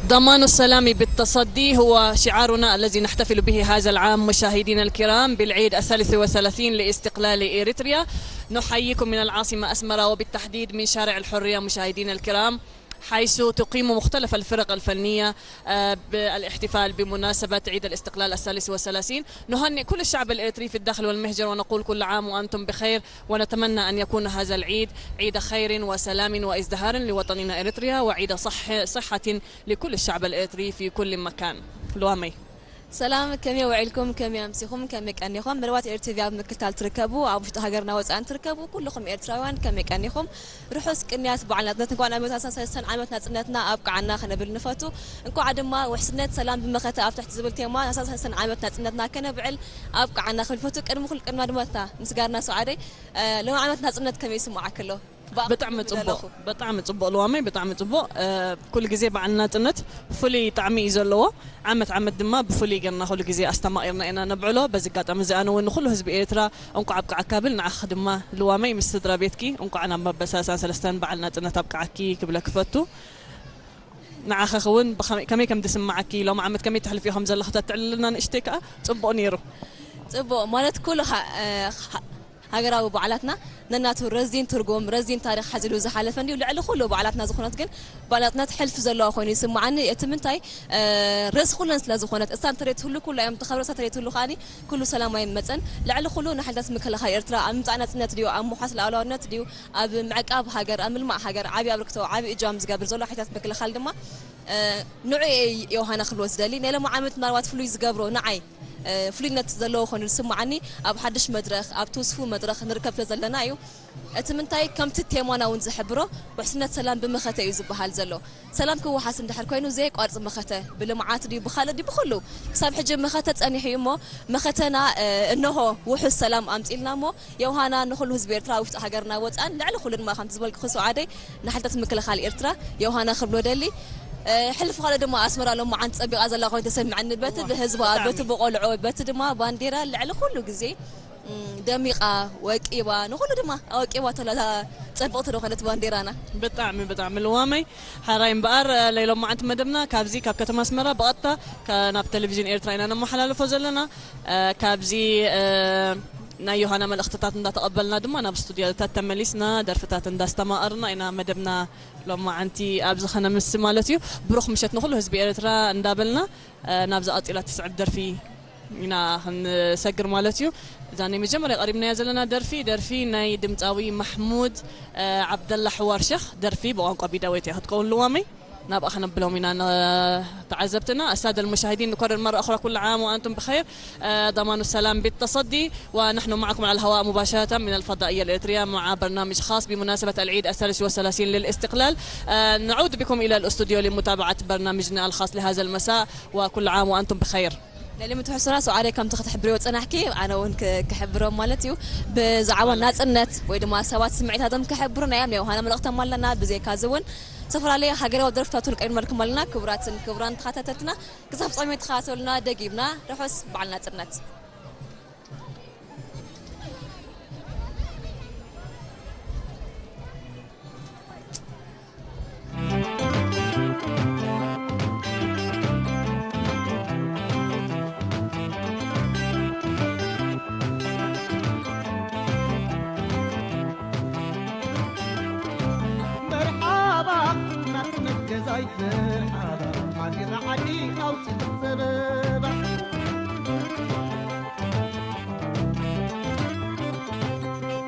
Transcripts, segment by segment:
ضمان السلام بالتصدي هو شعارنا الذي نحتفل به هذا العام، مشاهدينا الكرام، بالعيد الثالث والثلاثين لاستقلال إريتريا. نحييكم من العاصمة أسمرة، وبالتحديد من شارع الحرية، مشاهدينا الكرام، حيث تقيم مختلف الفرق الفنية، آه، بالاحتفال بمناسبة عيد الاستقلال الثالث والثلاثين. نهنئ كل الشعب الإريتري في الداخل والمهجر، ونقول: كل عام وأنتم بخير، ونتمنى أن يكون هذا العيد عيد خير وسلام وازدهار لوطننا إريتريا، وعيد صح-، صحة لكل الشعب الإريتري في كل مكان. لوامي. ሰላም፣ ከመይ ውዒልኩም? ከመይ ኣምሲኹም? ከመይ ቀኒኹም? መደባት ኤር ቲቪ ኣብ ምክትታል ትርከቡ፣ ኣብ ውሽጢ ሃገርና ወፃእን ትርከቡ ኩልኹም ኤርትራውያን ከመይ ቀኒኹም? ርሑስ ቅንያት በዓል ናጽነት። እንኳን ኣብ መቶ ሰላሳ ሰለስተን ዓመት ናጽነትና ኣብቅዓና ክንብል ንፈቱ። እንኳዕ ድማ ውሕስነት ሰላም ብመኸተ ኣብ ትሕቲ ዝብል ቴማ ሰላሳ ሰለስተን ዓመት ናጽነትና ከነብዕል ኣብቅዓና ክንብል ንፈቱ። ቅድሚ ኩሉ ቅድማ ድማ እታ ምስጋና ሰዓደይ፣ እ፣ ሎሚ ዓመት ናጽነት ከመይ ይስምዓኪ ኣሎ? ብጣዕሚ ጽቡቕ፣ ብጣዕሚ ጽቡቕ ልዋመይ፣ ብጣዕሚ ጽቡቕ። እ፣ ኩሉ ግዜ በዓል ናጽነት ፍሉይ ጣዕሚ እዩ ዘለዎ። ዓመት ዓመት ድማ ብፍሉይ ጌርና ኩሉ ግዜ ኣስተማቒርና ኢና ነብዕሎ። በዚ ኣጋጣሚ እዚ ኣነ እውን ንኹሉ ህዝቢ ኤርትራ እንኳዕ ኣብቅዓካ ብል፣ ንዓኺ ድማ ልዋመይ ምስ ስድራ ቤትኪ እንኳዕ ናብ መበል ሰላሳን ሰለስተን በዓል ናጽነት ኣብቅዓኪ ክብለኪ ፈቱ። ንዓኺ እውን ብኸመይ፣ ከመይ ከም ዝስምዓኪ፣ ሎሚ ዓመት ከመይ ተሕልፍዮ ከም ዘለኺ ተትዕልልና ንእሽተይ ከኣ ጽቡቕ ነይሩ። ጽቡቕ ማለት ኩሉ ሃ-፣ እ፣ ሃ-፣ ሃገራዊ በዓላትና ነናቱ ረዚን ትርጉም፣ ረዚን ታሪኽ ሓዚሉ ዝሓለፈ እንድዩ። ልዕሊ ኩሉ በዓላትና ዝኾነት ግን በዓል ናጽነት ሕልፊ ዘለዋ ኮይኑ ይስምዓኒ። እቲ ምንታይ፣ እ፣ ርእሲ ኩለን ስለ ዝኾነት፣ እሳ እንተደይ ትህሉ ኩሉ እዮም ተኸብረ፣ እሳ እንተደይ ትህሉ ከኣኒ ኩሉ ሰላም ኣይመጸን። ልዕሊ ኩሉ ንሓይልታት ምክልኻል ኤርትራ ኣብ ምምጻእ ናጽነት ድዩ፣ ኣብ ምውሓስ ሉዓላውነት ድዩ፣ ኣብ ምዕቃብ ሃገር፣ ኣብ ምልማዕ ሃገር ዓቢ ኣበርክቶ፣ ዓቢ እጃም ዝገብር ዘሎ ሓይልታት ምክልኻል ድማ፣ እ፣ ንዑ እየ ዮሃና ክብሎ ዝደሊ። ናይ ሎሚ ዓመት ምናልባት ፍሉይ ዝገብሮ ንዓይ፣ እ፣ ፍሉይነት ዘለዎ ኮይኑ ዝስምዓኒ ኣብ ሓድሽ መድረኽ፣ ኣብ ትውስፉ መድረኽ ንርከብ ስለ ዘለና እዩ። እቲ ምንታይ ከምቲ ቴማና እውን ዝሕብሮ ውሕስነት ሰላም ብመኸተ እዩ ዝበሃል ዘሎ። ሰላም ክወሓስ እንድሕር ኮይኑ ዘየቋርጽ መኸተ ብልምዓት ድዩ ብኻልእ ድዩ ብኹሉ ክሳብ ሕጂ መኸተ ጸኒሑ እዩ እሞ መኸተና፣ እ፣ እንሆ ውሑስ ሰላም ኣምጺልና እሞ ዮሃና ንኹሉ ህዝቢ ኤርትራ ኣብ ውሽጢ ሃገርና ወጻእን ልዕሊ ኩሉ ድማ ከምቲ ዝበልኩ ክሱ ዓደይ ንሓይልታት ምክልኻል ኤርትራ ዮሃና ክብሎ ደሊ። እ፣ ሕልፊ ካልእ ድማ ኣስመራ ሎማዓንቲ ጸቢቓ ዘላ ኮይኑ ተሰሚዓኒ በቲ ብህዝባ በቲ ብቆልዑ በቲ ድማ ባንዴራ ልዕሊ ኩሉ ግዜ እም፣ ደሚቓ፣ ወቂባ፣ ንኹሉ ድማ ኣወቂባቶ ኣላ። እዛ ጽብቕቲ ዝኾነት ባንዴራና። ብጣዕሚ፣ ብጣዕሚ ልዋመይ። ሓራይ እምበኣር፣ እ፣ ናይ ሎማዓንቲ መደብና ካብዚ ካብ ከተማ ኣስመራ ብቐጥታ ከ-፣ ናብ ቴሌቪዥን ኤርትራ ኢና ነመሓላልፎ ዘለና። እ፣ ካብዚ፣ እ፣ ናይ ዮሃና መልእኽትታት እንዳተቐበልና ድማ ናብ ስቱድዮታት ተመሊስና ደርፍታት እንዳስተማቐርና ኢና መደብና ሎማዓንቲ ኣብዚ ከነምሲ ማለት እዩ። ብሩኽ ምሸት ንኹሉ ህዝቢ ኤርትራ እንዳበልና፣ እ፣ ናብዛ ቀጺላ ትስዕብ ደርፊ ኢና ክንሰግር ማለት እዩ። እዛ ናይ መጀመርያ ቀሪብናያ ዘለና ደርፊ፣ ደርፊ ናይ ድምጻዊ ማሕሙድ፣ እ፣ ዓብደላ ሕዋር ሸኽ ደርፊ ብቋንቋ ቢዳወይት እያ ክትከውን ልዋመይ። ናብኣ ከነብሎም ኢና ን-፣ ተዓዘብትና። السادة المشاهدين، نكرر مرة أخرى كل عام وأنتم بخير. آه، ضمان السلام بالتصدي، ونحن معكم على الهواء مباشرة من الفضائية الإريترية مع برنامج خاص بمناسبة العيد الثالث والثلاثين للاستقلال. آه، نعود بكم إلى الاستوديو لمتابعة برنامجنا الخاص لهذا المساء، وكل عام وأنتم بخير. ናይ ሎሚ ትሕዝቶና ሰውዓደይ ከምቲ ክትሕብርዮ ጸናሕኪ፣ ኣነ እውን ክ-፣ ክሕብሮም ማለት እዩ። ብዛዕባ ናጽነት ወይ ድማ ሰባት ስምዒታቶም ክሕብሩና እዮም። ናይ ዮሃና መልእኽቶም ኣለና። ብዘይካ እዚ እውን ዝተፈላለየ ሃገራዊ ደርፍታት እውን ቀሪብናልኩም ኣለና። ክቡራትን ክቡራን ተኸታተልትና፣ ክሳብ ፍጻሜ ተኸታተሉና። ደጊምና ርሑስ በዓል ናጽነት። መርሓባ ናጽነት ገዛይ፣ መርሓባ ዓዲ ዓዲ ኣውፅእ ጸበባ።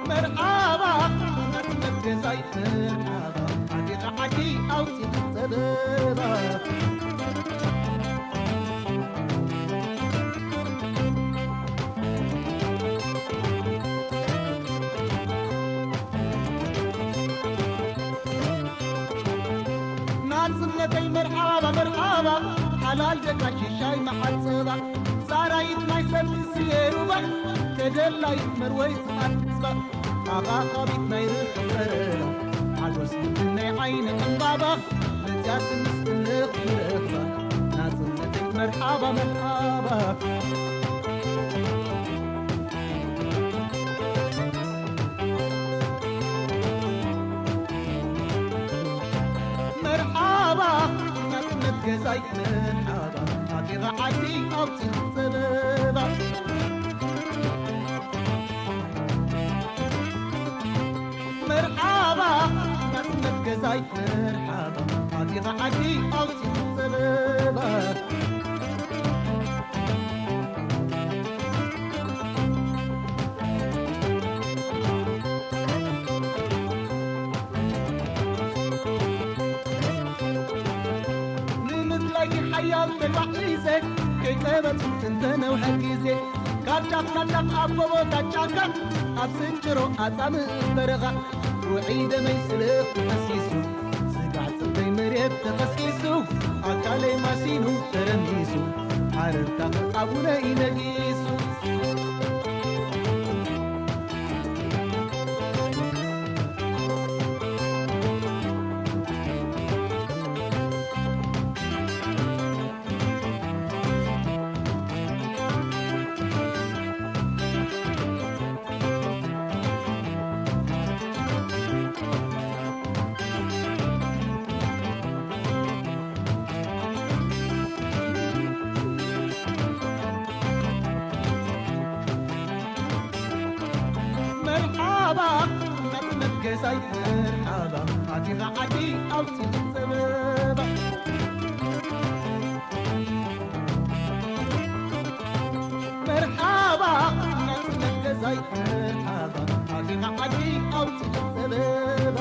መርሓባ ናጽነት ገዛይ፣ መርሓባ ዓዲ ዓዲ ኣውፅእ ጸበባ። ናጽነተይ መርሓባ መርሓባ፣ ሓላል ደቃ ሽሻይ መሓጸባ፣ ጻራይት ናይ ሰልሲ የሩባ፣ ተደላይት መርወይ ጽሓት ጽባ፣ ኣቓቓቢት ናይ ርኽብ ቀረባ፣ ሓጎስ ልቢ ናይ ዓይኒ ዕምባባ፣ መጽያት ምስ እልኽ ንረኽባ፣ ናጽነተይ መርሓባ መርሓባ መርሓባ ናጽነት ገዛይ መርሓባ ኣቲኻ ዓዲ ኣውፂ ጸበባ መርሓባ ናጽነት ገዛይ መርሓባ ኣቲኻ ዓዲ ኣውፂ ጸበባ ንምድላይኪ ሓያል ተጓዒዘ ከይቀበጽ እንተ ነውሐ ግዜ ካብ ጫፍ ናብ ጫፍ ኣብ ጎቦታት ጫካ ኣብ ስንጭሮ ኣጻምእ በረኻ ውዒ ደመይ ስልኽ ተኸሲሱ ስጋዕ ጽፍተይ መሬት ተኸስኪሱ ኣካለይ ማሲኑ ተረሚሱ ሓረርካ ኣቡነ ኢነጊሱ መርሓባ ናጽነት ገዛይ መርሓባ ኣቲኻ ዓዲ ኣውፂ ጸበባ መርሓባ ናጽነት ገዛይ መርሓባ ኣቲኻ ዓዲ ኣውፂ ጸበባ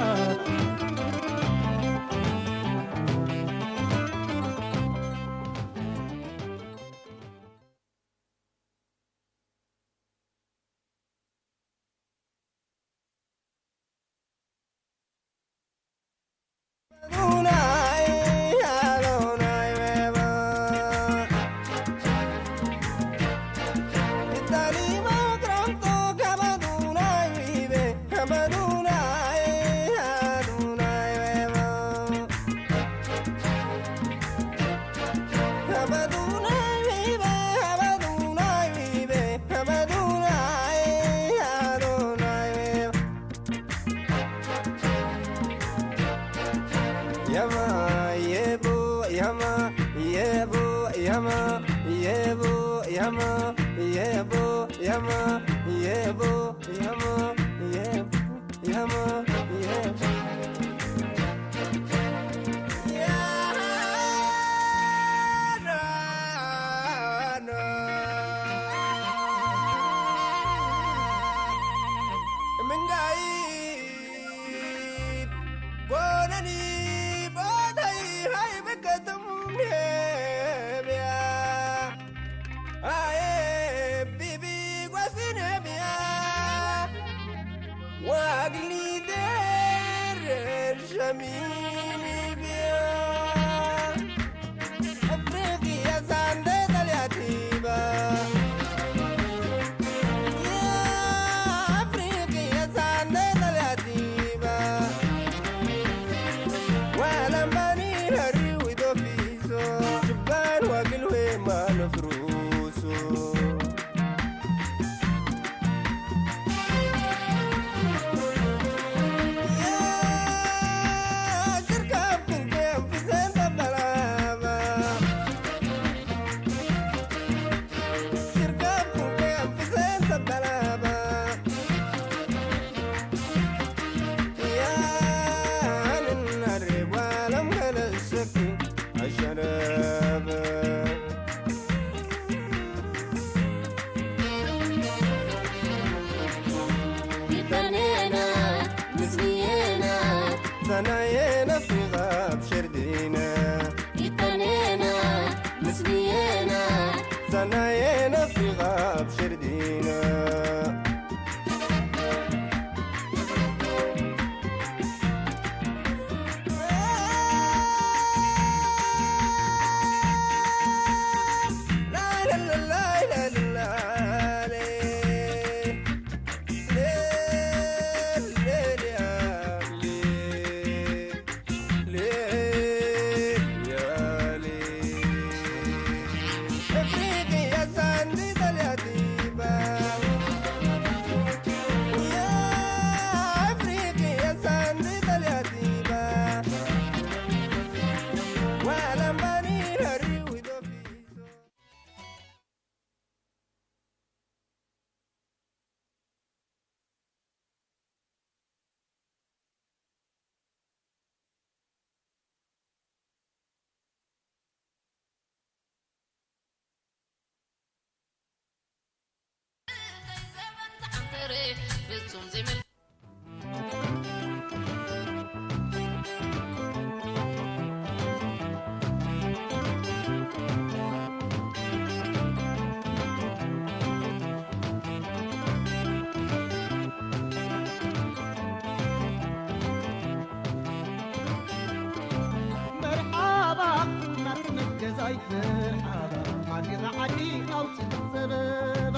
መርሓባ ዓዲኻ ዓዲ ኣውፅእ ዘበባ።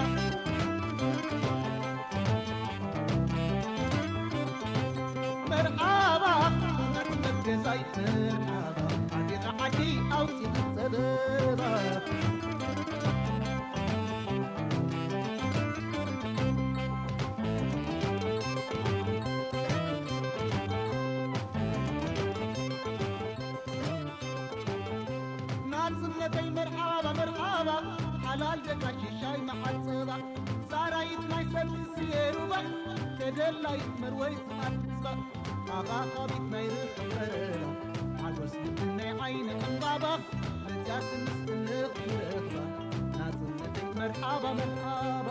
መርሓባ ናጽነት ገዛይ መርሓባ ዓዲኻ ዓዲ ኣውፅእ ዘበባ። ናጽነተይ መርሓባ መርሓባ ሓላል ደቃ ሽሻይ መሓጸባ ዛራይት ናይ ሰብሲ የሩባ ተደላይት መርወይ ጽማት ጽባ ኣኻኻቢት ናይ ርኽብ በረራ ሓጎስ ናይ ዓይኒ ዕምባባ መጽያት ምስ እንኽ ይረኽባ ናጽነተይ መርሓባ መርሓባ።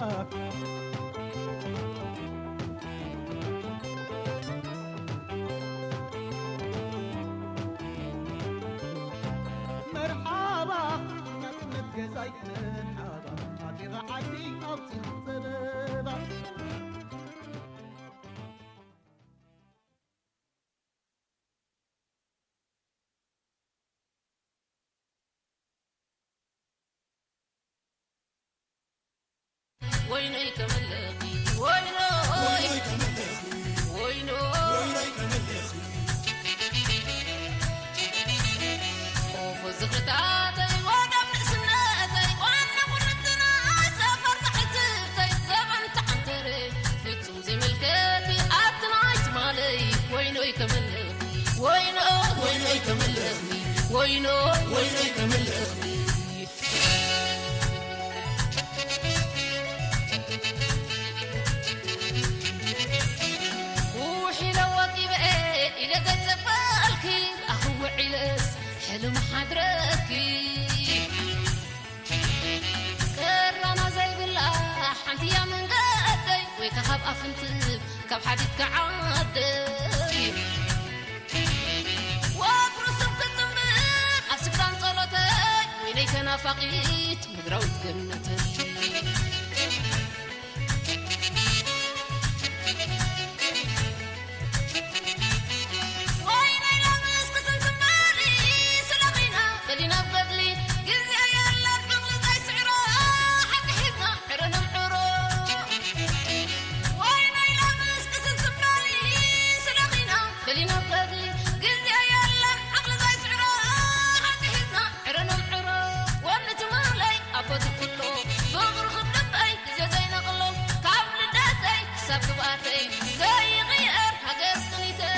መርሓባ ናጽነት ገዛይ መርሓባ ኣዴኻ ዓዲ ኣውፅእ ዘበባ። ወይነይ ተመለኺ ወይኖይ ወይኖይ ወይኖይ ወይኖይ ተመለኺ ኦፎ ዝኽርታተይ ወደብ ንእስነተይ ዋና ኩርንትና ሰፈር ትሕትብተይ ዘበን ተዓንተረ ፍጹም ዘይምልከቲ ኣትናይ ትማለይ ወይኖይ ተመለኺ ወይኖ ወይኖይ ተመለኺ ወይኖ ወይኖይ ተመለኺ ውሒለ ወቂበ ኢለ ዘይጸበልኪ ኣኽውዕ ኢለስ ሕልም ሓድረኪ ቅራና ዘይብላ ሓንቲያ መንገደይ ወይ ከኻብ ኣፍንት ካብ ሓዲድ ከዓደይ ወትሩ ስም ክጥምር ኣብ ስግዳን ጸሎተይ ወይነይ ተናፋቒት ምድራዊት ገነተይ ወይነይ ሎምስ ክስንዝመሪ ስለኺና በሊና በድሊ ግዜ የለን ዓቕሊ ዘይስዕሮ ሓቂ ሒዝና ዕረ ነምዕሮ ወይነይ ሎምስ ክስንዝመሪ ስለኺና በሊና በድሊ ግዜ የለን ዓቕሊ ዘይስዕሮ ሓቂ ሒዝና ዕረ ነምዕሮ ወኒ ትማለይ ኣቦቲ ኩሎ ፍቕሪ ክብልበይ ግዜ ዘይነቕሎ ካብ ልደተይ ክሳብ ግብኣተይ ዘይቕየር ሃገር ስኒተይ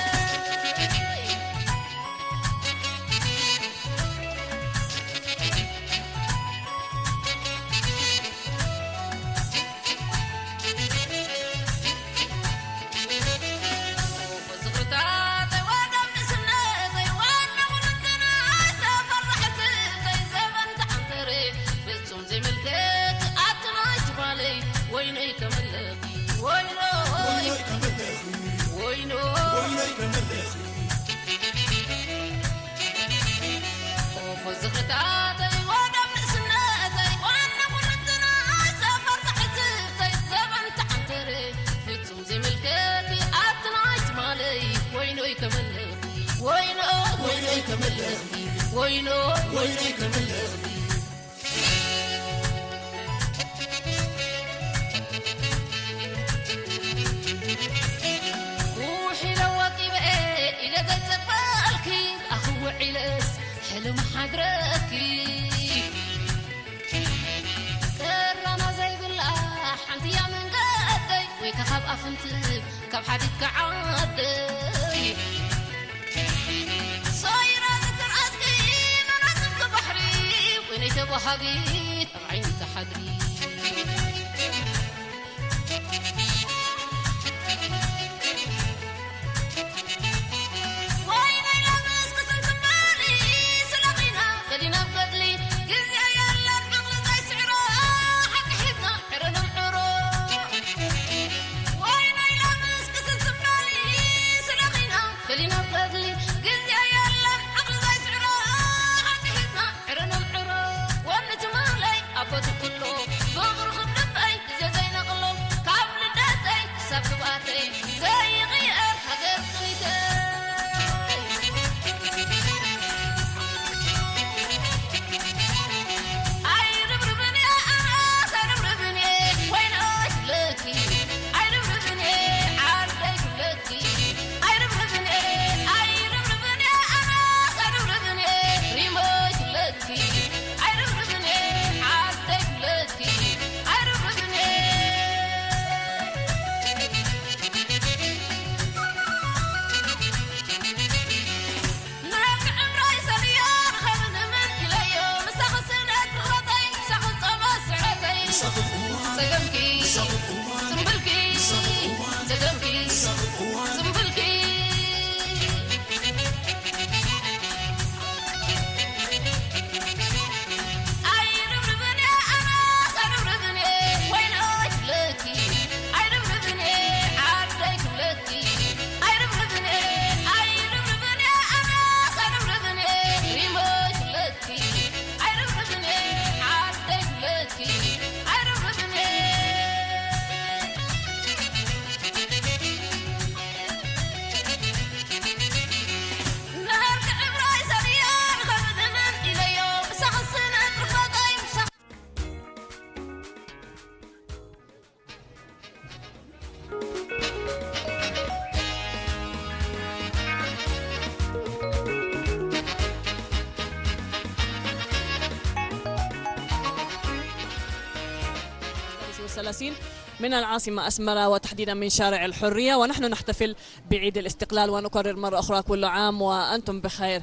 ثلاثين من العاصمة أسمرة، وتحديدا من شارع الحرية، ونحن نحتفل بعيد الاستقلال، ونكرر مرة أخرى كل عام وأنتم بخير.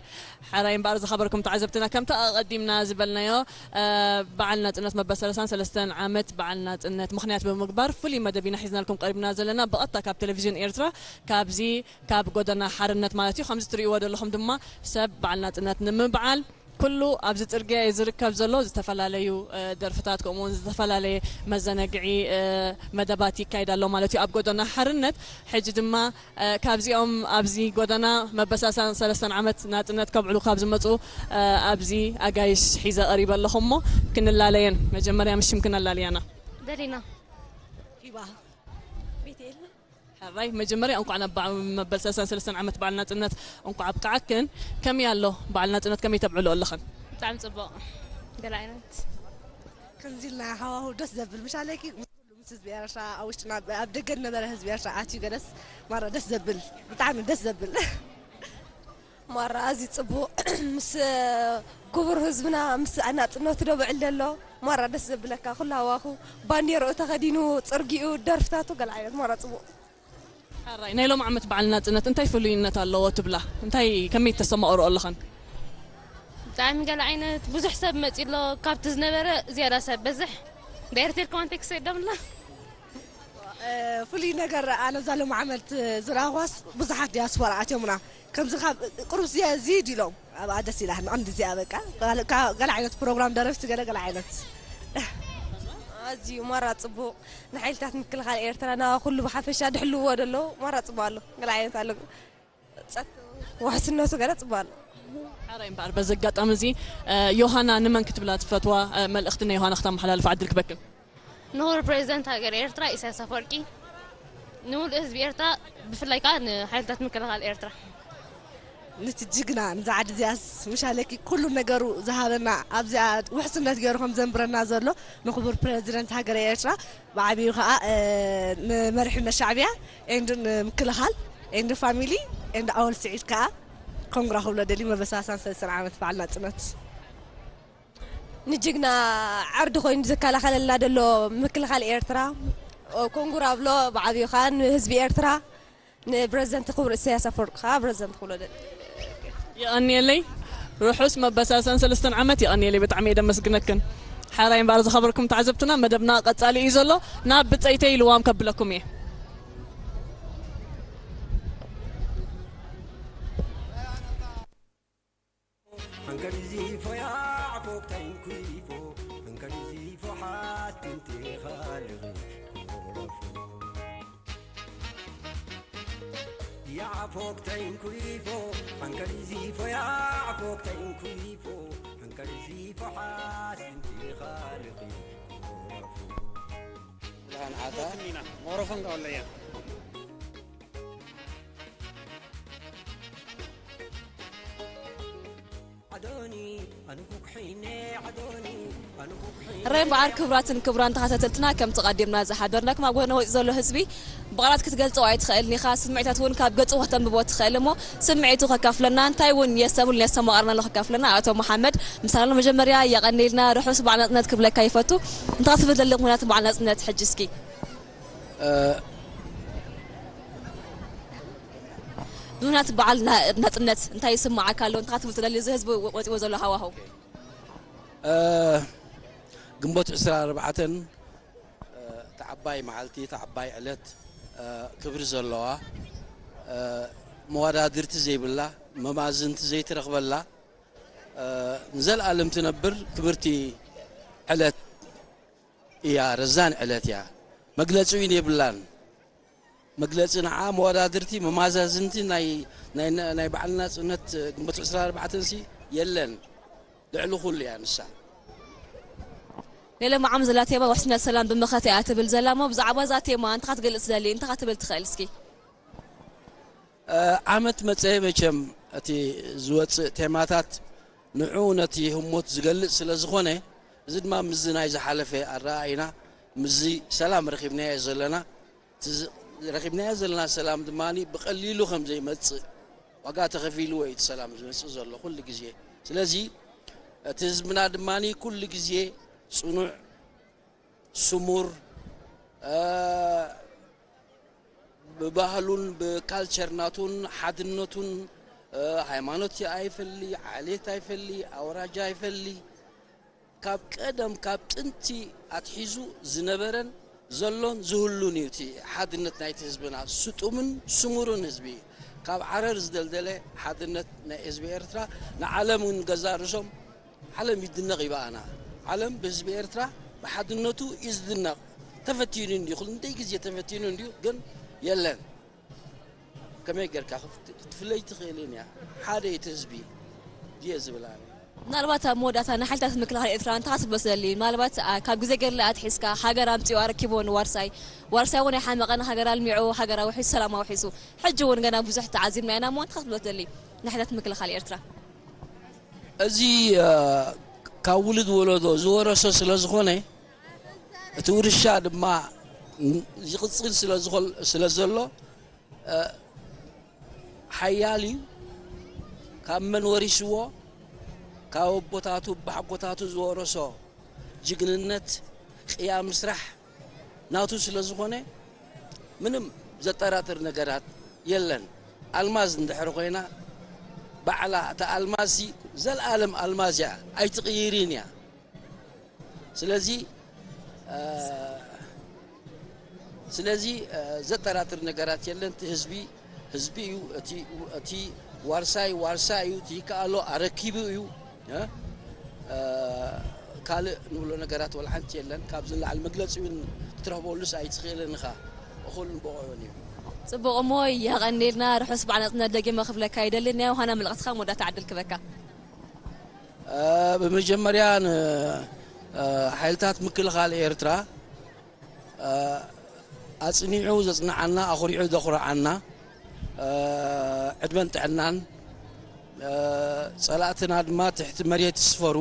ሕራይ እምበኣር ዝኸበርኩም ተዓዘብትና፣ ከምቲ ኣቐዲምና ዝበልናዮ፣ እ፣ በዓል ናጽነት መበል ሰለሳን ሰለስተን ዓመት በዓል ናጽነት ምኽንያት ብምግባር ፍሉይ መደብ ኢና ሒዝናልኩም ቀሪብና ዘለና፣ ብቐጥታ ካብ ቴሌቪዥን ኤርትራ፣ ካብዚ ካብ ጎደና ሓርነት ማለት እዩ። ከምዚ ትርእይዎ ዘለኹም ድማ ሰብ በዓል ናጽነት ንምብዓል ኩሉ ኣብዚ ጽርግያ እዩ ዝርከብ ዘሎ። ዝተፈላለዩ፣ እ፣ ደርፍታት፣ ከምኡ እውን ዝተፈላለየ መዘነግዒ፣ እ፣ መደባት ይካየድ ኣሎ ማለት እዩ ኣብ ጎደና ሓርነት። ሕጂ ድማ፣ እ፣ ካብዚኦም ኣብዚ ጎደና መበሳሳን ሰለስተን ዓመት ናጽነት ከብዕሉ ካብ ዝመጹ፣ እ፣ ኣብዚ ኣጋይሽ ሒዘ ቀሪበ ኣለኹ እሞ ክንላለየን። መጀመርያ ምስ ሽምክን ኣላልያና። ደሊና። ሂባ። ቤቴል። ሕራይ መጀመርያ እንኳዕ ናብ በዓል መበል ሰለሳን ሰለስተን ዓመት በዓል ናጽነት እንኳዕ ኣብቅዓክን። ከመይ ኣሎ በዓል ናጽነት፣ ከመይ ተብዕሎ ኣለኽን? ብጣዕሚ ጽቡቕ። ገለ ዓይነት ከምዚ ኢልና ሃዋሁ ደስ ዘብል ምሽ ኣለኪ፣ ምስ ኩሉ ምስ ህዝቢ ኤርትራ ኣብ ውሽጥና ኣብ ደገ ነበረ ህዝቢ ኤርትራ ኣትዩ ገለስ ማራ ደስ ዘብል፣ ብጣዕሚ ደስ ዘብል። ማራ ኣዝዩ ጽቡቕ። ምስ ክቡር ህዝብና ምስ ናጽነቱ ደብዕል ዘሎ ማራ ደስ ዘብለካ፣ ኩሉ ሃዋኹ ባንዴርኡ ተኸዲኑ፣ ጽርጊኡ፣ ደርፍታቱ፣ ገለ ዓይነት ማራ ጽቡቕ። ሕራይ ናይ ሎም ዓመት በዓል ናጽነት እንታይ ፍሉይነት ኣለዎ ትብላ? እንታይ ከመይ ተሰማቕሮ ኣለኸን? ብጣዕሚ ገለ ዓይነት ብዙሕ ሰብ መጺ ኣሎ፣ ካብቲ ዝነበረ ዝያዳ ሰብ በዝሕ። ዳይሬክተር ኮንቴክስት የደምላ። እ፣ ፍሉይ ነገር ኣነ ኣብዛ ሎም ዓመት ዝረኣኽዋስ ብዙሓት ዲያስፖራ ኣትዮምና። ከምዚ ካብ ቁሩብ ዝየ-፣ ዝይድ ኢሎም ኣብኣ ደስ ኢላትና። ቀንዲ እዚኣ በቃ። ካልእ፣ ካ-፣ ገለ ዓይነት ፕሮግራም ደረፍቲ ገለ፣ ገለ ዓይነት። ኣዝዩ ማራ ጽቡቕ። ንሓይልታት ምክልኻል ኤርትራና ኩሉ ብሓፈሻ ድሕልዎ ደሎ ማራ ጽቡቕ ኣሎ። ገለ ዓይነት ኣሎ። ጸጥታ ውሕስነቱ ገለ ጽቡቕ ኣሎ። ሓራይ እምበኣር በዚ ኣጋጣሚ እዚ፣ እ፣ ዮሃና ንመን ክትብላ ትፈትዋ፣ እ፣ መልእኽቲ ናይ ዮሃና ክተመሓላልፋ ዕድል ክበክን? ንኽቡር ፕሬዚደንት ሃገር ኤርትራ ኢሳያስ ኣፈወርቂ፣ ንሙሉእ ህዝቢ ኤርትራ፣ ብፍላይ ከኣ ንሓይልታት ምክልኻል ኤርትራ። ንቲ ጅግና ንዛ ዓዲ እዚኣስ ምሽ ኣለኪ ኩሉ ነገሩ ዝሃበና ኣብዚኣ ውሕስነት ገይሩ ከም ዘንብረና ዘሎ ንኽቡር ፕሬዚደንት ሃገር ኤርትራ ብዓቢኡ ከኣ፣ እ፣ ንመሪሕነት ሻዕብያ ኤንድ ንምክልኻል ኤንድ ፋሚሊ ኤንድ ኣወል ስዒድ ከኣ ኮንግራ ክብሎ ደሊ መበሳሳን ሰለስተን ዓመት በዓል ናጽነት። ንጅግና ዓርዲ ኮይኑ ዝከላኸለልና ዘሎ ምክልኻል ኤርትራ ኮንግራ ብሎ ብዓቢኡ ከኣ ንህዝቢ ኤርትራ ንፕረዚደንት ክቡር ኢሳያስ ኣፈወርቂ ከኣ ፕረዚደንት ክብሎ ደሊ። የቐንየለይ። ርሑስ መበሳሰን ሰለስተን ዓመት። የቐንየለይ፣ ብጣዕሚ እየ ደመስግነክን። ሓራይ እምበኣር ዝኸበርኩም ተዓዘብትና፣ መደብና ቀጻሊ እዩ ዘሎ። ናብ ብጸይተይ ልዋም ከብለኩም እየ። Hangar zi fo ya fo tain kui fo. Hangar zi fo hat tin te khali kora fo. Ya fo tain kui fo. Hangar zi fo ya fo tain kui fo. Hangar zi fo hat tin te khali kora fo. Lahan ata. Moro fanga wala ya. ሕራይ እምበኣር ክቡራትን ክቡራን ተኸታተልትና፣ ከምቲ ቀዲምና ዝሓበርናኩም ኣብ ጎደና ወፂኡ ዘሎ ህዝቢ ብቓላት ክትገልጾ ኣይትኽእልን ኢኻ። ስምዒታት እውን ካብ ገጹ ከተንብቦ ትኽእል እሞ ስምዒቱ ከካፍለና፣ እንታይ እውን የስተብህሉን የስተማቕረናን ኣሎ ከካፍለና ኣቶ መሓመድ ምሳና ኣሎ። መጀመርያ የቐንየልና፣ ርሑስ በዓል ናጽነት ክብለካ ይፈቱ። እንታይ ክትብል ትደሊ ምኽንያት በዓል ናጽነት ሕጂ እስኪ? እ፣ ብምኽንያት በዓል ና-፣ ናጽነት እንታይ ይስምዓካ ኣሎ? እንታይ ክትብል ትደሊ? እዚ ህዝቢ ወ-፣ ወጺዎ ዘሎ ሃዋህው። እ፣ ግንቦት ዕስራ ኣርባዕተን፣ እ፣ እታ ዓባይ መዓልቲ፣ እታ ዓባይ ዕለት፣ እ፣ ክብሪ ዘለዋ፣ እ፣ መወዳድርቲ ዘይብላ፣ መማዝንቲ ዘይትረኽበላ፣ እ፣ ንዘለኣለም ትነብር ክብርቲ ዕለት እያ፣ ረዛን ዕለት እያ። መግለጺ እውን የብላን። መግለጺ ንዓ መወዳድርቲ፣ መማዛዝንቲ ናይ፣ ናይ፣ ናይ በዓል ናጽነት ግንቦት ዕስራ ኣርባዕተን ሲ የለን። ልዕሊ ኩሉ እያ ንሳ። ሌላ መዓም ዘላ ቴማ ውሕስነት ሰላም ብምኸት እያ ትብል ዘላ እሞ ብዛዕባ እዛ ቴማ እንታይ ክትገልጽ ትደሊ? እንታይ ክትብል ትኽእል እስኪ? እ፣ ዓመት መጸ መቸም እቲ ዝወጽእ ቴማታት ንዑ ነቲ ህሞት ዝገልጽ ስለ ዝኾነ፣ እዚ ድማ ምስዚ ናይ ዝሓለፈ ኣረኣእይና ምስዚ ሰላም ረኺብናዮ ዘለና፣ እቲ ዝ-፣ ረኺብናዮ ዘለና ሰላም ድማ ብቐሊሉ ከም ዘይመጽእ፣ ዋጋ ተኸፊልዎ እዩ እቲ ሰላም ዝመጽእ ዘሎ ኩሉ ግዜ። ስለዚ እቲ ህዝብና ድማ ኩሉ ግዜ ጽኑዕ፣ ስሙር፣ ብባህሉን ብካልቸር ናቱን ሓድነቱን ሃይማኖት ኣይፈሊ፣ ዓሌት ኣይፈሊ፣ ኣውራጃ ኣይፈሊ፣ ካብ ቀደም ካብ ጥንቲ ኣትሒዙ ዝነበረን ዘሎን ዝህሉን እዩ። እቲ ሓድነት ናይቲ ህዝብና ስጡምን ስሙርን ህዝቢ እዩ። ካብ ዓረር ዝደልደለ ሓድነት ናይ ህዝቢ ኤርትራ ንዓለም እውን ገዛ ርእሶም ዓለም ይድነቕ ይበኣና። ዓለም ብህዝቢ ኤርትራ ብሓድነቱ እዩ ዝድነቕ። ተፈቲኑ እንዲዩ፣ ክልንደይ ግዜ ተፈቲኑ እንዲዩ፣ ግን የለን። ከመይ ጌርካ ክትፍለይ ትኽእልን እያ? ሓደ እቲ ህዝቢ ድየ ዝብል ኣነ። ምናልባት ኣብ መወዳእታ ንሓይልታት ምክልኻል ኤርትራ እንታይ ክትብሎ ትደሊ? ምናልባት ካብ ግዜ ገድሊ ኣትሒዝካ ሃገር ኣምጺኡ ኣረኪብዎ ንዋርሳይ፣ ዋርሳይ እውን ኣይሓመቐን፣ ሃገር ኣልሚዑ፣ ሃገር ኣውሒሱ፣ ሰላም ኣውሒሱ። ሕጂ እውን ገና ብዙሕ ተዓዚብና ኢና እሞ እንታይ ክትብሎ ትደሊ ንሓይልታት ምክልኻል ኤርትራ? እዚ ካብ ውሉድ ወለዶ ዝወረሶ ስለ ዝኾነ እቲ ውርሻ ድማ ይቕጽል ስለ ዘሎ ሓያል እዩ። ካብ መን ወሪስዎ? ካብ ኣቦታቱ ብሓጎታቱ ዝወረሶ ጅግንነት፣ ቅያ ምስራሕ ናቱ ስለ ዝኾነ ምንም ዘጠራጥር ነገራት የለን። ኣልማዝ እንድሕር ኮይና ባዕላ እታ ኣልማዝ ዘለኣለም ኣልማዝ እያ፣ ኣይትቕይርን እያ። ስለዚ ስለዚ ዘጠራጥር ነገራት የለን። እቲ ህዝቢ ህዝቢ እዩ። እቲ ዋርሳይ ዋርሳይ እዩ። እቲ ይከኣሎ ኣረኪቡ እዩ። ካልእ ንብሎ ነገራት ወላ ሓንቲ የለን። ካብዚ ንላዕሊ መግለፂ እውን ክትረኽበሉስ ኣይትኽእልን ኢኻ። እኹል ንብቑዕን እዩ። ፅቡቕ እሞ የቐንየልና። ርሑስ በዓል ናፅነት ደጊመ ክብለካ ይደሊ። ናይ ዮሃና መልእኽትኻ መወዳእታ ዕድል ክበካ። ብመጀመርያ ንሓይልታት ምክልኻል ኤርትራ ኣጽኒዑ ዘጽንዓና፣ ኣኹሪዑ ዘኹርዓና፣ ዕድመን ጥዕናን፣ ጸላእትና ድማ ትሕቲ መሬት ይስፈሩ።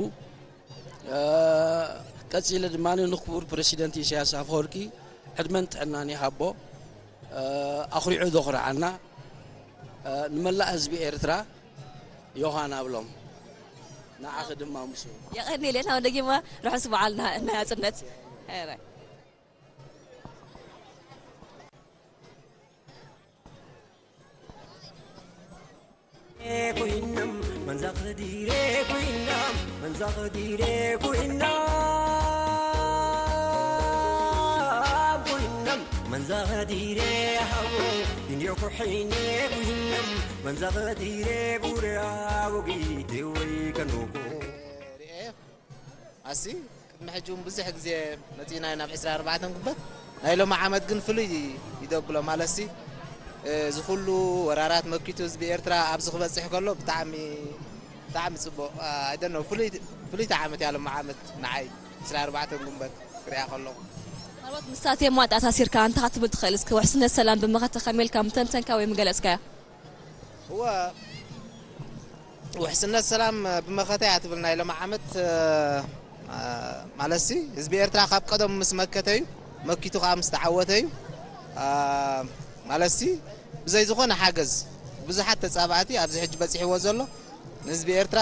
ቀጺለ ድማ ንክቡር ፕረሲደንት ኢሳያስ ኣፈወርቂ ዕድመን ጥዕናን ይሃቦ። ኣኹሪዑ ዘኹርዓና ንመላእ ህዝቢ ኤርትራ ዮሃና ኣብሎም። ንዓኺ ድማ ምስኡ። የቐንየለና ደጊማ ርሑስ በዓል ናጽነት። ኮይኖም መንዛ ክዲረ ኮይኖም መንዛ ክዲረ ኮይኖም ኮይኖም መንዛ ክዲረ ሃቦ ኢንዮ ኩሒነ ኮይኖም መንዛ ክዲረ ቡረ ኣቦጊቴ ወይ ከኖጎ ኣሲ ቅድሚ ሕጂ እውን ብዙሕ ግዜ መፂእና ኢና ኣብ ዕስራን ኣርባዕተን ጉንበት። ናይ ሎሚ ዓመት ግን ፍሉይ ይደብሎ ማለትሲ እዚ ኩሉ ወራራት መኪቱ ህዝቢ ኤርትራ ኣብዚ ክበፅሕ ከሎ ብጣዕሚ ብጣዕሚ ፅቡቕ ኣይደኖ ፍሉይቲ ዓመት እያ ሎሚ ዓመት ንዓይ ዕስራን ኣርባዕተን ጉንበት ክሪኣ ከለኹ። ካልኦት ምስታትየማ ኣተኣሳሲርካ እንታይ ክትብል ትኽእል? እስከ ውሕስነት ሰላም ብመኸተ ከመይ ኢልካ ምተንተንካ ወይ ምገለፅካያ? እወ ውሕስነት ሰላም ብመኸተ እያ ትብል ናይ ሎሚ ዓመት ማለትሲ ህዝቢ ኤርትራ ካብ ቀደሙ ምስ መከተ እዩ መኪቱ ከዓ ምስ ተዓወተ እዩ ማለትሲ ብዘይ ዝኾነ ሓገዝ ብዙሓት ተፃባእቲ ኣብዚ ሕጂ በፂሕዎ ዘሎ ንህዝቢ ኤርትራ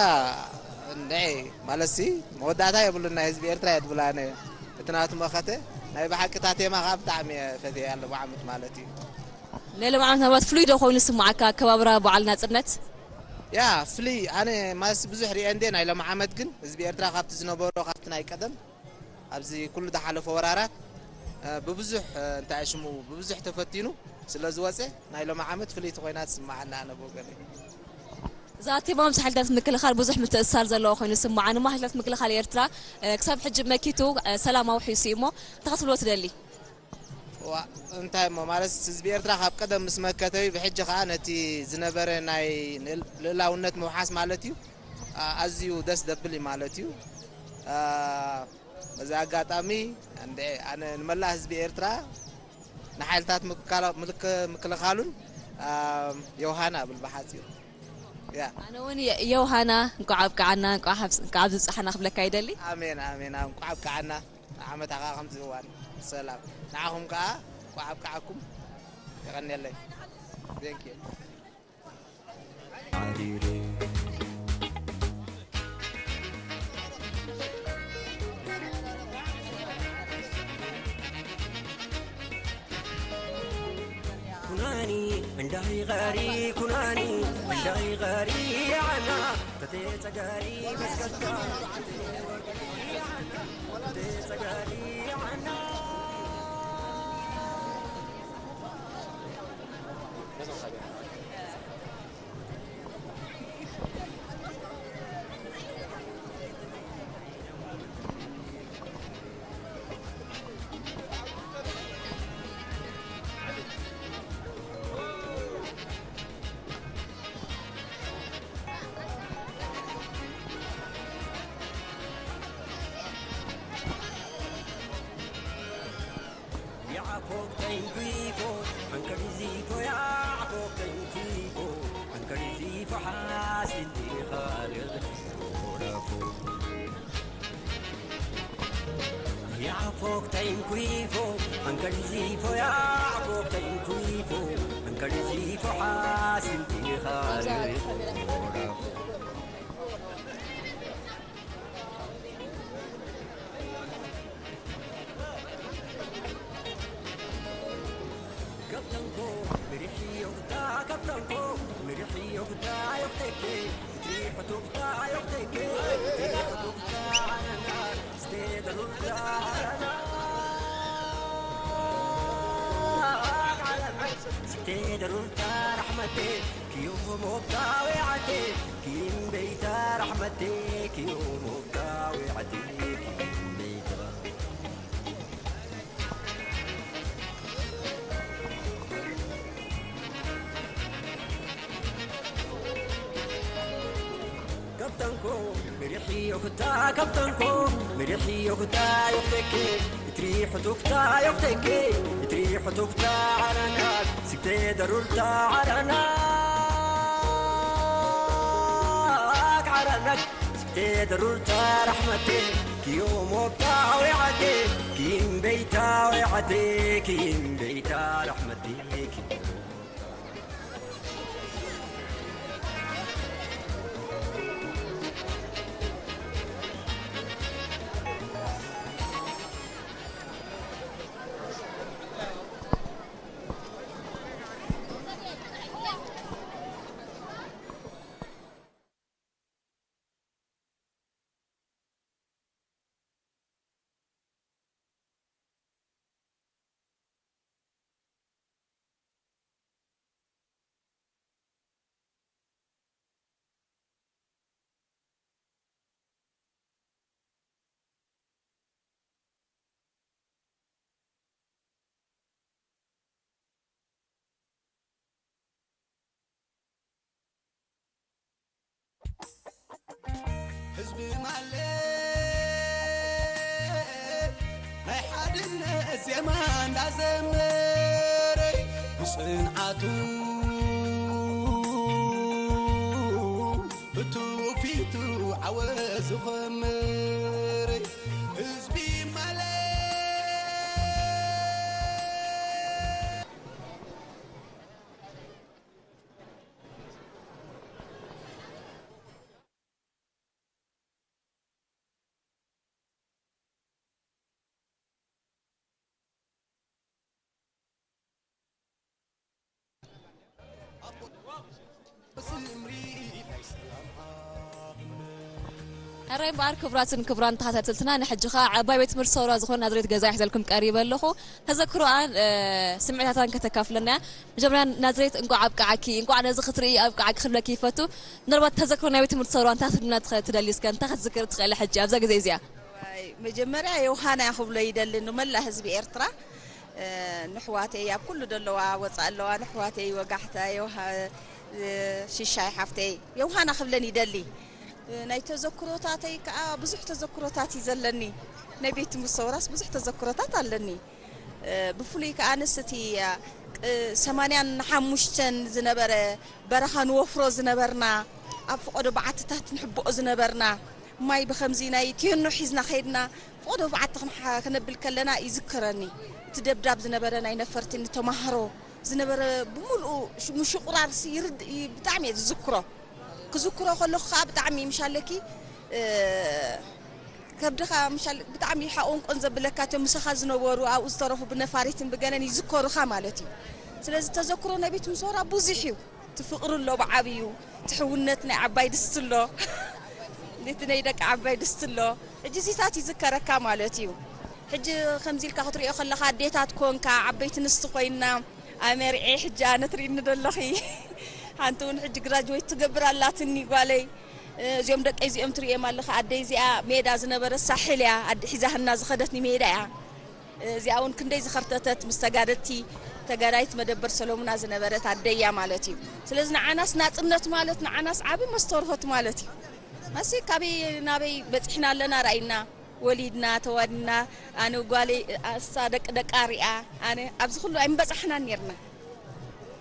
ንዒ ማለትሲ መወዳእታ የብሉን ናይ ህዝቢ ኤርትራ እየ ትብላ እቲ ናቱ መኸተ ናይ ብሓቂ ታቴማ ከዓ ብጣዕሚ እየ ፈትየ ኣለዎ ዓመት ማለት እዩ ናይ ሎም ዓመት ምናልባት ፍሉይ ዶ ኮይኑ ዝስምዓካ ኣከባብራ በዓል ናጽነት? ያ ፍሉይ ኣነ ማለትሲ ብዙሕ ሪኤ እንዴ ናይ ሎም ዓመት ግን ህዝቢ ኤርትራ ካብቲ ዝነበሮ ካብቲ ናይ ቀደም ኣብዚ ኩሉ ዝሓለፈ ወራራት ብብዙሕ እንታይ ሽሙ ብብዙሕ ተፈቲኑ ስለ ዝወፀ ናይ ሎም ዓመት ፍልይቲ ኮይና ትስምዓኒ ኣነ ብወገነይ። እዛ ቲማ ምስ ሓይልታት ምክልኻል ብዙሕ ምትእስሳር ዘለዎ ኮይኑ ዝስምዓኒ እሞ ሓይልታት ምክልኻል ኤርትራ ክሳብ ሕጂ መኪቱ ሰላም ኣውሒሱ እዩ እሞ እንታይ ክትብሎ ትደሊ? እንታይ እሞ ማለት ህዝቢ ኤርትራ ካብ ቀደም ምስ መከተዩ ብሕጂ ከዓ ነቲ ዝነበረ ናይ ልእላውነት ምውሓስ ማለት እዩ ኣዝዩ ደስ ደብል እዩ ማለት እዩ በዚ ኣጋጣሚ ኣነ ንመላእ ህዝቢ ኤርትራ ንሓይልታት ምክልኻሉን ዮሃና ብል ብሓፂሩ ኣነ እውን ዮሃና እንኳዕ ኣብቅዓና እንኳዕ ኣብዝብፅሓና ክብለካ ይደሊ ኣሜን ኣሜን እንኳዕ ኣብቅዓና ንዓመታ ከዓ ከምዚ እዋን ሰላም ንዓኹም ከዓ እንኳዕ ኣብቅዓኩም የቐንየለይ Thank you. እንዳይ ቐሪ ኩናኒ እንዳይ ቐሪ ዓና ተቴ ጸጋሪ መስቀልካ ተቴ ጸጋሪ ዓና ተቴ ጸጋሪ ዓና ህዝቢ ማለት ናይ ሓድነት ዜማ እንዳዘመረ ብጽንዓቱ ብትውፊቱ ዓወት ዝኸምር ህዝቢ ማለት ሕራይ እምበኣር ክቡራትን ክቡራን ተኸታተልትና፣ ንሕጂ ኸኣ ዓባይ ቤት ትምህርቲ ሰውራ ዝኾነ ናዝሬት ገዛ ሒዘልኩም ቀሪበ ኣለኹ። ተዘክሮኣን ስምዒታታን ከተካፍለና እያ። መጀመርያ ናዝሬት እንቋዕ ኣብቅዓኪ፣ እንቋዕ ነዚ ክትርኢ ኣብቅዓኪ ክብለኪ ይፈቱ። ምናልባት ተዘክሮ ናይ ቤት ትምህርቲ ሰውራ እንታይ ክትብልና ትኸ- ትደሊ እስከ እንታይ ክትዝክር ትኽእሊ ሕጂ ኣብዛ ግዜ እዚኣ? ዋይ፣ መጀመርያ ዮሃና እያ ክብሎ ይደሊ ንመላእ ህዝቢ ኤርትራ። ንሕዋተይ ኣብ ኩሉ ደለዋ ወፃእ ኣለዋ ንሕዋተይ ወጋሕታ ዮሃ ሽሻይ ሓፍተይ ዮሃና ክብለን ይደሊ። ናይ ተዘክሮታተይ ከዓ ብዙሕ ተዘክሮታት እዩ ዘለኒ። ናይ ቤት ትምህርቲ ሰውራስ ብዙሕ ተዘክሮታት ኣለኒ። ብፍሉይ ከዓ ኣነስ እቲ ሰማንያን ሓሙሽተን ዝነበረ በረኻ ንወፍሮ ዝነበርና፣ ኣብ ፈቐዶ በዓትታት ንሕብኦ ዝነበርና፣ ማይ ብኸምዚ ናይ ቴኖ ሒዝና ከይድና ፈቐዶ በዓቲ ከነብል ከለና ይዝከረኒ። እቲ ደብዳብ ዝነበረ ናይ ነፈርቲ ንተማሃሮ ዝነበረ ብምሉኡ ምሽቑራርሲ ይርድ ብጣዕሚ እየ ዝዝክሮ። ክዝክሮ ከለኹ ከዓ ብጣዕሚ ምሻለኪ ከብድኻ ምሻል ብጣዕሚ ሓቆንቆን ዘብለካ እቶም ምሳኻ ዝነበሩ ኣብኡ ዝተረፉ ብነፋሪትን ብገለን ይዝከሩኻ ማለት እዩ። ስለዚ ተዘክሮ ናይ ቤት ምሶራ ብዙሕ እዩ። እቲ ፍቕሪ ኣሎ ብዓብዩ፣ እቲ ሕውነት ናይ ዓባይ ድስቲ ኣሎ፣ እቲ ናይ ደቂ ዓባይ ድስቲ ኣሎ። ሕጂ እዚታት ይዝከረካ ማለት እዩ። ሕጂ ከምዚ ኢልካ ክትሪኦ ከለኻ ኣዴታት ኮንካ ዓበይቲ ንስቲ ኮይና ኣመርዔ ሕጂ ኣነ ትሪእኒ ደለኺ ሓንቲ እውን ሕጂ ግራጅዌት ትገብር ኣላትኒ ጓለይ። እዚኦም ደቀይ እዚኦም ትሪኦም ኣለኻ ኣደይ እዚኣ ሜዳ ዝነበረ ሳሕል እያ ኣደ ሒዛህና ዝኸደትኒ ሜዳ እያ። እዚኣ እውን ክንደይ ዝኸርተተት ምስ ተጋደልቲ ተጋዳይት መደበር ሰሎሙና ዝነበረት ኣደያ ማለት እዩ። ስለዚ ንዓናስ ናፅነት ማለት ንዓናስ ዓቢ መስተርሆት ማለት እዩ። መሲ ካበይ ናበይ በፂሕና ኣለና ራእይና ወሊድና ተዋዲና ኣነ ጓለይ ኣሳ ደቂ ደቃ ሪኣ ኣነ ኣብዚ ኩሉ ኣይምበፃሕናን ነርና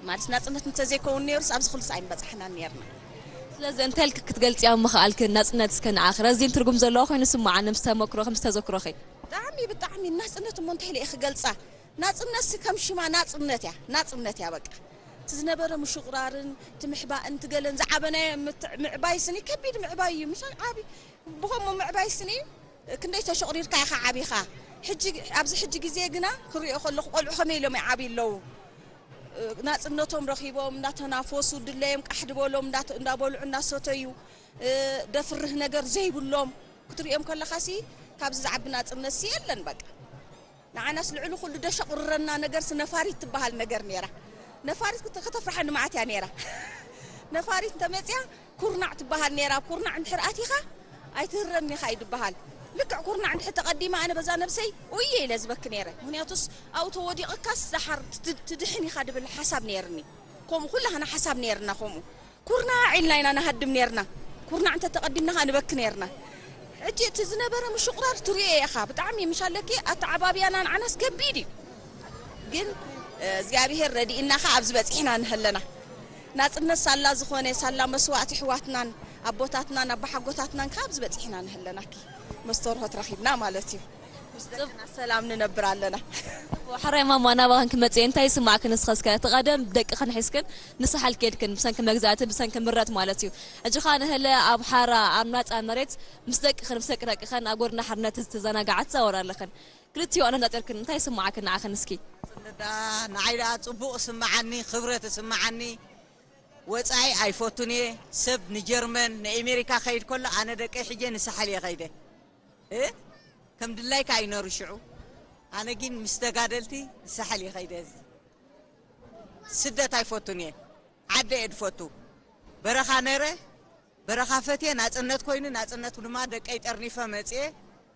ማለት ናፅነት እንተዘይከውን ነሩስ ኣብዚ ኩሉስ ኣይምበፃሕናን ነርና። ስለዚ እንታይ ኢልክ ክትገልፅያ ምኽኣልክ ናፅነት እስከ ንዓኽ ረዚን ትርጉም ዘለዎ ኮይኑ ስማዓኒ ምስ ተመክሮኺ ምስ ተዘክሮኺ? ብጣዕሚ ብጣዕሚ ናፅነት እሞ እንታይ ኢለ እየ ክገልፃ? ናፅነት ሲ ከም ሽማ ናፅነት እያ ናፅነት እያ በቃ። እቲ ዝነበረ ምሽቑራርን እቲ ምሕባእን እቲ ገለን ዝዓበናዮ ምት- ምዕባይ ስኒ ከቢድ ምዕባይ እዩ ምሻል ዓቢ ብኸምኡ ምዕባይ ስኒ ክንደይ ተሸቑሪርካ ኢኻ ዓቢኻ። ሕጂ ኣብዚ ሕጂ ግዜ ግና ክሪኦ ከለኹ ቆልዑ ከመይ ኢሎም ይዓብዩ ኣለዉ። ናፅነቶም ረኺቦም እንዳተናፈሱ ድለዮም ቃሕ ድበሎም እንዳተ- እንዳበልዑ እንዳሰተዩ ደፍርህ ነገር ዘይብሎም ክትሪኦም ከለኻሲ ካብዚ ዝዓቢ ናፅነትሲ የለን በቃ። ንዓናስ ልዕሊ ኩሉ ደሸቑርረና ነገርሲ ነፋሪት ትበሃል ነገር ነይራ። ነፋሪት ክተ- ከተፍርሓኒ መዓት እያ ነይራ። ነፋሪት እንተመፅያ ኩርናዕ ትበሃል ነይራ። ኣብ ኩርናዕ እንድሕር ኣቲኻ ኣይትህረምን ኢኻ እዩ ዝበሃል። ልክዕ ኩርናዕ እንድሕር ተቐዲመ ኣነ በዛ ነብሰይ ኡየ ኢለ ዝበኪ ነይረ። ምኽንያቱስ ኣብኡ ተወዲቕካስ ደሓር ትድ- ትድሕን ኢኻ ድብል ሓሳብ ነይርኒ። ከምኡ ኩላህና ሓሳብ ነይርና ከምኡ። ኩርናዕ ኢልና ኢና ንሃድም ኔርና። ኩርናዕ እንተ ተቐዲምና ኸኣ ንበኪ ኔርና። ሕጂ እቲ ዝነበረ ምሽቑራር ትሪኦ ኢኻ። ብጣዕሚ ምሽ ኣለኪ ኣተዓባብያና ንዓናስ ከቢድ እዩ። ግን እግዚኣብሄር ረዲእና ኸኣ ኣብዚ በጺሕና ንሀለና። ናጽነት ሳላ ዝኾነ ሳላ መስዋእቲ ኣሕዋትናን ኣቦታትናን ኣቦሓጎታትናን ከኣ ኣብዚ በጺሕና ንሀለናኪ። መስተርሆት ረኺብና ማለት እዩ። ምስ ደቅና ሰላም ንነብር ኣለና። ሕራይ ማማ ናባኽን ክመጽእ እየ እንታይ ይስማዕክን ንስኺ እስከ እቲ ቀደም ደቅኽን ሒዝክን ንሳሕል ከይድክን ብሰንኪ መግዛእቲ ብሰንኪ ምረት ማለት እዩ ሕጂ ኸኣ ንሀለ ኣብ ሓራ ኣብ ናጻ መሬት ምስ ደቅኽን ምስ ደቂ ደቅኽን ኣብ ጎደና ሓርነት ዝተዘናጋዓ ትዛወራ ኣለኽን ክልቲኡ ኣነጻጺርክን እንታይ ይስማዓክን ንዓኽን እስኪ ጽልዳ ንዓይ ደኣ ጽቡቕ ስምዓኒ ክብረት ስምዓኒ ወጻኢ ኣይፈቱን እየ ሰብ ንጀርመን ንኤሜሪካ ኸይድ ከሎ ኣነ ደቀይ ሕጀ ንሳሕል እየ ኸይደ እ ከም ድላይካ ኣይነሩ ሽዑ ኣነ ግን ምስ ተጋደልቲ ዝሳሕል ይኸይደ እዚ ስደት ኣይፈቱን እየ ዓደ እየ ድፈቱ በረኻ ነረ በረኻ ፈትየ ናፅነት ኮይኑ ናፅነት ድማ ደቀይ ጠርኒፈ መፅየ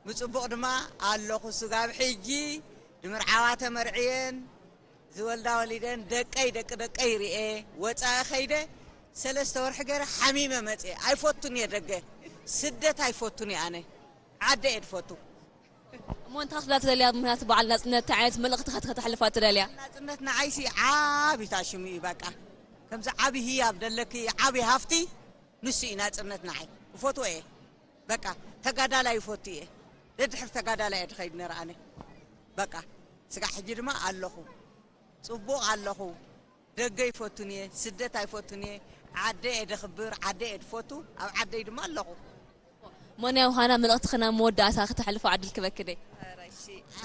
ብፅቡቕ ድማ ኣለኹ ስጋብ ሕጂ ድምርዓዋ ተመርዕየን ዝወልዳ ወሊደን ደቀይ ደቂ ደቀይ ርኤ ወፃኢ ኸይደ ሰለስተ ወርሒ ገይረ ሓሚመ መፅየ ኣይፈቱን እየ ደገ ስደት ኣይፈቱን እየ ኣነ ዓደ እየ ድፈቱ እሞ እንታይ ክትብላ ትደልያ ምክንያቱ በዓል ናፅነት እንታይ ዓይነት መልእክቲ ከ ከተሕልፋ ትደልያ ናፅነት ንዓይሲ ዓብታ ሽሙ እዩ በቃ ከምዚ ዓብ ህያብ ደለኪ ዓብ ሃፍቲ ንሱ እዩ ናፅነት ንዓይ እፈትዎ እየ በቃ ተጋዳላይ ይፈቱ እየ ደድሕር ተጋዳላይ እየ ድኸይድ ነረ ኣነ በቃ ስጋዕ ሕጂ ድማ ኣለኹ ፅቡቕ ኣለኹ ደገ ይፈቱን እየ ስደት ኣይፈቱን እየ ዓደ እየ ደኽብር ዓደ እየ ድፈቱ ኣብ ዓደይ ድማ ኣለኹ ሞንያ ውሃና መልእኽትኽን ኣብ መወዳእታ ክተሕልፎ ዕድል ክበክደ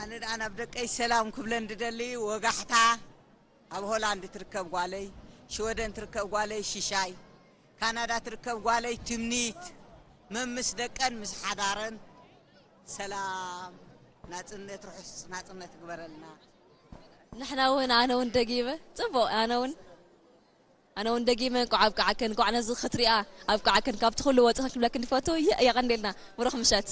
ኣነ ደኣ ናብ ደቀይ ሰላም ክብለን ድደሊ ወጋሕታ ኣብ ሆላንድ ትርከብ ጓለይ ሽወደን ትርከብ ጓለይ ሽሻይ ካናዳ ትርከብ ጓለይ ትምኒት መምስ ደቀን ምስ ሓዳረን ሰላም ናፅነት ርሑስ ናፅነት ግበረልና ንሕና እውን ኣነ እውን ደጊመ ፅቡቕ ኣነ እውን ኣነ እውን ደጊመ እንቋዕ ኣብቅዓክን እንቋዕ ነዚ ክትሪኣ ኣብቅዓክን ካብቲ ኩሉ ወፅኽን ክብለክን ድፈቱ የቐንዴልና ብሩኽ ምሸት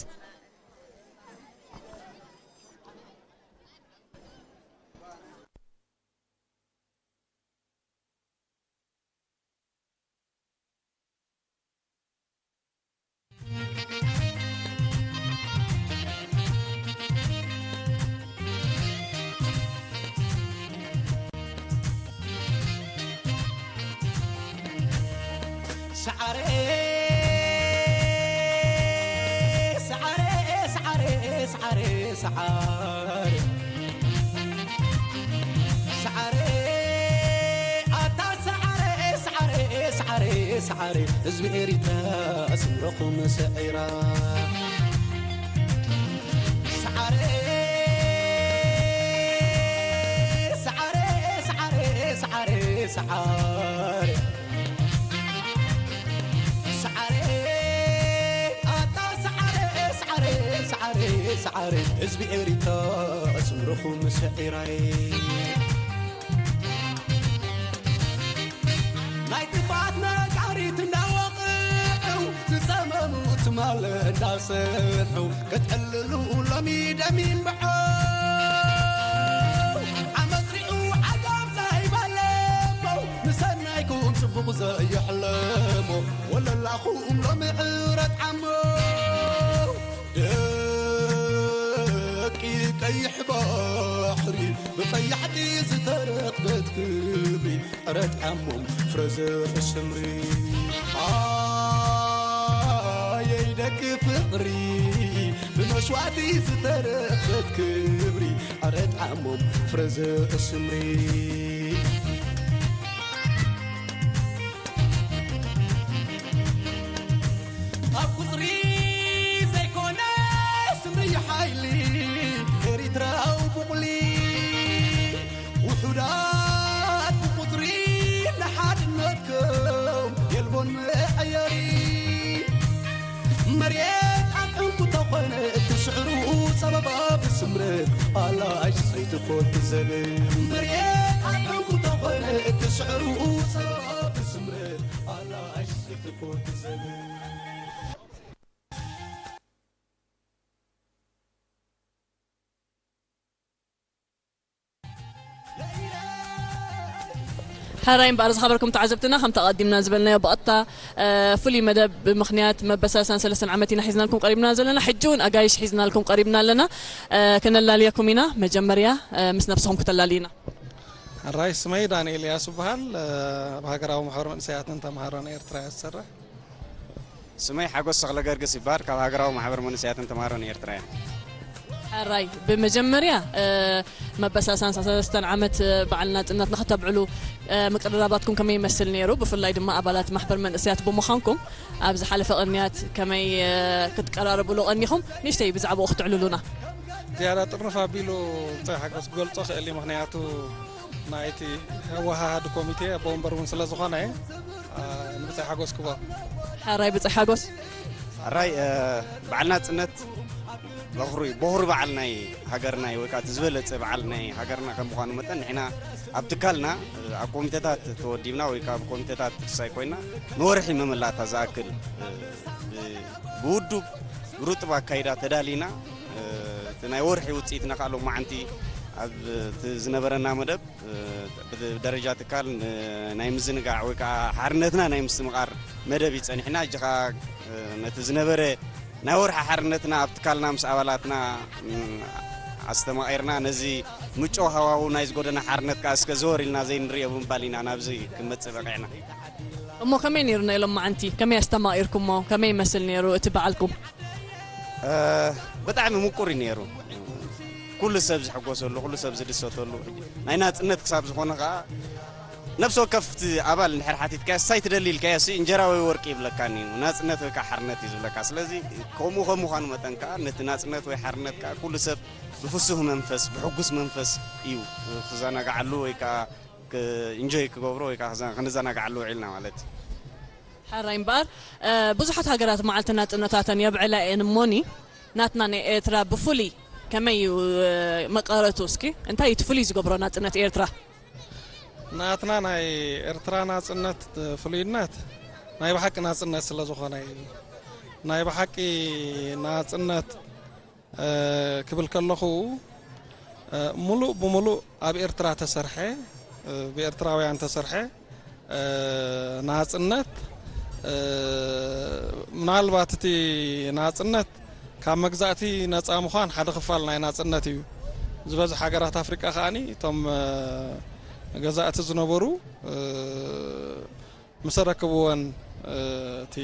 ሰዓረ ሰዓረ ሰዓረ ሰዓረ ሰዓረ ሰዓረ ኣታ ሰዓረ ሰዓረ ሰዓረ ሰዓረ ህዝቢ ኤሪትራ ስምረኹም ሰዒራ ሰዓረ ሰዓረ ሰዓረ ሰዓረ፣ ሰዓረ፣ ኣታ ሰዓረ፣ ሰዓረ፣ ሰዓረ፣ ሰዓረ፣ ህዝቢ ኤሪትራ፣ ኣስምርኹም ስዒራይ። ናይ ጥፍኣት ነጋሪት እናወቕዑ፣ ዝጸመሙ ትማል እንዳሰምዑ፣ ክትዕልሉ ሎሚ ደም ይንብዖ። ዓመት ሪኡ ዓጋብ ዘይበለሞ፣ ንሰናይኩም ጽቡቕ ዘየሕለሞ፣ ወለላኹም ሎሚ ዕረት ዓሞ። ደቂ ቀይሕ ባሕሪ፣ ብቐያሕቲ ዝተረኽበት ክብሪ፣ ዕረት ዓሞም ፍረ ዘርኢ ስምሪ። ኣየይ ደቂ ፍቕሪ፣ ብመስዋእቲ ዝተረኽበት ክብሪ፣ ዕረት ዓሞም ፍረ ዘርኢ ስምሪ። ካብ ቁጽሪ ዘይኮነ ስምሪ ሓይሊ፣ ኤሪትራዊ ቡቕሊ። ውሑዳት ብቁጽሪ ንሓድነትኩም የልቦን መዐየሪ። መሬት ኣብ ዕንቁ ተኾነ እትስዕሩ ጸበባ ብስምረት ኣላሽ ዘይትፈቱ ዘብል። መሬት ኣብ ዕንቁ ተኾነ እትስዕሩ ጸበባ ብስምረት ኣላሽ ዘይትፈቱ ዘብል። ሕራይ እምበኣር ዝኸበርኩም ተዓዘብትና፣ ከምቲ ኣቐዲምና ዝበልናዮ ብቐጥታ፣ እ፣ ፍሉይ መደብ ብምኽንያት መበል ሰላሳን ሰለስተን ዓመት ኢና ሒዝናልኩም ቀሪብና ዘለና። ሕጂ እውን ኣጋይሽ ሒዝናልኩም ቀሪብና ኣለና። እ፣ ከነላልየኩም ኢና። መጀመርያ፣ እ፣ ምስ ነብስኹም ክተላልዩና። ሕራይ፣ ስመይ ዳንኤል እያሱ እበሃል። እ፣ ኣብ ሃገራዊ ማሕበር መንእሰያትን ተምሃሮን ኤርትራ እየ ዝሰርሕ። ስመይ ሓጎስ ተኽለገርግስ ይበሃል። ካብ ሃገራዊ ማሕበር መንእሰያትን ተምሃሮን ኤርትራ እየ። ሕራይ፣ ብመጀመርያ፣ እ፣ መበል ሰላሳን ሰለስተን ዓመት፣ እ፣ በዓል ናጽነት ንኽተብዕሉ፣ እ፣ ምቅርራባትኩም ከመይ ይመስል ነይሩ? ብፍላይ ድማ ኣባላት ማሕበር መንእሰያት ብምዃንኩም፣ ኣብ ዝሓለፈ ቅንያት ከመይ፣ እ፣ ክትቀራረብሉ ቀኒኹም? ንእሽተይ ብዛዕባኡ ክትዕልሉና። ዝያዳ ጥርንፍ ኣቢሉ ብጻይ ሓጎስ ክገልጾ ክእል እዩ። ምኽንያቱ ናይቲ ኣወሃሃዲ ኮሚቴ ኣቦ ወንበር እውን ስለ ዝኾነ፣ እ፣ ንብጻይ ሓጎስ ክቦ። ሕራይ ብጻይ ሓጎስ። ሕራይ፣ እ፣ በዓል ናጽነት በኹሪ፣ በኹሪ በዓል ናይ ሃገርና እዩ፣ ወይ ከዓ እቲ ዝበለጸ በዓል ናይ ሃገርና ከም ምዃኑ መጠን፣ ንሕና ኣብ ትካልና፣ እ፣ ኣብ ኮሚቴታት ተወዲብና ወይ ከዓ ኣብ ኮሚቴታት ክሳይ ኮይና ንወርሒ መመላእታ ዝኣክል፣ እ፣ ብ-፣ ብውዱብ ብርጡብ ኣካይዳ ተዳሊና፣ እ፣ እቲ ናይ ወርሒ ውጽኢትና ከዓ ሎማዓንቲ ኣብ እቲ ዝነበረና መደብ፣ እ፣ ብደረጃ ትካል ን-፣ ናይ ምዝንጋዕ ወይ ከዓ ሓርነትና ናይ ምስትምቓር መደብ እዩ ጸኒሕና። ሕጂ ከዓ፣ እ፣ ነቲ ዝነበረ ናይ ወርሒ ሓርነትና ኣብ ትካልና ምስ ኣባላትና፣ ም፣ ኣስተማቒርና፣ ነዚ ምጮ ሃዋሁ ናይ ዝጎደና ሓርነት ከዓ እስከ ዘወር ኢልና ዘይንርእዮ ብምባል ኢና ናብዚ ክንመጽእ በቒዕና። እሞ ከመይ ነይሩ ናይ ሎማዓንቲ? ከመይ ኣስተማቒርኩሞ? ከመይ ይመስል ነይሩ እቲ በዓልኩም? እ፣ ብጣዕሚ ምቁር እዩ ነይሩ። ኩሉ ሰብ ዝሕጎሰሉ፣ ኩሉ ሰብ ዝድሰተሉ፣ ናይ ናጽነት ክሳብ ዝኾነ ኸዓ፣ ነፍሲ ወከፍ እቲ ኣባል እንድሕር ሓቲትካዮ፣ "እንታይ ትደሊ?" ኢልካዮ፣ "ሲ እንጀራ ወይ ወርቂ?" ይብለካኒ እዩ። ናጽነት ወይ ከዓ ሓርነት እዩ ዝብለካ። ስለዚ ከምኡ ከም ምዃኑ መጠን ከዓ፣ ነቲ ናጽነት ወይ ሓርነት ከዓ ኩሉ ሰብ ብፍሱህ መንፈስ፣ ብሕጉስ መንፈስ እዩ ክዘናግዓሉ ወይ ከዓ ክ-፣ ኢንጆይ ክገብሮ ወይ ከዓ ክዘ-፣ ክንዘናግዓሉ ውዒልና ማለት እዩ። ሕራይ እምበኣር፣ እ፣ ብዙሓት ሃገራት መዓልቲ ናጽነታተን የብዕላ እየን እሞኒ፣ ናትና ናይ ኤርትራ ብፍሉይ ከመይ እዩ፣ እ፣ መቐረቱ? እስኪ እንታይ እዩ እቲ ፍሉይ ዝገብሮ ናጽነት ኤርትራ? ናትና ናይ ኤርትራ ናጽነት ፍሉይነት ናይ ብሓቂ ናጽነት ስለ ዝኾነ እዩ። ናይ ብሓቂ ናጽነት እ፣ ክብል ከለኹ፣ እ፣ ሙሉእ ብሙሉእ ኣብ ኤርትራ ተሰርሐ፣ እ፣ ብኤርትራውያን ተሰርሐ፣ እ፣ ናጽነት፣ እ፣ ምናልባት እቲ ናጽነት ካብ መግዛእቲ ነጻ ምዃን ሓደ ክፋል ናይ ናጽነት እዩ። ዝበዝሕ ሃገራት ኣፍሪቃ ከኣኒ እቶም፣ እ፣ ገዛእቲ ዝነበሩ፣ እ፣ ምስ ኣረክብወን፣ እ፣ እቲ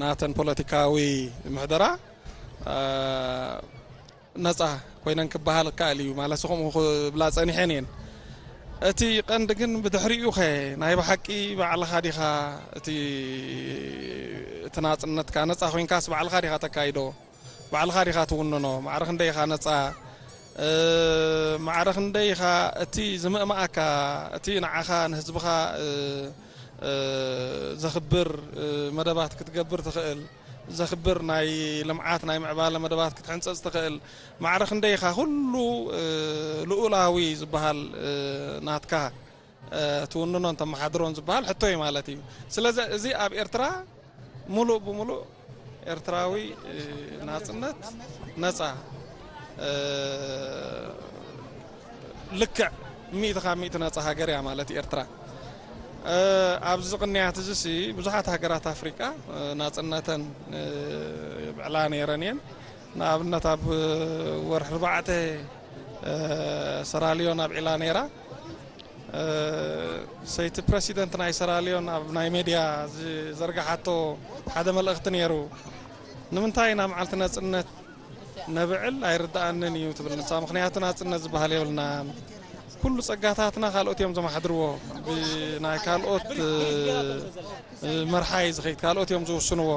ናተን ፖለቲካዊ ምሕደራ፣ እ፣ ነጻ ኮይነን ክበሃል ይከኣል እዩ። ማለት ከምኡ ክብላ ጸኒሐን እየን። እቲ ቀንዲ ግን ብድሕሪኡ ኸ ናይ ብሓቂ ባዕልኻ ዲኻ እቲ፣ እቲ ናጽነትካ ነጻ ኮይንካስ ባዕልኻ ዲኻ ተካይዶ? ባዕልኻ ዲኻ ትውንኖ? ማዕረ ክንደይ ኢኻ ነጻ ማዕረ ክንደይ ኢኻ እቲ ዝምእማኣካ፣ እቲ ንዓኻ ንህዝብኻ ዘኽብር መደባት ክትገብር ትኽእል፣ ዘኽብር ናይ ልምዓት ናይ ምዕባለ መደባት ክትሕንፀፅ ትኽእል፣ ማዕረ ክንደይ ኢኻ ኩሉ ልኡላዊ ዝበሃል ናትካ ትውንኖን ተመሓድሮን ዝበሃል ሕቶ እዩ ማለት እዩ። ስለዚ እዚ ኣብ ኤርትራ ሙሉእ ብሙሉእ ኤርትራዊ ናጽነት ነጻ ልክዕ ሚእቲ ካብ ሚእቲ ነጻ ሃገር እያ ማለት እዩ ኤርትራ። ኣብዚ ቅንያት እዚ ሲ ብዙሓት ሃገራት ኣፍሪቃ ናጽነተን ብዕላ ነይረን እየን። ንኣብነት ኣብ ወርሒ ኣርባዕተ ሰራልዮን ኣብዒላ ነይራ። ሰይቲ ፕረሲደንት ናይ ሰራልዮን ኣብ ናይ ሜድያ ዝዘርግሓቶ ሓደ መልእኽቲ ነይሩ። ንምንታይ ኢና መዓልቲ ነጽነት ነብዕል ኣይርድኣንን እዩ ትብል ንሳ። ምኽንያቱ ናጽነት ዝበሃል የብልናን። ኩሉ ጸጋታትና ካልኦት እዮም ዘማሕድርዎ። ብናይ ካልኦት መርሓ እዩ ዝኸይድ፣ ካልኦት እዮም ዝውስንዎ።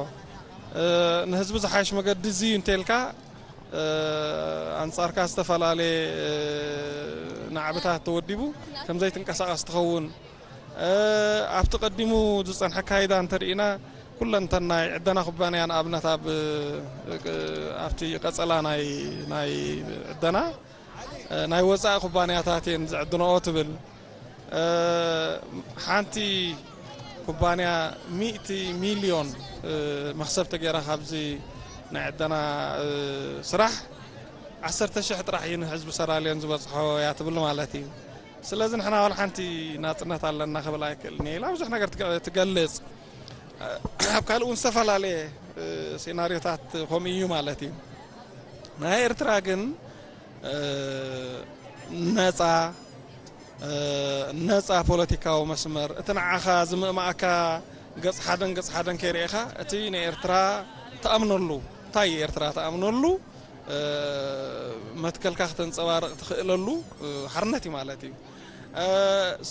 ንህዝቢ ዝሓይሽ መገዲ እዚ እዩ እንተልካ ኣንጻርካ ዝተፈላለየ ናዕብታት ተወዲቡ ከም ዘይትንቀሳቐስ ትኸውን። ኣብቲ ቀዲሙ ዝጸንሐ ኣካይዳ እንተርኢና ኩለንተን ናይ ዕደና ኩባንያ ንኣብነት ኣብ ኣብቲ ቀጸላ ናይ ናይ ዕደና ናይ ወጻኢ ኩባንያታት እየን ዝዕድነኦ ትብል። ሓንቲ ኩባንያ ሚእቲ ሚልዮን መኽሰብ ተገይራ ካብዚ ናይ ዕደና ስራሕ ዓሰርተ ሽሕ ጥራሕ እዩ ንህዝቢ ሰራልዮን ዝበፅሖ እያ ትብል ማለት እዩ። ስለዚ ንሕና ዋላ ሓንቲ ናፅነት ኣለና ክብል ኣይክእልን እየ ኢላ ብዙሕ ነገር ትገ- ትገልፅ። ኣብ ካልእ እውን ዝተፈላለየ ሴናሪዮታት ከምኡ እዩ ማለት እዩ። ናይ ኤርትራ ግን ነፃ ነፃ ፖለቲካዊ መስመር፣ እቲ ንዓኻ ዝምእማኣካ ገፅ ሓደን ገፅ ሓደን ከይርኤኻ፣ እቲ ንኤርትራ ትኣምነሉ፣ እንታይ እዩ ኤርትራ ትኣምነሉ፣ መትከልካ ክተንፀባርቕ ትኽእለሉ ሓርነት እዩ ማለት እዩ።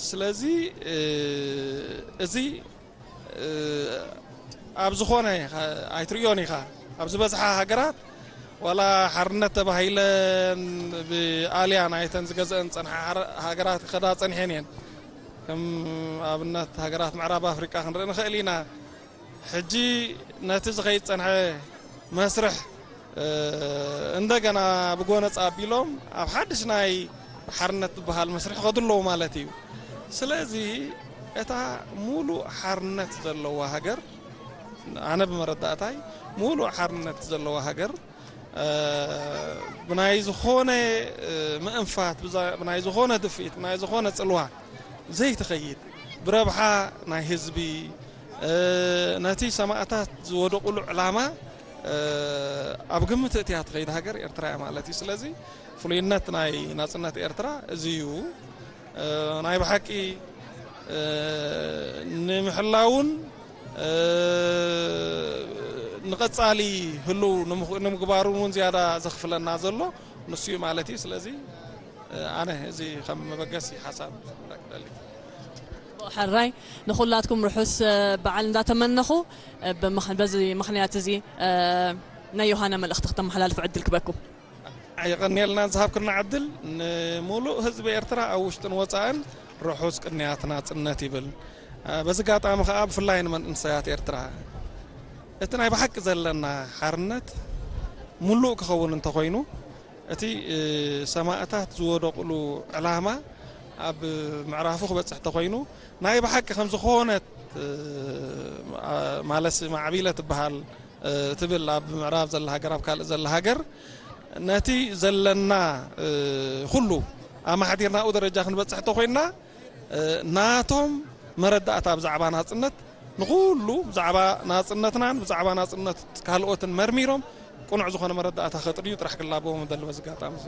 ስለዚ እዚ ኣብ ዝኾነ ኣይትርእዮን ኢኻ። ኣብ ዝበዝሓ ሃገራት ዋላ ሓርነት ተባሂለን ብኣልያን ኣይተን ዝገዝአን ዝጸንሓ ሃረ- ሃገራት ክኸዳ ጸኒሐን እየን። ከም ኣብነት ሃገራት ምዕራብ ኣፍሪቃ ክንርኢ ንኽእል ኢና። ሕጂ ነቲ ዝኸይድ ዝጸንሐ መስርሕ እንደገና ብጎነጽ ኣቢሎም ኣብ ሓድሽ ናይ ሓርነት ዝበሃል መስርሕ ይኸዱ ኣለዉ ማለት እዩ። ስለዚ እታ ሙሉእ ሓርነት ዘለዋ ሃገር፣ ኣነ ብመረዳእታይ ሙሉእ ሓርነት ዘለዋ ሃገር ብናይ ዝኾነ ምእንፋት፣ ብናይ ዝኾነ ድፍኢት፣ ብናይ ዝኾነ ጽልዋ ዘይትኸይድ፣ ብረብሓ ናይ ህዝቢ፣ ነቲ ሰማእታት ዝወደቑሉ ዕላማ ኣብ ግምት እትያ ትኸይድ ሃገር ኤርትራ እያ ማለት እዩ። ስለዚ ፍሉይነት ናይ ናጽነት ኤርትራ እዚ እዩ። ናይ ብሓቂ ንምሕላውን ንቐጻሊ ህልው ንምግባሩን እውን ዝያዳ ዘኽፍለና ዘሎ ንሱ እዩ ማለት እዩ። ስለዚ ኣነ እዚ ከም መበገሲ ሓሳብ ክደሊ። ሕራይ ንኹላትኩም ርሑስ በዓል እንዳተመነኹ በዚ ምኽንያት እዚ ናይ ዮሃና መልእኽቲ ክተመሓላልፉ ዕድል ክበኩም። የቐንየልና ዝሃብክና ዕድል። ንሙሉእ ህዝቢ ኤርትራ ኣብ ውሽጥን ወጻእን ርሑስ ቅንያት ናጽነት ይብል። በዚ ኣጋጣሚ ከኣ ብፍላይ ንመንእሰያት ኤርትራ እቲ ናይ ብሓቂ ዘለና ሓርነት ሙሉእ ክኸውን እንተኾይኑ እቲ ሰማእታት ዝወደቕሉ ዕላማ ኣብ ምዕራፉ ክበጽሕ ተኾይኑ ናይ ብሓቂ ከም ዝኾነት ማለት ማዕቢለ ትበሃል ትብል ኣብ ምዕራብ ዘላ ሃገር ኣብ ካልእ ዘላ ሃገር ነቲ ዘለና ኩሉ ኣማሕዲርና ኣብኡ ደረጃ ክንበጽሕ ተኾይንና ናቶም መረዳእታ ብዛዕባ ናጽነት ንኹሉ ብዛዕባ ናጽነትናን ብዛዕባ ናጽነት ካልኦትን መርሚሮም ቅኑዕ ዝኾነ መረዳእታ ከጥርዩ ጥራሕ ክላበዎም እደሊ በዚ ኣጋጣሚ እዚ።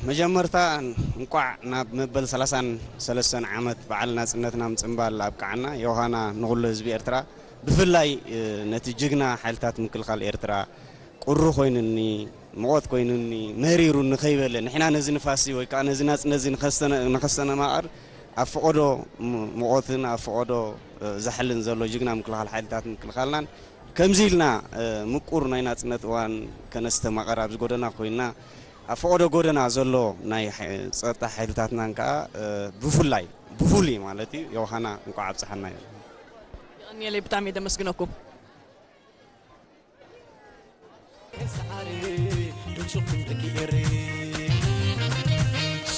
መጀመርታ እንቋዕ ናብ መበል ሰላሳን ሰለስተን ዓመት በዓል ናጽነትና ምጽንባል ኣብቅዓና። ዮሃና ንኹሉ ህዝቢ ኤርትራ ብፍላይ ነቲ ጅግና ሓይልታት ምክልኻል ኤርትራ ቁሪ ኮይኑኒ፣ ምቖት ኮይኑኒ፣ መሪሩኒ ከይበለ ንሕና ነዚ ንፋሲ ወይ ከዓ ነዚ ናጽነት እዚ ንኸስተነማቐር ኣብ ፈቐዶ ምቖትን ኣብ ፈቐዶ ዛሕልን ዘሎ ጅግና ምክልኻል ሓይልታት ምክልኻልናን ከምዚ ኢልና ምቁር ናይ ናጽነት እዋን ከነስተማቐር ኣብዚ ጎደና ኮይና ኣብ ፈቐዶ ጎደና ዘሎ ናይ ጸጥታ ሓይልታትናን ከኣ ብፍላይ ብፍሉይ ማለት እዩ ዮሃና እንቋዕ ኣብጽሓና እዩ። የቐንየለይ ብጣዕሚ እየ ደመስግነኩም። ሰዓሪ ድምፅኹም ደቂ ኤሪ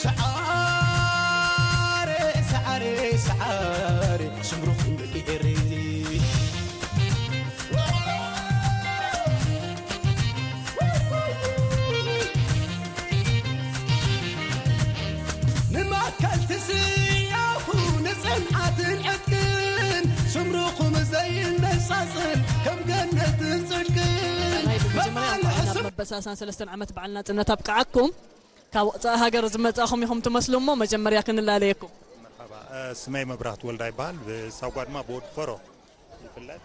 ሰዓሪ ሰዓሪ ሰዓሪ ስምርኹም ደቂ ኤሪ ንማእከል ትስያኹ ንፅንዓትን ዕጥቅን ስምርኹም ዘይነፃፅል ከም ገነትን ፅድቅን ናይ ብመጀመርያ እንኳዕ ናብ መበል ሰላሳን ሰለስተን ዓመት በዓል ናፅነት ኣብቅዓኩም። ካብ ወፃኢ ሃገር ዝመፃኹም ኢኹም ትመስሉ እሞ መጀመርያ ክንላለየኩም። መርሓባ፣ ስመይ መብራህቱ ወልዳ ይበሃል። ብሳጓ ድማ ብወዲ ፈሮ ይፍለጥ።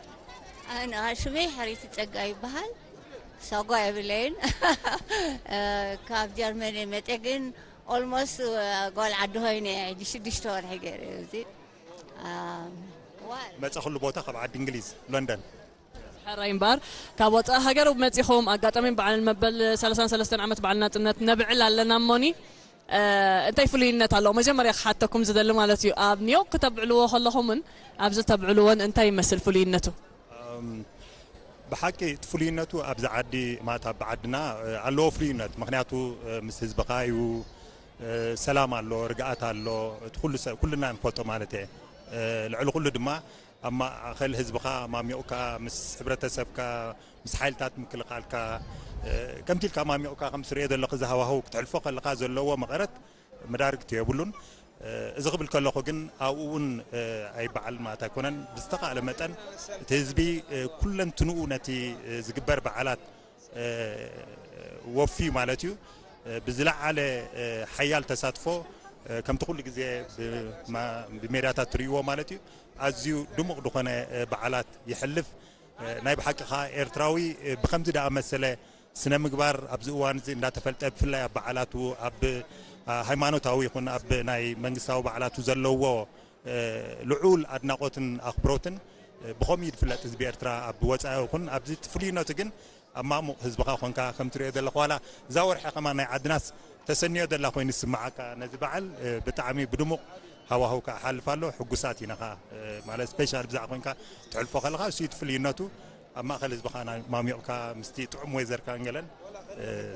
ኣነ ስመይ ሓሪቲ ጸጋ ይበሃል። ሳጓ የብለይን። ካብ ጀርመን እየ መጤ ግን ኦልሞስት ጓል ዓዲ ኮይነ ሕጂ ሽዱሽተ ወርሒ ገይረ እዚ መፀኹሉ ቦታ ካብ ዓዲ እንግሊዝ ሎንደን። ሕራይ እምበኣር ካብ ወፃኢ ሃገር መፂኹም ኣጋጣሚ በዓል መበል ሰላሳን ሰለስተን ዓመት በዓል ናፅነት ነብዕል ኣለና እሞኒ እንታይ ፍሉይነት ኣለዎ? መጀመርያ ክሓተኩም ዝደሊ ማለት እዩ ኣብ ኒውዮርክ ክተብዕልዎ ከለኹምን ኣብዚ ተብዕልዎን እንታይ ይመስል ፍሉይነቱ? ብሓቂ እቲ ፍሉይነቱ ኣብዚ ዓዲ ማለት ኣብ ዓድና ኣለዎ ፍሉይነት። ምክንያቱ ምስ ህዝብኻ እዩ፣ ሰላም ኣሎ፣ ርግኣት ኣሎ። እቲ ኩሉ ሰብ ኩልና ንፈልጦ ማለት እየ። ልዕሊ ኩሉ ድማ ኣብ ማእኸል ህዝብኻ ማሚቑካ ምስ ሕብረተሰብካ ምስ ሓይልታት ምክልኻልካ ከምቲ ኢልካ ማሚቑካ ከም ትሪኦ ዘለኹ እዚ ሃዋህው ክትሕልፎ ከለኻ ዘለዎ መቐረት መዳርግቲ የብሉን። እዚ ክብል ከለኹ ግን ኣብኡ እውን ኣይበዓል ማለት ኣይኮነን። ብዝተኻእለ መጠን እቲ ህዝቢ ኩለንትንኡ ነቲ ዝግበር በዓላት ወፍዩ ማለት እዩ ብዝለዓለ ሓያል ተሳትፎ ከምቲ ኩሉ ግዜ ብሜዳታት ትርእይዎ ማለት እዩ ኣዝዩ ድሙቕ ዝኾነ በዓላት ይሕልፍ። ናይ ብሓቂ ኸዓ ኤርትራዊ ብኸምዚ ደኣ መሰለ ስነ ምግባር ኣብዚ እዋን እዚ እንዳተፈልጠ ብፍላይ ኣብ በዓላቱ ኣብ ሃይማኖታዊ ይኹን ኣብ ናይ መንግስታዊ በዓላቱ ዘለዎ ልዑል ኣድናቖትን ኣኽብሮትን ብኸምኡ እዩ ዝፍለጥ ህዝቢ ኤርትራ ኣብ ወፃኢ ይኹን ኣብዚ እቲ ፍሉይነቱ ግን ኣብ ማእሙቕ ህዝብኻ ኮንካ ከም ትሪኦ ዘለኻ ዋላ እዛ ወርሒ ከማን ናይ ዓድናስ ተሰንዮ ዘላ ኮይኑ ዝስምዓካ ነዚ በዓል ብጣዕሚ ብድሙቕ ሃዋህው ከዓ ሓልፍ ኣሎ ሕጉሳት ኢና ኸዓ ማለት ስፔሻል ብዛዕ ኮንካ ትሕልፎ ከለኻ እሱ እዩ እቲ ፍልይነቱ ኣብ ማእኸል ህዝብኻ ማሚቕካ ምስቲ ጥዑም ወይዘርካን ገለን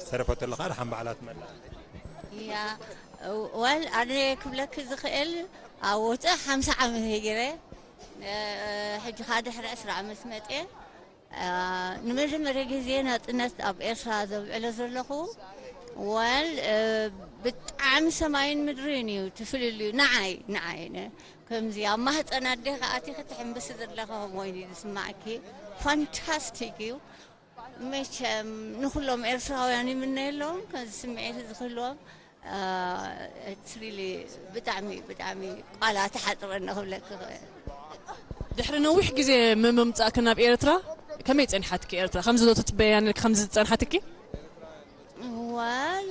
ዝተረፈ ተለኻ ደሓን በዓላት መላ ያ ወል ኣነ ክብለኪ ዝኽእል ኣብ ወፅእ ሓምሳ ዓመት ገይረ ሕጂ ኸዓ ድሕሪ ዕስራ ዓመት መፅየ ንመጀመርያ ግዜ ናፅነት ኣብ ኤርትራ ዘብዕሎ ዘለኹ ወል ብጣዕሚ ሰማይን ምድርን እዩ ትፍልልዩ ንዓይ ንዓይ ከምዚ ኣብ ማህፀን ኣዴኻ ኣቲኺ ትሕምብሲ ዘለኻ ከም ኮይኑ እዩ ዝስማዕኪ ፋንታስቲክ እዩ መቸም ንኩሎም ኤርትራውያን ይምነየሎም ከምዚ ስምዒት ዝክህልዎም ትሪሊ ብጣዕሚ ብጣዕሚ ቃላት ሓፅረኒ ክብለኪ ክእል ድሕሪ ነዊሕ ግዜ ምምምፃእኪ ናብ ኤርትራ ከመይ ፀኒሓትኪ ኤርትራ ከምዚ ዶ ትፅበያ ነርኪ ከምዚ ዝፀንሓትኪ ዋል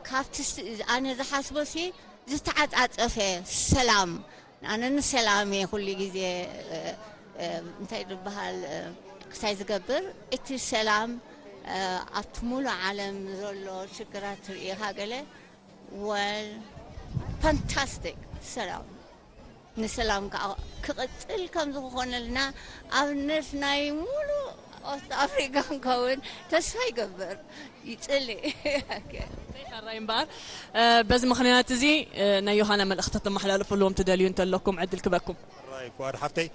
ካብቲ ኣነ ዝሓስቦ ሲ ዝተዓፃፀፈ ሰላም ኣነ ንሰላም እየ ኩሉ ግዜ እንታይ ዝበሃል ክሳይ ዝገብር እቲ ሰላም ኣብቲ ሙሉእ ዓለም ዘሎ ሽግራት ትርእኻ ገለ ወል ፋንታስቲክ ሰላም ንሰላም ከዓ ክቕፅል ከም ዝኾነልና ኣብነት ናይ ሙሉእ ኦስት ኣፍሪካ ንከውን ተስፋ ይገብር ይፅሊ ራይ እምበኣር በዚ ምክንያት እዚ ናይ ዮሃና መልእክቲ ተመሓላልፍልዎም ትደልዩ እንተለኩም ዕድል ክበኩም ራይ ጓድ ሓፍተይ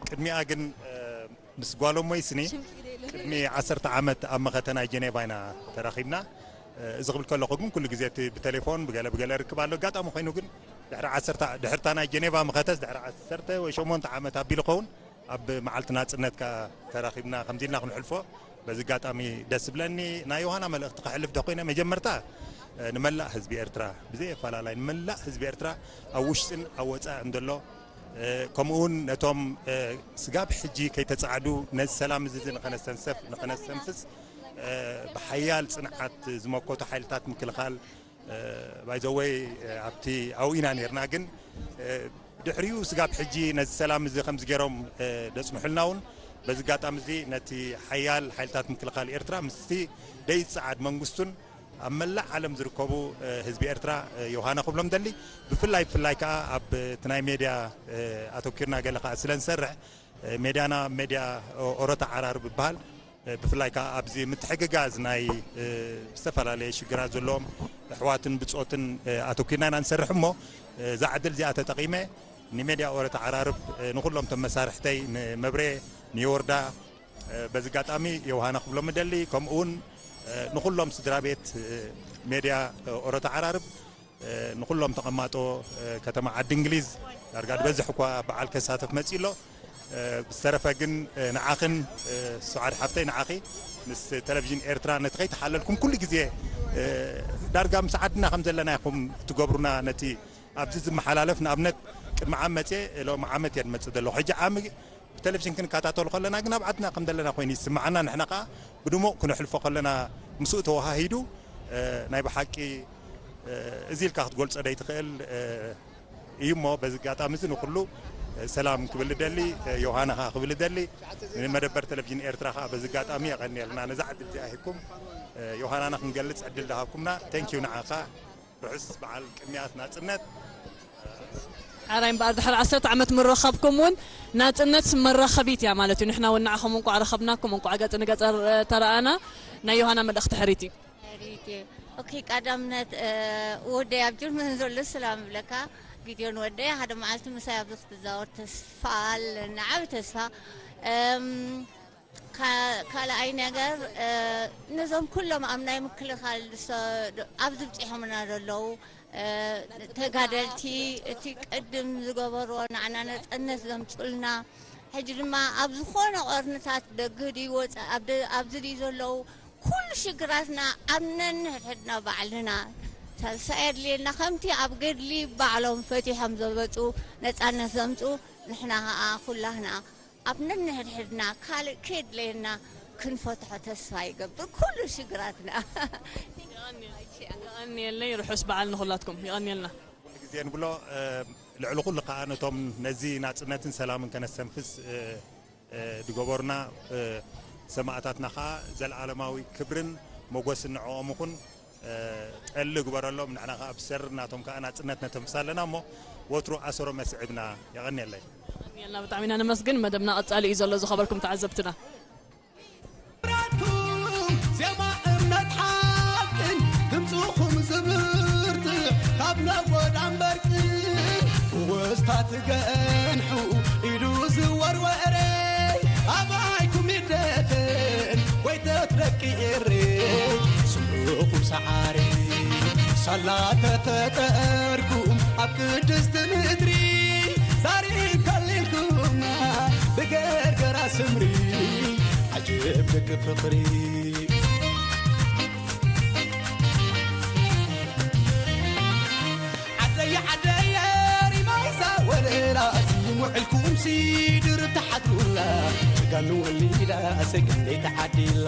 ቅድሚኣ ግን ምስ ጓሎም ወይ ስኒ ቅድሚ ዓሰርተ ዓመት ኣብ መኸተ ናይ ጀኔቫ ኢና ተራኺብና እዚ ክብል ከለኹ ግን ኩሉ ግዜ እቲ ብቴሌፎን ብገለ ብገለ ርክብ ኣሎ ኣጋጣሚ ኮይኑ ግን ድሕሪ ዓሰርተ ድሕርታ ናይ ጀኔቫ መኸተስ ድሕሪ ዓሰርተ ወይ ሸሞንተ ዓመት ኣቢሉ ኸውን ኣብ መዓልቲ ናፅነትካ ተራኺብና ከምዚ ኢልና ክንሕልፎ በዚ ኣጋጣሚ ደስ ዝብለኒ ናይ ዮሃና መልእኽቲ ከሕልፍ ዶ ኮይነ መጀመርታ ንመላእ ህዝቢ ኤርትራ ብዘይ ኣፈላላይ ንመላእ ህዝቢ ኤርትራ ኣብ ውሽጥን ኣብ ወፃእን ዘሎ ከምኡ እውን ነቶም ስጋብ ሕጂ ከይተፃዕዱ ነዚ ሰላም እዚ ንኸነስተንሰፍ ንኸነስተንፍስ ብሓያል ፅንዓት ዝመኮቱ ሓይልታት ምክልኻል ባይዘወይ ኣብቲ ኣብኡ ኢና ነርና ግን ድሕሪኡ ስጋብ ሕጂ ነዚ ሰላም እዚ ከምዚ ገይሮም፣ እ፣ ደጽንሑልና እውን በዚ ኣጋጣሚ እዚ ነቲ ሓያል ሓይልታት ምክልኻል ኤርትራ ምስቲ ደይጸዓድ መንግስቱን ኣብ መላእ ዓለም ዝርከቡ፣ እ፣ ህዝቢ ኤርትራ፣ እ፣ ዮሃና ክብሎም ደሊ። ብፍላይ፣ ብፍላይ ከኣ ኣብ እቲ ናይ ሜድያ፣ እ፣ ኣተኪርና ገለ ከኣ ስለ ንሰርሕ፣ እ፣ ሜድያና ሜድያ ኦ-፣ ኦሮታ ዓራርብ ይበሃል። እ፣ ብፍላይ ከኣ ኣብዚ ምትሕግጋዝ ናይ፣ እ፣ ዝተፈላለየ ሽግራት ዘለዎም ኣሕዋትን ብጾትን፣ እ፣ ኣተኪርና ኢና ንሰርሕ እሞ፣ እ፣ እዛ ዕድል እዚኣ ተጠቒመ ንሜድያ ኦሮታ ዓራርብ፣ እ፣ ንኹሎም እቶም መሳርሕተይ፣ ንመብሬ፣ ንዮወርዳ፣ እ፣ በዚ ኣጋጣሚ ዮሃና ክብሎም እደሊ። ከምኡ እውን፣ እ፣ ንኹሎም ስድራ ቤት፣ እ፣ ሜድያ፣ እ፣ ኦሮታ ዓራርብ፣ እ፣ ንኹሎም ተቐማጦ፣ እ፣ ከተማ ዓዲ እንግሊዝ፣ ዳርጋ ዝበዝሕ እኳ በዓል ከሳተፍ መጺኡ ኣሎ። እ፣ ብዝተረፈ ግን፣ እ፣ ንዓኽን፣ እ፣ ሱዓድ ሓፍተይ፣ ንዓኺ ምስ ቴሌቪዥን ኤርትራ ነቲ ከይተሓለልኩም ኩሉ ግዜ፣ እ፣ ዳርጋ ምስ ዓድና ከም ዘለና ኢኹም ትገብሩና። ነቲ ኣብዚ ዝመሓላለፍ፣ ንኣብነት ቅድሚ ዓም መጽየ፣ ሎሚ ዓመት እየ ዝመጽእ ዘለኹ። ሕጂ ዓሚ ብቴሌቪዥን ክንከታተሎ ከለና ግን ኣብ ዓድና ከም ዘለና ኮይኑ ይስምዓና። ንሕና ከኣ ብድሙቕ ክነሕልፎ ከለና ምስኡ ተወሃሂዱ፣ እ፣ ናይ ብሓቂ፣ እ፣ እዚ ኢልካ ክትገልጾ ደይትኽእል፣ እ፣ እዩ እሞ በዚ ኣጋጣሚ እዚ ንኹሉ፣ እ፣ ሰላም ክብል እደሊ፣ እ፣ ዮሃና ከኣ ክብል እደሊ። ንመደበር ቴሌቪዥን ኤርትራ ከኣ በዚ ኣጋጣሚ የቐንየልና ነዛ ዕድል እዚኣ ሂብኩም፣ እ፣ ዮሃናና ክንገልጽ ዕድል ዝሃብኩምና። Thank you ንዓኻ። ርሑስ በዓል ቅንያት ናጽነት። ሓራይ እምበኣር ድሕሪ ዓሰርተ ዓመት ምረኸብኩም እውን ናጽነት መራኸቢት እያ ማለት እዩ። ንሕና እውን ንዓኹም እንቋዕ ረኸብናኩም፣ እንቋዕ ገጽ ንገጽ ተረኣና። ናይ ዮሃና መልእኽቲ ሕሪት እዩ። ሕሪት እዩ። ኦኬ፣ ቀዳምነት፣ እ፣ ወደይ ኣብ ጀርመን ዘሎ ሰላም እብለካ። ጊድዮን ወደይ፣ ሓደ መዓልቲ ምሳይ ኣብዚ ክትዛወር ተስፋ ኣለኒ፣ ዓቢ ተስፋ። እም፣ ካ-፣ ካልኣይ ነገር፣ እ፣ ነዞም ኩሎም ኣብ ናይ ምክልኻል ዝሰ-፣ ኣብዚ ብጺሖምና ዘለዉ፣ እ፣ ተጋደልቲ፣ እቲ ቅድም ዝገበርዎ ንዓና ነጻነት ዘምጹልና፣ ሕጂ ድማ ኣብ ዝኾነ ቐርንታት፣ ደገ ድዩ ወጻኢ፣ ኣብ ደ-፣ ኣብዚ ድዩ ዘለዉ፣ ኩሉ ሽግራትና ኣብ ነንሕድሕድና ባዕልና፣ ሳልሳይ የድልየና። ከምቲ ኣብ ገድሊ ባዕሎም ፈቲሖም ዘበጹ፣ ነጻነት ዘምጹ፣ ንሕና ኸኣ ኩላህና ኣብ ነንሕድሕድና ካልእ ከየድለየና ክንፈትሖ ተስፋ ይገብር ኩሉ ሽግራትና። የቐንየለይ፣ ርሑስ በዓል ንኹላትኩም። የቐንየልና። ኩሉ ግዜ ንብሎ፣ እ፣ ልዕሊ ኩሉ ከኣ ነቶም ነዚ ናጽነትን ሰላምን ከነስተንፍስ፣ እ፣ እ፣ ዝገበሩና፣ እ፣ ሰማእታትና ከኣ ዘለኣለማዊ ክብርን ሞጎስን ንዕኦም ይኹን። እ፣ ጠሊ ግበረሎም፣ ንሕና ከኣ ብሰሪ ናቶም ከኣ ናጽነት ነተንፍስ ኣለና እሞ፣ ወትሩ ኣሰሮም የስዕብና። የቐንየለይ። የቐንየልና፣ ብጣዕሚ ኢና ነመስግን። መደብና ቀጻሊ እዩ ዘሎ፣ ዝኸበርኩም ተዓዘብትና። ዜማ እምነት ሓቅን ድምፅኹም ዝብርትዕ ካብ ነጎዳን በርቅን እወስታ ትገንሑ ኢዱ ዝወርወረ ኣባይኩም ይደፈን ጎይተት ደቂ ኤሬ ስምዑኹም ሰዓሪ ሳላ ተፈጠርኩም ኣብ ቅድስቲ ምድሪ ዛሪ ከሊልኩምና ብገርገራ ስምሪ ዓጀብ ደቂ ፍቕሪ ዓደየ ዓደየ ሪማይዛ ወለላ ውዕልኩም ሲድር ተሓድሩላ ጀጋኑ ወሊዳ ኣሰይ ክንደይ ተዓዲላ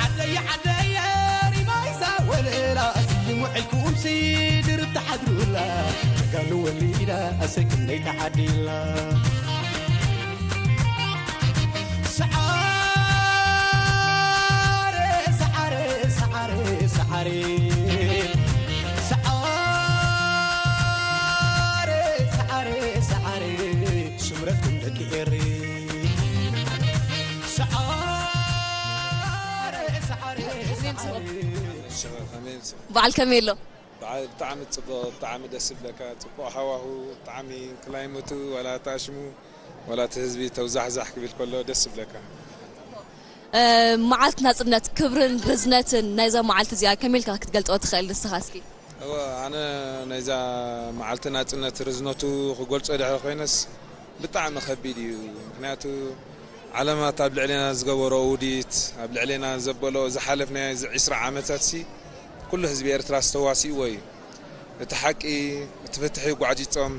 ዓደየ ዓደየ ሪማይዛ ወለላ ውዕልኩም ሲድር ተሓድሩላ ጀጋኑ ወሊዳ ኣሰይ ክንደይ ተዓዲላ ሰዓረ ሰዓረ ሰዓረ ሰዓረ ሰዓረ ሰዓረ ሰዓረ ስምረትኩም ደቂ ኤሪ ሰዓረ ሰዓረ ሰዓረ በዓል ከመይ ኣሎ? በዓል ብጣዕሚ ፅቡቕ፣ ብጣዕሚ ደስ ዝብለካ፣ ፅቡቕ ሃዋሁ፣ ብጣዕሚ ክላይመቱ ዋላ ታሽሙ ዋላ እቲ ህዝቢ ተውዛሕዛሕ ክብል ከሎ ደስ ዝብለካ። መዓልቲ ናፅነት ክብርን ርዝነትን ናይዛ መዓልቲ እዚኣ ከመይ ኢልካ ክትገልፆ ትኽእል ንስኻ እስኪ? እወ፣ ኣነ ናይዛ መዓልቲ ናፅነት ርዝነቱ ክገልፆ ድሕሪ ኮይነስ ብጣዕሚ ከቢድ እዩ። ምክንያቱ ዓለማት ኣብ ልዕሌና ዝገበሮ ውዲት፣ ኣብ ልዕሌና ዘበሎ ዝሓለፍናዮ እዚ ዕስራ ዓመታት ሲ ኩሉ ህዝቢ ኤርትራ ዝተዋስእዎ እዩ። እቲ ሓቂ፣ እቲ ፍትሒ ጓዕጺጾም፣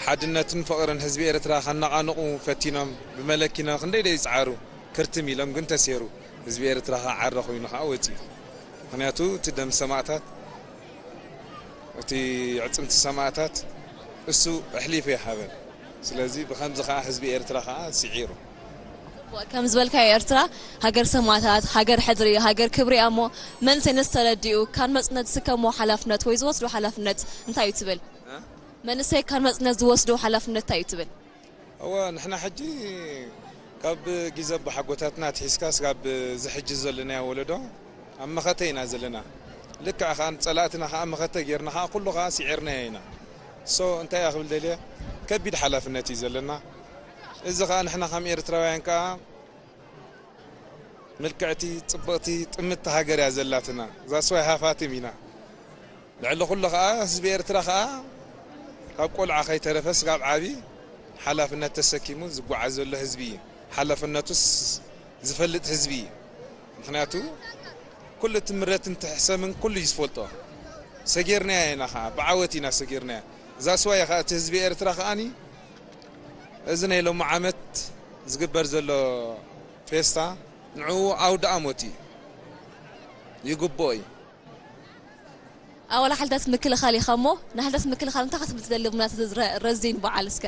ሓድነትን ፍቕርን ህዝቢ ኤርትራ ከነቓንቑ ፈቲኖም፣ ብመለኪኖ ክንደይ ደይ ይጽዓሩ፣ ክርትም ኢሎም ግን ተሴሩ። ህዝቢ ኤርትራ ከኣ ዓረ ኮይኑ ከኣ ወጺኡ። ምኽንያቱ እቲ ደም ሰማእታት እቲ ዕጽምቲ ሰማእታት እሱ ኣሕሊፉ ይሃበን። ስለዚ ብኸምዚ ኸኣ ህዝቢ ኤርትራ ኸኣ ስዒሩ። ከም ዝበልካዮ ኤርትራ ሃገር ሰማእታት፣ ሃገር ሕድሪ፣ ሃገር ክብሪ እያ እሞ መንሰይ ነዚ ተረዲኡ ካብ መጽነት ዝስከሞ ሓላፍነት ወይ ዝወስዶ ሓላፍነት እንታይ እዩ ትብል? እ? መንሰይ ካብ መጽነት ዝወስዶ ሓላፍነት እንታይ እዩ ትብል? እወ፣ ንሕና ሕጂ ካብ ግዜ ኣቦሓጎታትና ኣትሒዝካ ስጋብ እዚ ሕጂ ዘለናዮ ወለዶ ኣብ መኸተ ኢና ዘለና። ልክዕ ከኣ ንጸላእትና ከኣ መኸተ ጌርና ከኣ ኩሉ ከኣ ስዒርናዮ ኢና። ሶ እንታይ እየ ክብል ደልየ፣ ከቢድ ሓላፍነት እዩ ዘለና። እዚ ከኣ ንሕና ከም ኤርትራውያን ከኣ ምልክዕቲ፣ ጽብቕቲ፣ ጥምቲ ሃገር እያ ዘላትና። ዛስዋይ ሃፋትም ኢና። ልዕሊ ኩሉ ከኣ ህዝቢ ኤርትራ ከኣ ካብ ቆልዓ ከይተረፈ ስጋብ ዓቢ ሓላፍነት ተሰኪሙ ዝጓዓዝ ዘሎ ህዝቢ እዩ። ሓላፍነቱስ ዝፈልጥ ህዝቢ እዩ። ምኽንያቱ ኩሉ እቲ ምረትን ትሕሰምን ኩሉ እዩ ዝፈልጦ። ሰጊርናያ ኢና ከኣ፣ ብዓወት ኢና ሰጊርናያ። ዛስዋይ ከኣ እቲ ህዝቢ ኤርትራ ከኣኒ እዚ ናይ ሎሚ ዓመት ዝግበር ዘሎ ፌስታ ንዕኡ ኣውደ ኣሞት እዩ። ይግብኦ እዩ። ኣባል ሓይልታት ምክልኻል ኢኻ እሞ፣ ንሓይልታት ምክልኻል እንታይ ክትብል ትደሊ ብናት እዚ ዝረ-፣ ረዚን በዓል እስከ?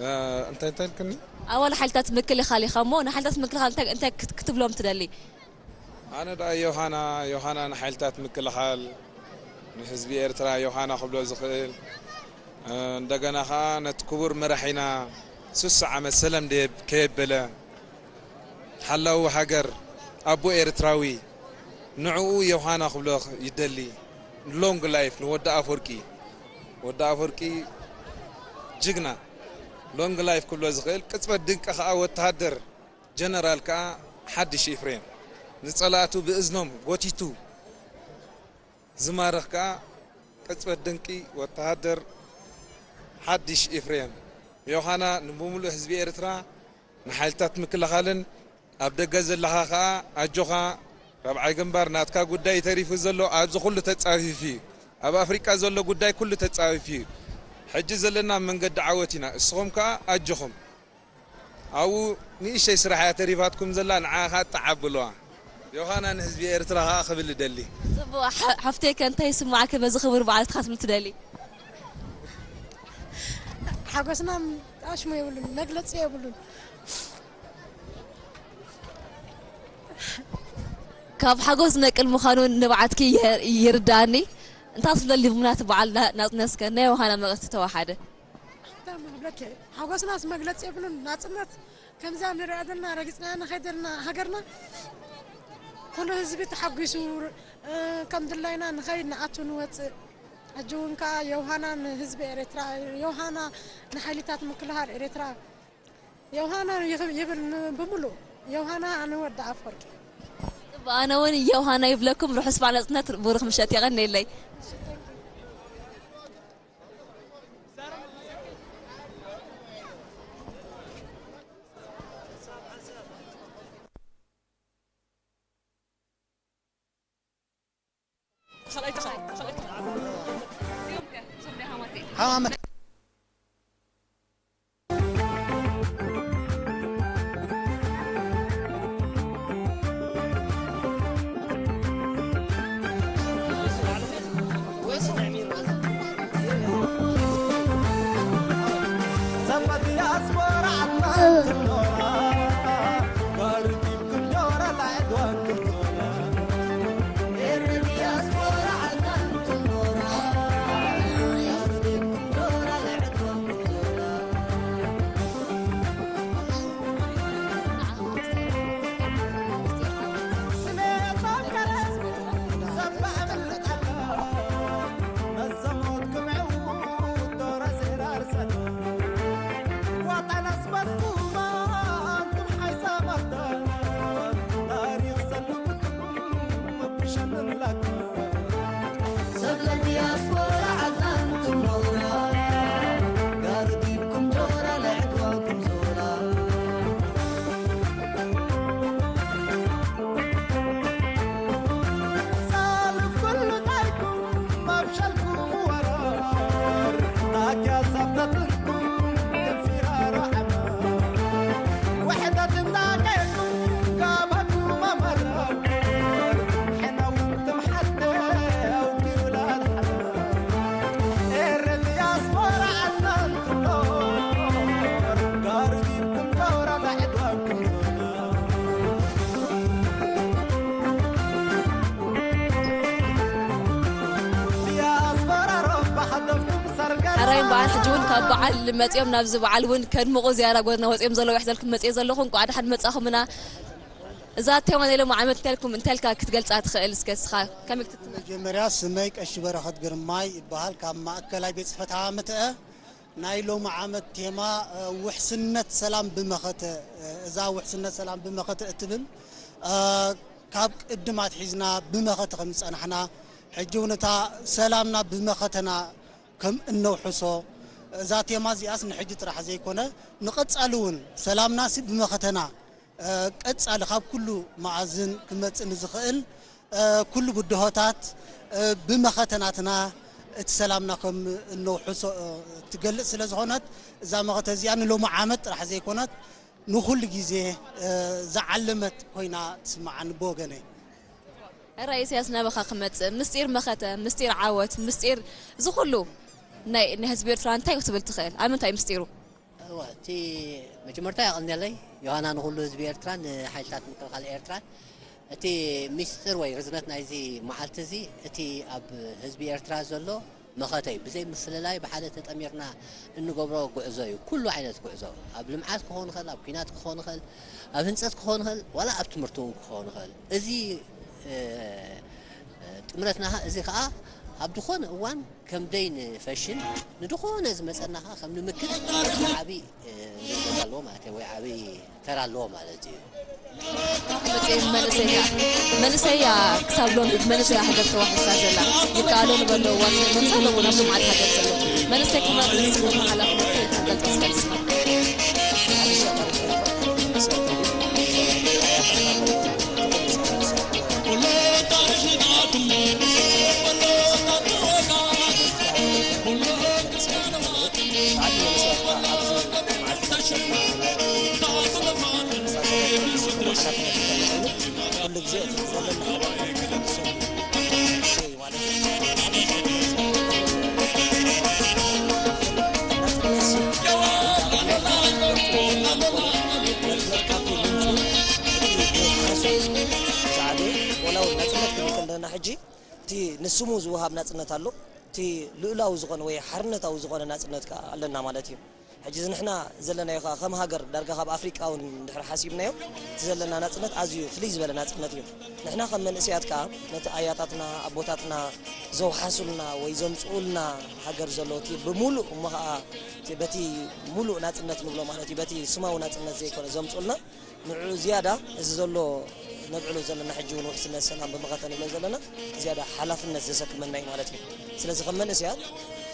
እ፣ እንታይ፣ እንታይ ኢልክኒ? ኣባል ሓይልታት ምክልኻል ኢኻ እሞ፣ ንሓይልታት ምክልኻል እንታይ፣ እንታይ ክት-፣ ክትብሎም ትደሊ? ኣነ ደኣ ዮሃና፣ ዮሃና ንሓይልታት ምክልኻል፣ ንህዝቢ ኤርትራ ዮሃና ክብሎ ዝኽእል፣ እ፣ እንደገና ኸኣ ነቲ ክቡር መራሒና ስሳ ዓመት ሰለም ደየብ-፣ ከየበለ፣ ሓላዊ ሃገር ኣቦ ኤርትራዊ ንዕኡ ዮሃና ክብሎ ይደሊ። ሎንግ ላይፍ ንወዲ ኣፈወርቂ። ወዲ ኣፈወርቂ ጅግና። ሎንግ ላይፍ ክብሎ ዝኽእል ቅጽበት ድንቂ ከኣ ወተሃደር ጀነራል ከኣ ሓድሽ ኤፍሬም። ንጸላእቱ ብእዝኖም ጎቲቱ ዝማርኽ ከኣ ቅጽበት ድንቂ ወተሃደር ሓድሽ ኤፍሬም። ዮሃና ንብምሉእ ህዝቢ ኤርትራ ንሓይልታት ምክልኻልን ኣብ ደገ ዘለኻ ከኣ ኣጆኻ። ራብዓይ ግንባር ናትካ ጉዳይ ተሪፉ ዘሎ ኣብዚ ኩሉ ተጻፊፉ እዩ። ኣብ ኣፍሪቃ ዘሎ ጉዳይ ኩሉ ተጻፊፉ እዩ። ሕጂ ዘለና ኣብ መንገዲ ዓወት ኢና። እስኹም ከኣ ኣጆኹም። ኣብኡ ንእሽተይ ስራሕ እያ ተሪፋትኩም ዘላ፣ ንዓ ከኣ ጣዕ ኣብልዋ። ዮሃና ንህዝቢ ኤርትራ ከኣ ክብል እደሊ። ጽቡቕ፣ ሓ-፣ ሓፍተይ ከ እንታይ ይስምዓኪ በዚ ክቡር በዓል ክትብል ትደሊ? ሓጎስና ኣሽሙ የብሉን፣ መግለጺ የብሉን። ካብ ሓጎስ ዝነቅል ምዃኑ ንብዓትኪ የ-፣ ይርድኣኒ። እንታይ ትብለሊ ብምናት በዓል ና-፣ ናጽነት እስከ ናይ ዮሃና መቐስ ተወሓደ? እንታይ እሞ ክብለኪ፣ ሓጎስናስ መግለጺ የብሉን። ናጽነት ከምዛ ንሪኣ ዘለና ረጊጽና ንኸይድ ዘለና ሃገርና ኩሉ ህዝቢ ተሓጒሱ፣ እ፣ ከም ድላይና ንኸይድ ንኣቱ ንወጽእ። ሕጂ እውን ከኣ ዮሃና ንህዝቢ ኤርትራ፣ ዮሃና ንሓይልታት ምክልኻል ኤርትራ፣ ዮሃና ይኽ-፣ ይብል ን-፣ ብምሉእ ዮሃና ንወዲ ኣፈወርቂ። ጽቡቕ፣ ኣነ እውን ዮሃና ይብለኩም። ርሑስ በዓል ናጽነት፣ ብሩኽ ምሸት፣ የቐንየለይ። ሕጂ እውን ካብ በዓል መፂኦም ናብዚ በዓል እውን ከድምቑ ዝያዳ ጎደና ወፂኦም ዘለዉ ይሕዘልኩም መፅእ ዘለኹ። እንኳዕ ደሓን መፃኹምና። እዛ ቴማ ናይ ሎሚ ዓመት እንታይ ኢልኩም እንታይ ኢልካ ክትገልፃ ትኽእል? እስከ እስኻ ከመይ ክትትነ? መጀመርያ ስመይ ቀሺ በረኸት ግርማይ ይበሃል። ካብ ማእከላይ ቤት ጽሕፈት ሃዋ መተአ። ናይ ሎሚ ዓመት ቴማ ውሕስነት ሰላም ብመኸተ። እዛ ውሕስነት ሰላም ብመኸተ እትብል ካብ ቅድም ኣትሒዝና ብመኸተ ከም ዝጸናሕና፣ ሕጂ እውን እታ ሰላምና ብመኸተና ከም እነውሕሶ፣ እዛ ቴማ እዚኣስ ንሕጂ ጥራሕ ዘይኮነ ንቐጻሊ እውን ሰላምናሲ ብመኸተና ቀጻሊ ካብ ኩሉ መኣዝን ክመጽእ ንዝኽእል ኩሉ ብድሆታት ብመኸተ ናትና እቲ ሰላምና ከም እነውሕሶ ትገልጽ ስለ ዝኾነት፣ እዛ መኸተ እዚኣ ንሎሚ ዓመት ጥራሕ ዘይኮነት ንኹሉ ግዜ ዝዓለመት ኮይና ትስምዓኒ ብወገነይ። ሕራይ ኢሳያስ ናባኻ ክመጽእ ምስጢር መኸተ ምስጢር ዓወት ምስጢር ዝኹሉ ናይ ናይ ህዝቢ ኤርትራ እንታይ ክትብል ትኽእል? ኣብ ምንታይ ምስጢሩ? እወ፣ እቲ መጀመርታ የቐንየለይ ዮሃና ንኹሉ ህዝቢ ኤርትራን ንሓይልታት ምክልኻል ኤርትራን። እቲ ሚስጥር ወይ ርዝነት ናይዚ መዓልቲ እዚ እቲ ኣብ ህዝቢ ኤርትራ ዘሎ መኸተ እዩ። ብዘይ ምፍልላይ ብሓደ ተጠሚርና እንገብሮ ጉዕዞ እዩ። ኩሉ ዓይነት ጉዕዞ፣ ኣብ ልምዓት ክኸውን ይኽእል፣ ኣብ ኲናት ክኸውን ይኽእል፣ ኣብ ህንጸት ክኸውን ይኽእል፣ ዋላ ኣብ ትምህርቲ እውን ክኸውን ይኽእል። እዚ ጥምረትና እዚ ከኣ ኣብ ዝኾነ እዋን ከም ደይ ንፈሽን ንድኾነ ዝመጸና ከኣ ከም ንምክት ዓቢ ርዝነት ኣለዎ ማለት እዩ፣ ወይ ዓቢ ተራ ኣለዎ ማለት እዩ። መጽኤ መንእሰይ እያ። መንእሰይ እያ ክሳብ ሎሚ ብመንእሰይ እያ ሃገር ተዋሒሳ ዘላ። ይከኣሎ ንበሎ እዋን ሰብ መንሳ ኣለዎ ናብ ልምዓት ሃገር ዘሎ። መንእሰይ ክመርስ ንስኹም ሓላፍነት ከይትገልጽ ስለ ንስኻ። ኩሉ ግዜ እቲ ዘለና ሕጂ እቲ ንስሙ ዝወሃብ ናጽነት ኣሎ፣ እቲ ልኡላዊ ዝኾነ ወይ ሓርነታዊ ዝኾነ ናጽነት ከኣ ኣለና ማለት እዩ። ሕጂ እዚ ንሕና ዘለናዮ ከኣ ከም ሃገር ዳርጋ ካብ ኣፍሪቃ እውን እንድሕር ሓሲብናዮ እቲ ዘለና ናጽነት ኣዝዩ ፍልይ ዝበለ ናጽነት እዩ። ንሕና ከም መንእሰያት ከኣ ነቲ ኣያታትና ኣቦታትና ዘውሓሱልና ወይ ዘምጽኡልና ሃገር ዘሎ እቲ ብምሉእ እሞ ከኣ እቲ በቲ ምሉእ ናጽነት ንብሎ ማለት እዩ በቲ ስማዊ ናጽነት ዘይኮነ ዘምጽኡልና ንዕኡ ዝያዳ እዚ ዘሎ ነብዕሎ ዘለና ሕጂ እውን ውሕስነት ሰላም ብምኸተ ንብሎ ዘለና ዝያዳ ሓላፍነት ዘሰክመና እዩ ማለት እዩ። ስለዚ ከም መንእሰያት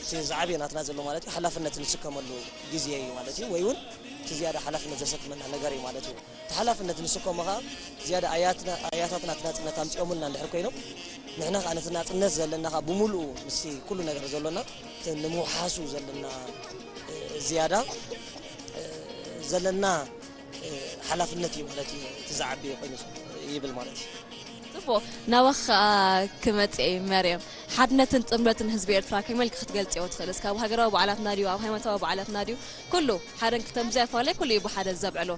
እቲ ዝዓበየ ናትና ዘሎ ማለት እዩ ሓላፍነት ንስከመሉ ግዜ እዩ ማለት እዩ። ወይ እውን እቲ ዝያዳ ሓላፍነት ዘሰክመና ነገር እዩ ማለት እዩ። እቲ ሓላፍነት ንስከሞ ከዓ ዝያዳ ኣያትና ኣያታትና እቲ ናፅነት ኣምፂኦምልና እንድሕር ኮይኖም ንሕና ከዓ ነቲ ናፅነት ዘለና ከዓ ብምሉኡ ምስቲ ኩሉ ነገር ዘሎና እቲ ንምውሓሱ ዘለና ዝያዳ ዘለና ሓላፍነት እዩ ማለት እዩ እቲ ዝዓቢ ኮይኑ ይብል ማለት እዩ። ጽቡቕ። ናባኺ ከኣ ክመጽእ እየ መርየም። ሓድነትን ጥምረትን ህዝቢ ኤርትራ ከመይ ኢልኪ ክትገልጽዮ ትኽእሊ? እስከ ኣብ ሃገራዊ በዓላትና ድዩ ኣብ ሃይማኖታዊ በዓላትና ድዩ ኩሉ ሓደን ክልተን ብዘየፈላለየ ኩሉ እዩ ብሓደ ዘብዕሎ።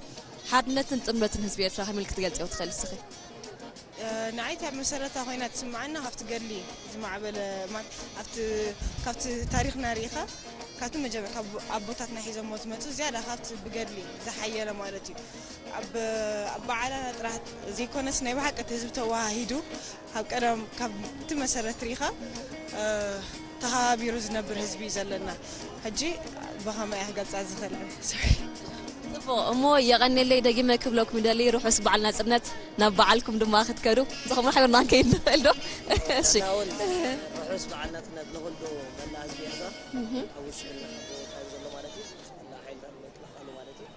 ሓድነትን ጥምረትን ህዝቢ ኤርትራ ከመይ ኢልኪ ክትገልጽዮ ትኽእሊ እስኺ? ንዓይ እታ መሰረታ ኮይና ትስምዓና ካብቲ ገድሊ ዝማዕበለ ማለት ኣብቲ ካብቲ ታሪኽና ርኢኻ ካብቲ መጀመ ካብ ኣቦታትና ሒዞሞ ዝመጹ ዝያዳ ካብቲ ብገድሊ ዝሓየለ ማለት እዩ። ኣብ ኣብ በዓላና ጥራሕ ዘይኮነስ ናይ ብሓቂ እቲ ህዝቢ ተወሃሂዱ ካብ ቀደም ካብቲ መሰረት ርኢኻ ተኸባቢሩ ዝነብር ህዝቢ እዩ ዘለና። ሕጂ ብኸመይ እየ ክገልጻ ዝኽእል? ሶሪ። ጽቡቕ እሞ የቐንየለይ ደጊመ ክብለኩም ይደሊ ርሑስ በዓል ናጽነት ናብ በዓልኩም ድማ ክትከዱ ንስኹም ሓቢርና ክንከይድ ንኽእል ዶ? እሺ። ንሕና እውን ርሑስ በዓል ናጽነት ንኹሉ መላእ ህዝቢ ኤርትራ ኣብ ውሽጥን ኣብ ወጻኢን ዘሎ ማለት እዩ። መላእ ሓይልታት ምክልኻሉ ማለት እዩ።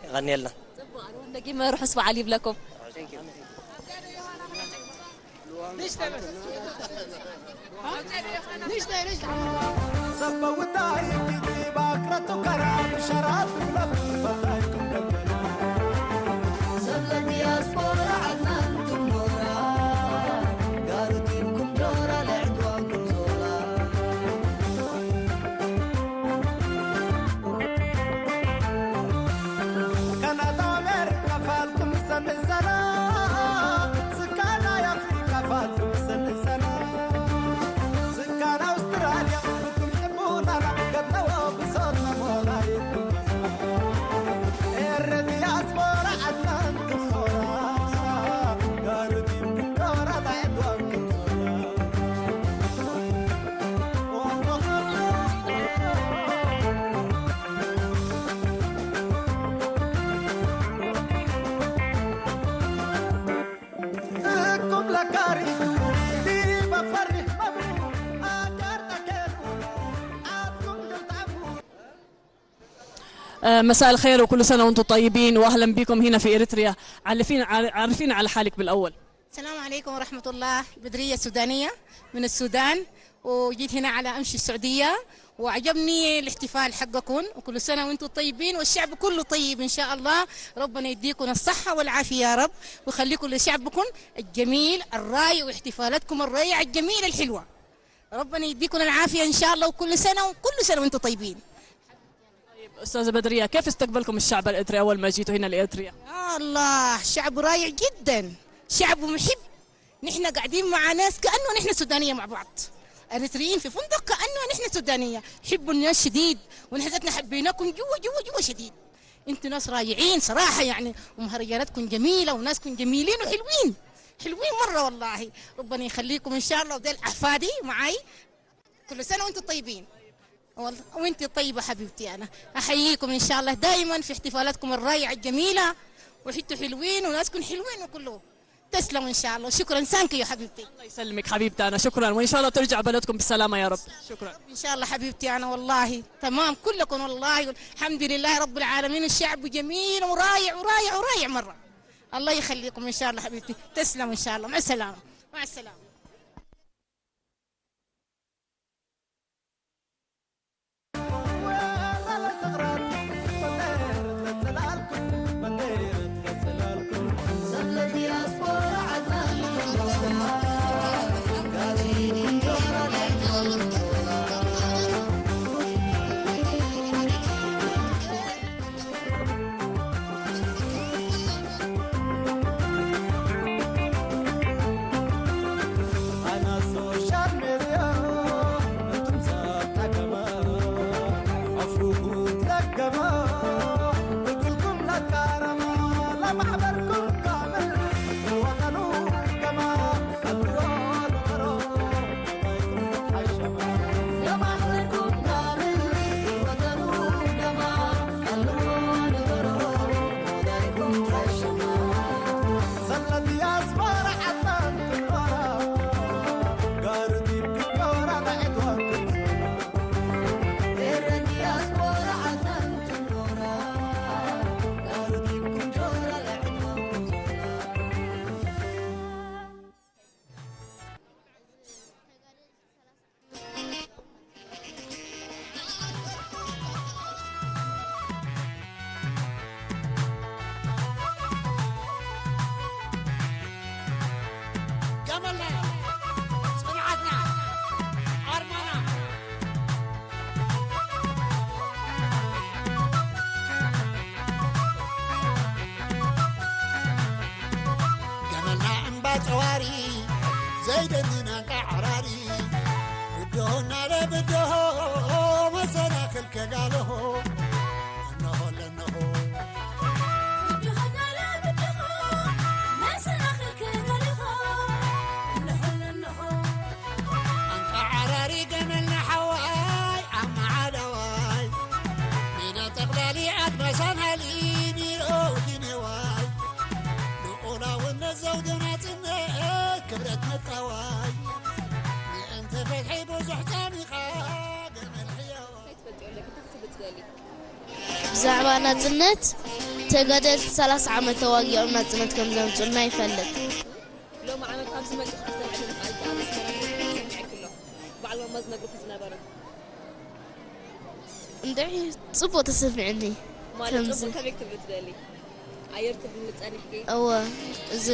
የቐንየልና። ጽቡቕ ኣነ እውን ደጊመ ርሑስ በዓል ይብለኩም። Thank you. آه، مساء الخير وكل سنة وانتم طيبين، وأهلا بكم هنا في إريتريا. عرفين، عر-، عرفين على حالك بالأول. السلام عليكم ورحمة الله. بدرية سودانية من السودان، وجيت هنا على أمشي السعودية، وعجبني الاحتفال حقكم، وكل سنة وانتم طيبين والشعب كله طيب إن شاء الله. ربنا يديكم الصحة والعافية يا رب، ويخليكم لشعبكم الجميل الرائع واحتفالاتكم الرائعة الجميلة الحلوة. ربنا يديكم العافية إن شاء الله، وكل سنة وكل سنة وانتم طيبين. طيب، أستاذة بدرية، كيف استقبلكم الشعب الإريتري أول ما جيتوا هنا لإريتريا؟ يا الله، شعب رائع جدًا، شعب محب. نحن قاعدين مع ناس كأنه نحن سودانية مع بعض. إريتريين في فندق كأنه نحن سودانية. حبوا الناس شديد، ونحن ذاتنا حبيناكم جوا، جوا، جوا شديد. انتوا ناس رائعين صراحة يعني، ومهرجاناتكم جميلة، وناسكم جميلين وحلوين، حلوين مرة والله. ربنا يخليكم إن شاء الله، وديل أحفادي معاي. كل سنة وانتم طيبين. والله وانت طيبة حبيبتي، أنا أحييكم إن شاء الله دائمًا في احتفالاتكم الرائعة الجميلة، وحتوا حلوين وناسكم حلوين وكله. تسلم إن شاء الله، شكرًا سانكي يا حبيبتي. الله يسلمك حبيبتي، أنا شكرًا، وإن شاء الله ترجع بلدكم بالسلامة يا رب. شكرًا. إن شاء الله حبيبتي، أنا والله تمام كلكم والله، الحمد لله رب العالمين، الشعب جميل ورائع ورائع ورائع مرة. الله يخليكم إن شاء الله حبيبتي، تسلم إن شاء الله، مع السلامة، مع السلامة. ገመልና፣ ጽንዓትና፣ ኣርማና። ገመልና እምባ ጸዋሪ፣ ዘይደሊ ናንቃ ዓራሪ። ብድሆ እናለ ብድሆ፣ መሰናኽል ከጋልሆ። እነሆ ለነሆ። ብድሆ እናለ ብድሆ፣ መሰናኽል ከጋልሆ። እነሆ ለነሆ። ኣንታ ዓራሪ ገመልና ሓዋይ፣ ኣማዓዳዋይ፣ ሜዳ ጠቕላሊ ኣድማሳን ሃሊ፣ ኒኦ ጊኔዋይ፣ ልኡላውነት ዘውዲ ናጽነት ክብረት መጣዋይ፣ ምእንቲ ፍትሒ ብዙሕ ጸሚኻ ገመል ሕያዋይ። ብዛዕባ ናጽነት፣ ተጋደልቲ ሰላሳ ዓመት ተዋጊኦም ናጽነት ከም ዘምጹልና ይፈልጥ። ሎሚ ዓመት ኣብዚ መጺኹም ክተማዕዱ ምኽኣልኪ ኣብ ኣስመራ ሰሚዐኪ ኣለኹ። በዓል ማማ ዝነግርኩ ዝነበረ። እንድዒ፣ ጽቡቕ ተሰሚዕኒ። ማለት ከምዚ ጽቡቕ ከመይ ክትብሊ ትደሊ? ኣየር ትብሊ ጸኒሕኪ? እወ፣ እዚ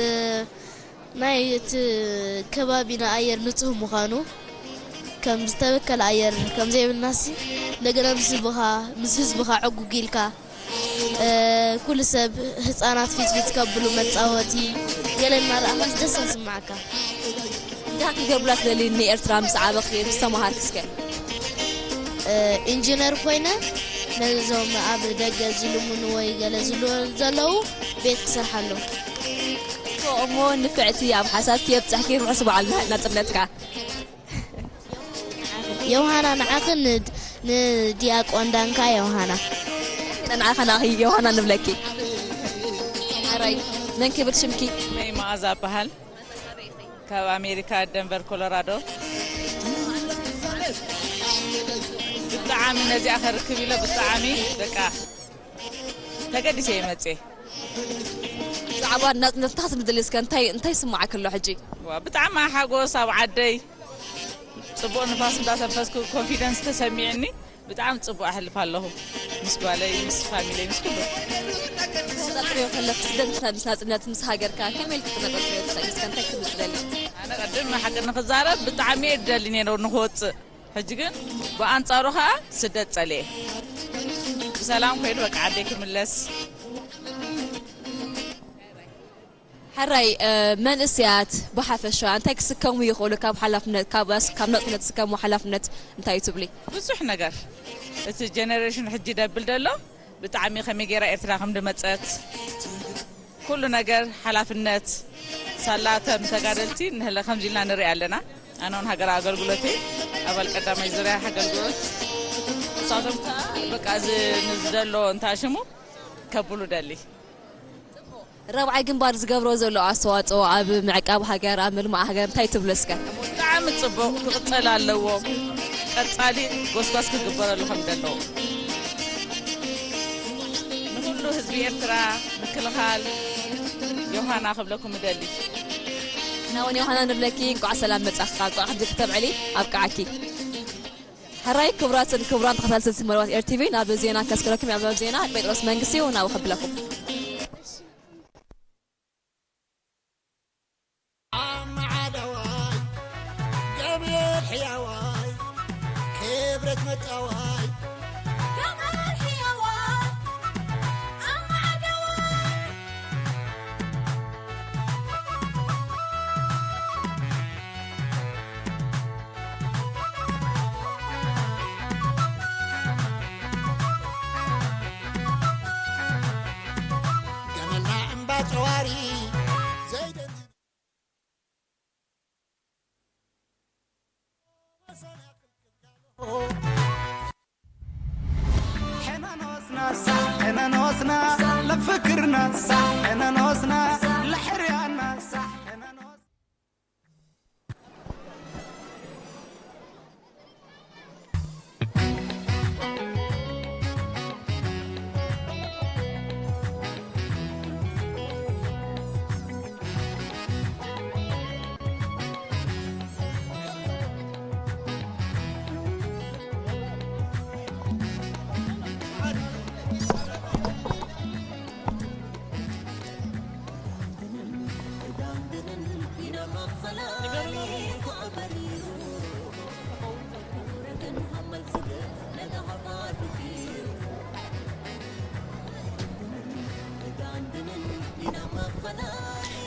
ናይ እቲ ከባቢና ኣየር ንጹህ ምዃኑ፣ ከም ዝተበከለ ኣየር ከም ዘይብልናሲ፣ እንደገና ምስ ህዝብኻ፣ ምስ ህዝብኻ ዕጉግ ኢልካ፣ እ፣ ኩሉ ሰብ፣ ህጻናት ፊት ፊት ከብሉ መጻወቲ፣ ገለ እናረኣኻስ ደስ ዝስምዓካ። እንታይ ክትገብርላ ትደሊ ንኤርትራ ምስ ዓበኺ፣ ምስ ተማሃርኪ እስከ? እ፣ ኢንጂነር ኮይነ ነዞም ኣብ ደገ ዝልምኑ ወይ ገለ ዝብሉ ዘለዉ ቤት ክሰርሓሎም። እሞ ንፍዕቲ፣ ኣብ ሓሳብኪ የብጽሕኪ፣ ርሑስ በዓል ናጽነትካ። ዮሃና ንዓኽን ንድ-፣ ንዲያቆን ዳንካ ዮሃና። ንዓኻ ንኣኺ ዮሃና ንብለኪ። ሕራይ፣ መን ክብል ሽምኪ? መይ መኣዛ እበሃል። ካብ ኣሜሪካ ደንቨር ኮሎራዶ። ብጣዕሚ ነዚኣ ከርክብ ኢለ ብጣዕሚ በቃ ተገዲሰ እየ መፅየ። ብዛዕባ ናፅነት እንታይ ክትብል ትደሊ? እስከ እንታይ እንታይ ይስማዓኪ ኣሎ ሕጂ? ዋ ብጣዕሚ ሓጎስ ኣብ ዓደይ፣ ፅቡቅ ንፋስ እንዳተንፈስኩ ኮንፊደንስ ተሰሚዕኒ። ብጣዕሚ ፅቡቅ ኣሕልፍ ኣለኹ፣ ምስ ጓለይ፣ ምስ ፋሚለይ፣ ምስ ኩሉ። ተነፃፅርዮ ከለኪ ስደት ምስ ናፅነት ምስ ሃገርካ ከመይ ኢልኪ ተነፃፅርዮ ትኽእሊ? እስከ እንታይ ክትብል ትደሊ? ኣነ ቅድም ሓቂ ንክዛረብ ብጣዕሚ እየ ዝደሊ ነይሩ ንክወፅእ። ሕጂ ግን ብኣንፃሩ ከዓ ስደት ፀልየ፣ ብሰላም ኮይዱ በቃ ዓደይ ክምለስ። ሕራይ መንእስያት ብሓፈሻ እንታይ ክስከሙ ይኽእሉ? ካብ ሓላፍነት ካብ ናፅነት ዝስከሙ ሓላፍነት እንታይ እዩ ትብሊ? ብዙሕ ነገር። እቲ ጀነሬሽን ሕጂ ደብል ደሎ ብጣዕሚ ከመይ ገይራ ኤርትራ ከም ድመፀት ኩሉ ነገር ሓላፍነት ሳላተም ተጋደልቲ ንህለ ከምዚ ኢልና ንርኢ ኣለና። ኣነ እውን ሃገር ኣገልግሎት ኣባል ቀዳማይ ዙርያ ኣገልግሎት፣ ንሳቶም ከዓ በቃ እዚ ንዝደሎ እንታሽሙ ከብሉ ደሊ። ረብዓይ ግንባር ዝገብሮ ዘሎ ኣስተዋፅኦ ኣብ ምዕቃብ ሃገር ኣብ ምልማዕ ሃገር እንታይ ትብሉ እስከ? ብጣዕሚ ፅቡቕ ክቕፀል ኣለዎ። ቀፃሊ ጎስጓስ ክግበረሉ ከም ዘለዎ ንኩሉ ህዝቢ ኤርትራ ምክልኻል ዮሃና ክብለኩም እደሊ። ናውን ዮሃና ንብለኪ እንቋዕ ሰላም መፃኻ እንቋዕ ሕጂ ክተብዕሊ ኣብቃዓኪ። ሕራይ ክቡራትን ክቡራን ተኸታተልቲ መርባት ኤር ቲቪ ናብ ዜና ከስከረኩም ኣብ ዜና ጴጥሮስ መንግስቲ እውን ኣብ ክብለኩም።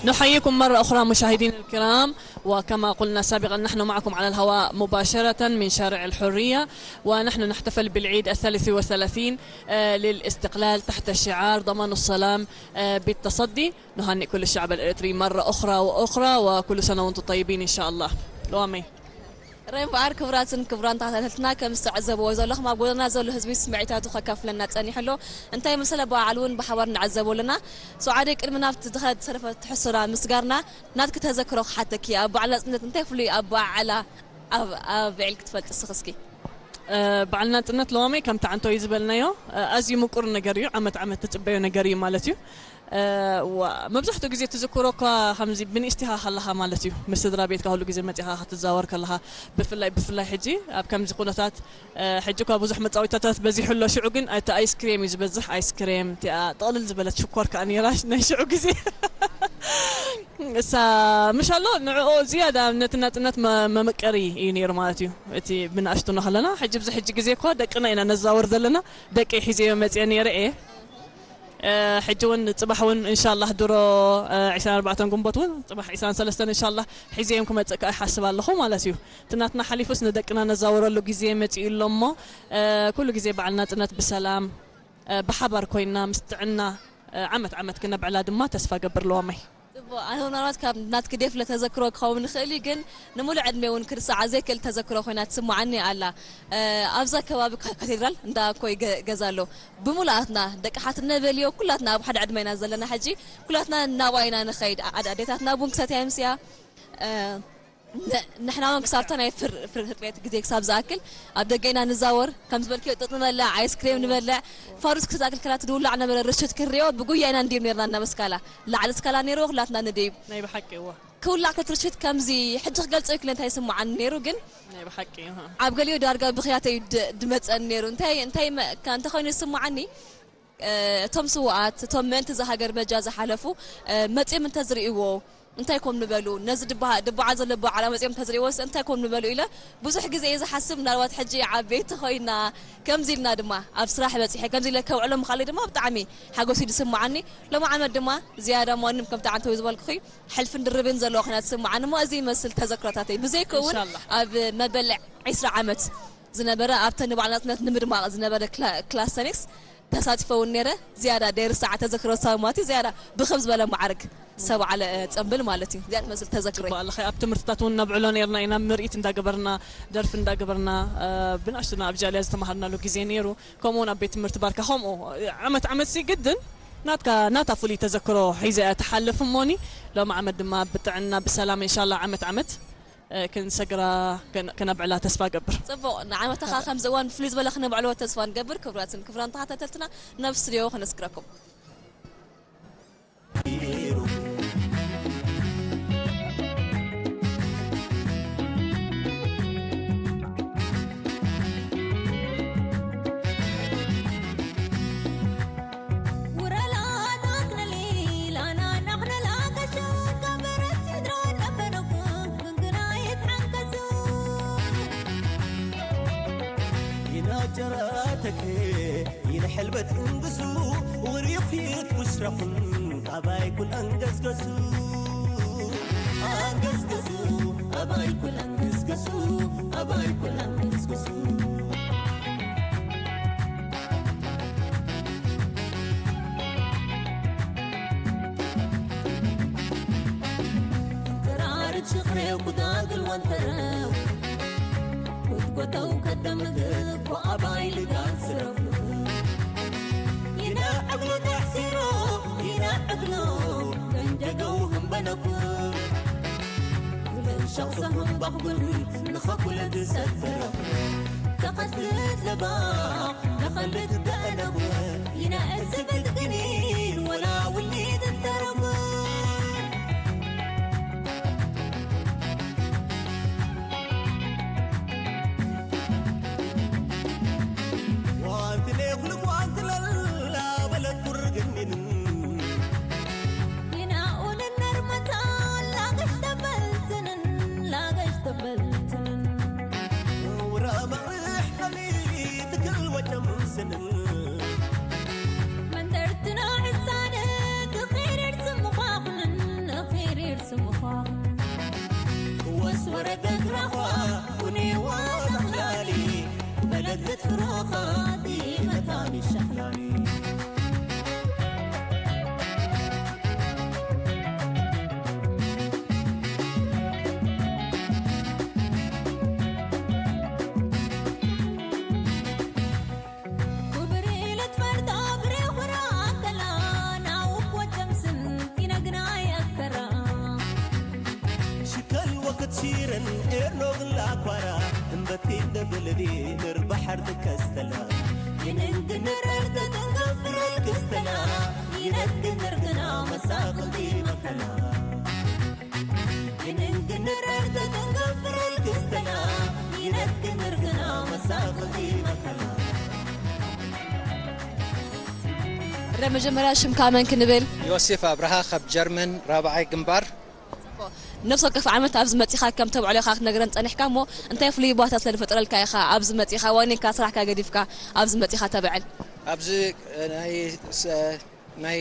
نحييكم مرة أخرى مشاهدينا الكرام، وكما قلنا سابقا نحن معكم على الهواء مباشرة من شارع الحرية، ونحن نحتفل بالعيد الثالث والثلاثين، آه، للاستقلال تحت شعار ضمان السلام، آه، بالتصدي. نهنئ كل الشعب الإريتري مرة أخرى وأخرى، وكل سنة وأنتم طيبين إن شاء الله. لوامي. ሬም በኣር ክቡራትን ክቡራን ተኸታተልትና ከም ዝተዓዘብዎ ዘለኹም ኣብ ጎደና ዘሎ ህዝቢ ስምዒታቱ ከካፍለና ጸኒሑ ኣሎ። እንታይ መሰለ በዓል እውን ብሓባር ንዓዘቦ ኣለና። ሰውዓደይ ቅድሚ ናብቲ ዝኸድ ዝተረፈ ትሕስራ ምስጋርና ናትኪ ተዘክሮ ክሓተኪ ኣብ በዓል ናጽነት እንታይ ፍሉይ ኣበዓዕላ ኣብ ኣበዒልኪ ትፈልጢ እስኺ እስኪ? በዓል ናጽነት ለዋመይ ከምቲ ዓንቶ እዩ ዝበልናዮ ኣዝዩ ምቁር ነገር እዩ። ዓመት ዓመት ትጽበዮ ነገር እዩ ማለት እዩ። መብዛሕትኡ ግዜ ትዝክሮ እኳ ከምዚ ብንእስቲኻ ከለኻ ማለት እዩ፣ ምስ ስድራ ቤትካ ኩሉ ግዜ መፂኻ ክትዛወር ከለኻ፣ ብፍላይ ብፍላይ ሕጂ ኣብ ከምዚ ኩነታት ሕጂ እኳ ብዙሕ መፃወቻታት በዚሑ ኣሎ። ሽዑ ግን እቲ ኣይስክሬም እዩ ዝበዝሕ። ኣይስክሬም እቲኣ ጥቕልል ዝበለት ሽኮር ከዓ ነይራ ናይ ሽዑ ግዜ እሳ ምሻሎ ንዕኦ ዝያዳ ነቲ ናፅነት መመቀሪ እዩ ነይሩ ማለት እዩ። እቲ ብንኣሽቱና ከለና ሕጂ ብዚ ሕጂ ግዜ እኳ ደቅና ኢና ነዛወር ዘለና። ደቂ ሒዘዮ መፅአ ነይረ እየ። ሕጂ እውን ፅባሕ እውን እንሻላህ ድሮ ዕስራን ኣርባዕተን ግንቦት እውን ፅባሕ ዕስራን ሰለስተን እንሻላህ ሒዘዮም ክመፅእ ከዓ ይሓስብ ኣለኹ ማለት እዩ። እቲ ናትና ሓሊፉስ ንደቅና ነዛውረሉ ግዜ መፂኡ ኣሎ እሞ ኩሉ ግዜ በዓል ናፅነት ብሰላም ብሓባር ኮይና ምስ ጥዕና ዓመት ዓመት ክነብዕላ ድማ ተስፋ ገብር ለዋመይ። ፅቡቕ ኣነ ምናልባት ካብ ናትኪ ዴፍለ ተዘክሮ ክኸውን ይኽእል እዩ ግን ንሙሉእ ዕድመ እውን ክርስዓ ዘይክእል ተዘክሮ ኮይና ትስምዓኒ ኣላ ኣብዛ ከባቢ ካቴድራል እንዳ ኮይ ገዛ ኣሎ ብምሉኣትና ደቂ ሓትነ በልዮ ኩላትና ኣብ ሓደ ዕድመ ኢና ዘለና ሕጂ ኩላትና ናብኣ ኢና ንኸይድ ኣዴታትና ቡን ክሰትያ ይምስያ ን-፣ ንሕና እውን ክሳብታ ናይ ፍር-፣ ፍርቂ ቤት ግዜ ክሳብ ዝኣክል ኣብ ደገ ኢና ንዛወር። ከም ዝበልክዮ ጥጥ ንበልዕ፣ ኣይስክሬም ንበልዕ። ፋሩስ ክሳብ ዝኣክል ከላ ትውላዕ ነበረ፣ ርሽት ክንሪኦ ብጉያ ኢና ንድይብ ነርና እናበስካላ። ላዕሊ ስካላ ነይርዎ፣ ኩላትና ንድይብ። ናይ ብሓቂ እዋ። ክውላዕ ከትርሽት ከምዚ ሕጂ ክገልጾ ይክእል እንታይ ይስምዓኒ ነይሩ፣ ግን ናይ ብሓቂ፣ ኣሃ። ኣብ ገሊኡ ዳርጋ ብኽያተይ ድ-፣ ድመጸኒ ነይሩ። እንታይ፣ እንታይ መ-፣ ከ-፣ እንተኾይኑ ይስምዓኒ፣ እ፣ እቶም ስውኣት፣ እቶም ምእንቲ እዛ ሃገር በጃ ዝሓለፉ፣ እ፣ መጺኦም እንተዝርእይዎ፣ እንታይ ኮም ንበሉ? ነዚ ድበሃ-፣ ድበዓል ዘሎ በዓል መጺኦም እንተዝርእይዎስ እንታይ ኮም ንበሉ ኢለ ብዙሕ ግዜ እየ ዝሓስብ። ምናልባት ሕጂ ዓበይቲ ኮይና፣ ከምዚ ኢልና ድማ ኣብ ስራሕ በጺሐ፣ ከምዚ ኢለ ከውዕሎ ምኻለይ ድማ ብጣዕሚ ሓጎስ እዩ ዝስምዓኒ። ሎሚ ዓመት ድማ ዝያዳ ማንም ከምቲ ዓንተዊ ዝበልኩኺ፣ ሕልፍን ድርብን ዘለዎ ኩነታት ይስምዓኒ እሞ፣ እዚ ይመስል ተዘክሮታተይ። ብዘይኮ እውን ኢንሻላህ። ኣብ መበል ዒስራ ዓመት ዝነበረ ኣብተን ንበዓል ናጽነት ንምድማቕ ዝነበረ ክላ-፣ ክላስተኒክስ ተሳቲፈ እውን ነይረ። ዝያዳ ደይርሳዕ ተዘክሮ ሳማቲ ዝያዳ ብኸም ዝበለ ማዕርግ ሰብዓለ፣ እ፣ ጸምብል ማለት እዩ። እዚኣ ትመስል ተዘክሮ። ጽቡቕ ኣለኸ። ኣብ ትምህርትታት እውን ነብዕሎ ነይርና ኢና፣ ምርኢት እንዳገበርና፣ ደርፊ እንዳገበርና፣ እ፣ ብንኣሽቱና ኣብ ጃልያ ዝተማሃርናሉ ግዜ ነይሩ። ከምኡ እውን ኣብ ቤት ትምህርቲ ባርካ ከምኡ፣ እ፣ ዓመት ዓመት ሲ ግድን ናትካ፣ ናታ ፍሉይ ተዘክሮ ሒዘ እያ ትሓልፍ እሞኒ፣ ሎሚ ዓመት ድማ ብጥዕና ብሰላም ኢንሻላህ ዓመት ዓመት፣ እ፣ ክንሰግራ፣ ክን-፣ ክነብዕላ ተስፋ ገብር። ጽቡቕ፣ ንዓመታኻ ከምዚ እዋን ብፍሉይ ዝበለ ክነብዕልዎ ተስፋ ንገብር። ክቡራትን ክቡራን ተኸታተልትና ናብ ስቱዲዮ ከነስግረኩም። ይናጨራተክ ይንሕልበት እንግሱ ውሪኺት ውስረኹን ኣባይ ኩል ኣንገስገሱ ኣንገስገሱ ኣባይ ኩል ኣንገስገሱ ኣባይ ኩል ኣንገስገሱ ተራርድ ሽኽሬው ኩዳግል ወንተረው ኩትኮተው ከተምግብ ኮኣባይ ልጋን ስረፉ ይናዕብሉ ተሕሲሮ ይናዕብሉ ገንጀገው ህንበነኩ ሸቕሰ ህንባኹ ግን ንኸኩለ ዝሰተረኹ ተኸትልት ለባ ለኸልት ደእነኹ ይነእስብት ግኒን ወላ ውሊድ እንተረኹ መጀመርያ ሽምካ መን ክንብል? ዮሴፍ ኣብርሃ ካብ ጀርመን ራብዓይ ግንባር። ነፍሲ ወከፍ ዓመት ኣብዚ መጺኻ ከም ተብዕሎ ኢኻ ክትነግረን ጸኒሕካ እሞ እንታይ ፍሉይ ቦታ ስለ ዝፈጠረልካ ኢኻ ኣብዚ መጺኻ ዋኒንካ ስራሕካ ገዲፍካ ኣብዚ መጺኻ ተብዕል? ኣብዚ ናይ ናይ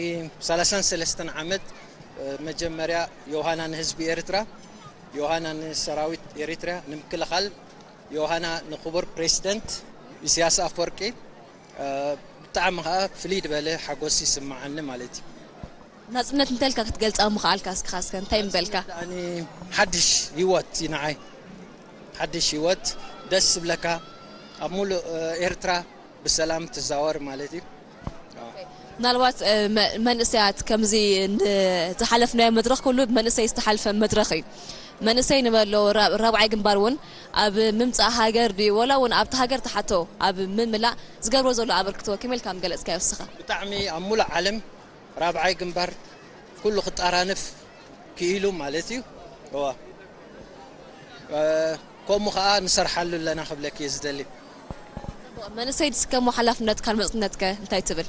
ሰላሳን ሰለስተን ዓመት መጀመርያ ዮሃና ንህዝቢ ኤርትራ፣ ዮሃና ንሰራዊት ኤርትራ ንምክልኻል፣ ዮሃና ንክቡር ፕሬዚደንት ኢሳያስ ኣፈወርቂ ብጣዕሚ ከዓ ፍልይ ዝበለ ሓጎስ ይስምዓኒ ማለት እዩ። ናጽነት እንተልካ ክትገልጻ ምኽኣልካ እስክኻ እስከ እንታይ ምበልካ? ሓድሽ ህይወት እዩ ንዓይ። ሓድሽ ህይወት ደስ ዝብለካ ኣብ ሙሉእ ኤርትራ ብሰላም ትዛወር ማለት እዩ። ምናልባት መንእሰያት ከምዚ ዝሓለፍናዮ መድረኽ ኩሉ ብመንእሰይ ዝተሓልፈ መድረኽ እዩ። መንእሰይ ንበሎ ራብዓይ ግንባር እውን ኣብ ምምፃእ ሃገር ድዩ ወላ እውን ኣብቲ ሃገር ተሓቶ ኣብ ምምላእ ዝገብሮ ዘሎ ኣበርክቶ ከመይ ኢልካ ምገለፅካዮ እስኻ? ብጣዕሚ ኣብ ሙሉእ ዓለም ራብዓይ ግንባር ኩሉ ክጠራንፍ ክኢሉ ማለት እዩ። እዋ ከምኡ ከዓ ንሰርሓሉ ኣለና ክብለክ እየ ዝደሊ። መንእሰይ ዝስከሞ ሓላፍነት ካልመፅነትከ እንታይ ትብል?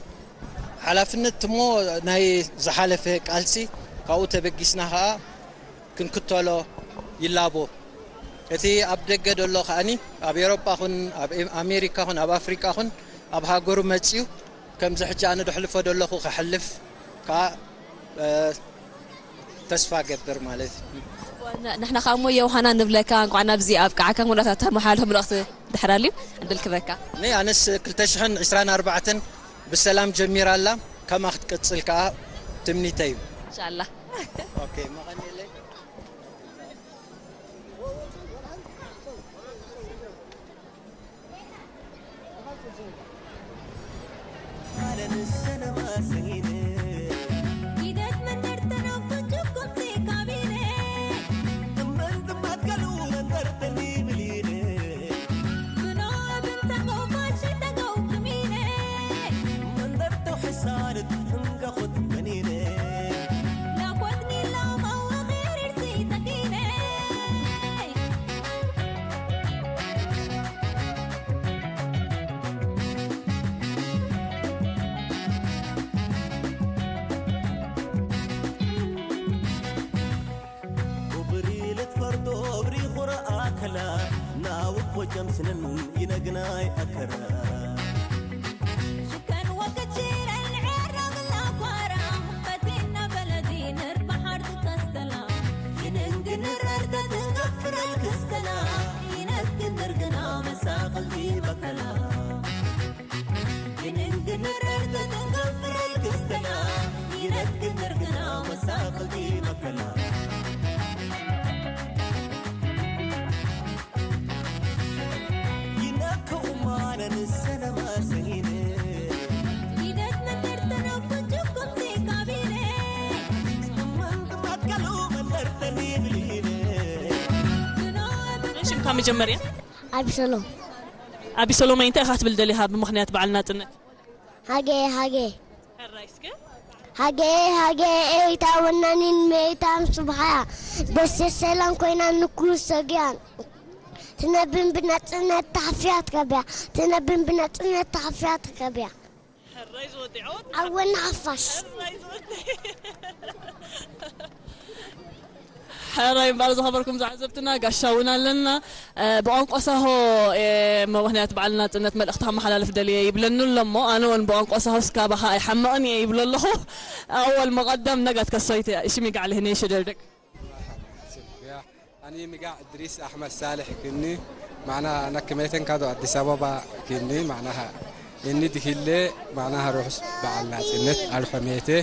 ሓላፍነት እሞ ናይ ዝሓለፈ ቃልሲ ካብኡ ተበጊስና ከዓ ክንክተሎ ይላቦ። እቲ ኣብ ደገ ዘሎ ከዓኒ ኣብ ኤሮጳ ኹን ኣብ ኣሜሪካ ኹን ኣብ ኣፍሪቃ ኹን ኣብ ሃገሩ መፅዩ ከምዚ ሕጂ ኣነ ደሕልፎ ዘለኹ ከሕልፍ ከዓ ተስፋ ገብር ማለት እዩ። ንሕና ከዓ እሞ የውሃና ንብለካ እንኳዕ ናብዚ ኣብቃዓካ። ምናልባት ተመሓላልፎ መልእኽቲ ድሕር ኣልዩ ዕድል ክበካ። ነ ኣነስ ክልተ ሽሕን ዕስራን ኣርባዕተን ብሰላም ጀሚራ ኣላ፣ ከምኣ ክትቅፅል ከዓ ትምኒተይ እዩ። ኢንሻላህ። ኦኬ፣ መቐኒለይ። ሽምካ መጀመርያ? ኣቢሰሎም። ኣቢሰሎማይ እንታይ ኢኻ ክትብል ደሊኻ ብምኽንያት በዓል ናጽነት? ሃገየ ሃገየ። ሕራይ እስከ። ሃገየ ሃገየ ኤይታ ወናኒን መይታም ስብሓያ ደሴት ሰላም ኮይና ንኩሉ ሰጊያን ትነብን ብናጽነት ተሓፍያ ትከብያ ትነብን ብናጽነት ተሓፍያ ትከብያ። ሕራይ ዝወዲ ዓወት። ዓወት ንሓፋሽ። ሕራይ ዝወዲ። ሕራይ እምበኣር ዝኸበርኩም ዝዓዘብትና ጋሻ እውን ኣለና። ብቋንቋ ሳሆ ምኽንያት በዓል ናጽነት መልእኽቲ ከመሓላልፍ ደልየ ይብለኒ ኣሎ እሞ ኣነ እውን ብቋንቋ ሳሆ እስካባኻ ኣይሓምቕን እየ ይብሎ ኣለኹ። ኣወል መቐደም ነጋት ከሶይት ሽሚ ጋዕሊ ህኔ ሽደርደግ። Ani migaa Idris Ahmed Saleh kinni macnaha nakmeeten kado Addis Ababa kinni macnaha inni dikille macnaha ruuxus ba'al naaxinnet alxameete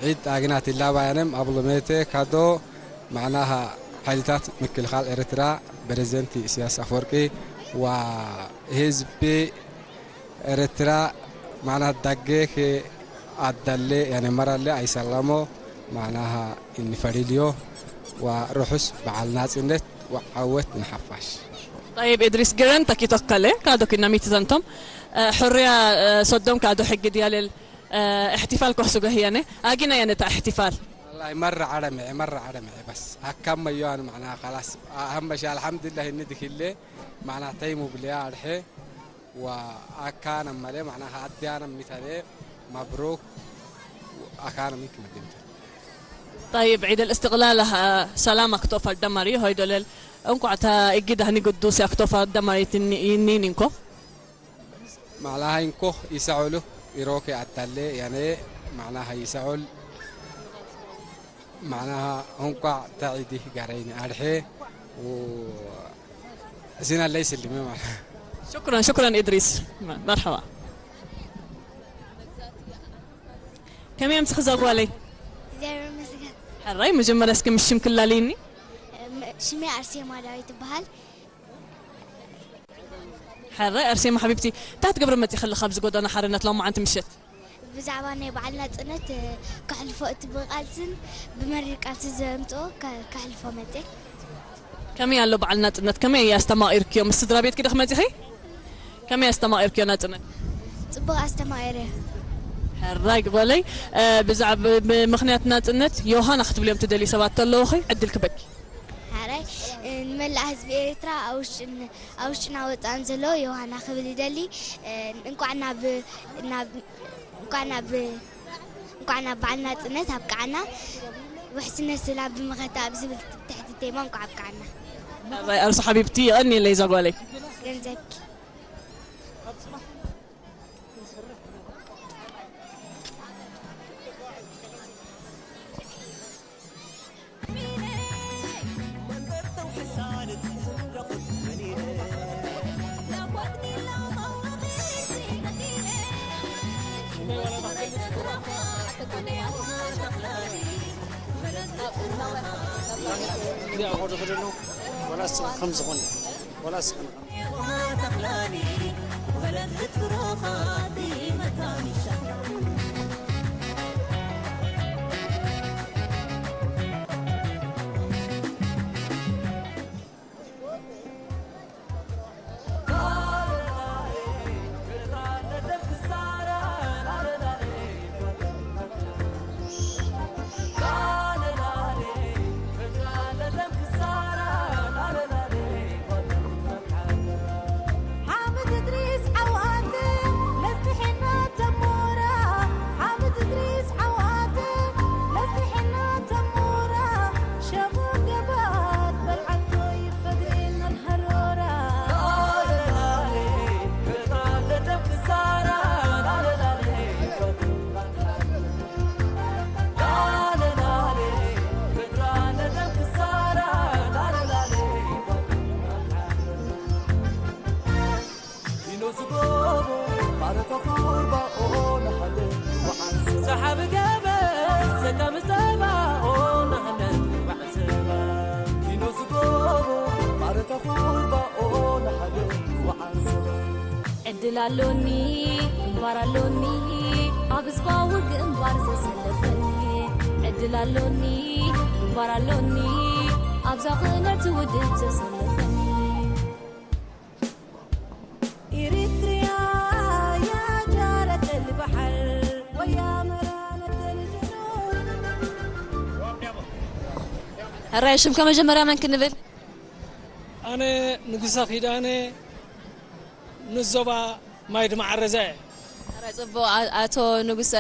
ciid aaginaa tillaabaayanem ablumeete kado macnaha ሓይልታት ምክልኻል ኤርትራ ፕሬዝደንት ኢሳያስ ኣፈወርቂ ዋ ህዝቢ ኤርትራ ማዕና ዳጌ ከ ኣዳሌ ያኔ መራሌ ኣይሰላሞ ማዕናሃ እንፈሊልዮ ዋ ርሑስ በዓል ናጽነት ወዓወት ንሓፋሽ። طيب إدريس جرن تكي توكله كادو كنا ميت زنتم حرية صدوم كادو حق ديال احتفال كوحسو هيانه أجينا يعني تا احتفال. والله مرة عالمي مرة عالمي بس هكا ما يوان معناها خلاص أهم شيء الحمد لله إني دخل لي معناها تيمو بليا الحين وأكان مالي معناها أديانا مثالي مبروك وأكان ميك مدينتي. طيب عيد الاستقلال ها سلامك توفى الدمري هاي دولل أنكو عتا إجد هني قدوس يكتوفى الدمري تني ينينكو. Macnaha inko isa culu iroke atalle yane macnaha isa cul macnaha honka taidi garayni arhe u zina lay sillime macnaha. شكرا شكرا إدريس. مرحبا. كم يوم تخزق والي؟ زيرو مسكت. حراي مجمرة اسكم الشم كلاليني. ሽመይ ኣርሴማ ዳዊት ይበሃል። ሕራይ ኣርሴማ ሓቢብቲ እንታይ ትገብሪ መፂኺ ኣለኻ ኣብዚ ጎደና ሓርነት ሎማዓንቲ ምሸት? ብዛዕባ ናይ በዓል ናጽነት፣ እ፣ ከሕልፎ እቲ ብቃልስን ብመሪር ቃልሲ ዘምጽኦ ከ-፣ ከሕልፎ መጽእ። ከመይ ኣሎ በዓል ናጽነት? ከመይ ኣስተማቒርክዮ? ምስ ስድራ ቤትኪ ዶ ክመጺኺ? ከመይ ኣስተማቒርክዮ ናጽነት? ጽቡቕ ኣስተማቒረ። ሕራይ ግበለይ። እ፣ ብዛዕባ፣ ብምኽንያት ናጽነት ዮሃና ክትብልዮም ትደልዩ ሰባት ተለውኺ ዕድል ክበኪ። ሓራይ፣ እ፣ ንመላእ ህዝቢ ኤርትራ ኣብ ውሽጥን፣ ኣብ ውሽጥና ወጻእን ዘሎ ዮሃና ክብል ይደሊ። እ፣ እንቋዕ ናብ፣ ናብ፣ እንቋዕ ናብ፣ እንቋዕ ናብ በዓል ናጽነት ኣብቅዓና። ውሕስነት ሰላም ብመኸተ ኣብ ዝብል ትሕቲ ቴማ እንቋዕ ኣብቅዓና። ሕራይ ኣርሱ ሓቢብቲ፣ የቐንየለይ እዛ ጓለይ። ገንዘብኪ። እዚኣ ኮዶ ኮዶ ኣለዉ። ወላ እስኻ ከም ዝኾነ፣ ወላ እስኻ ንኻ ዕድል ኣሎኒ ግንባር ኣሎኒ ኣብ ህዝባዊ ግንባር ዘሰለፈኒ ዕድል ኣሎኒ ግንባር ኣሎኒ ኣብዛ ቅንዕቲ ውድብ ዘሰለፈኒ إريتريا يا جارة البحر ويا مرانة الجنوب ሕራይ ሽም ከመጀመርያ መን ክንብል? ኣነ ንጉሰ ኪዳነ ንዞባ ማይ ድማዓረዘ። ሕራይ ጽቡቕ። ኣ-፣ ኣቶ ንጉሰ፣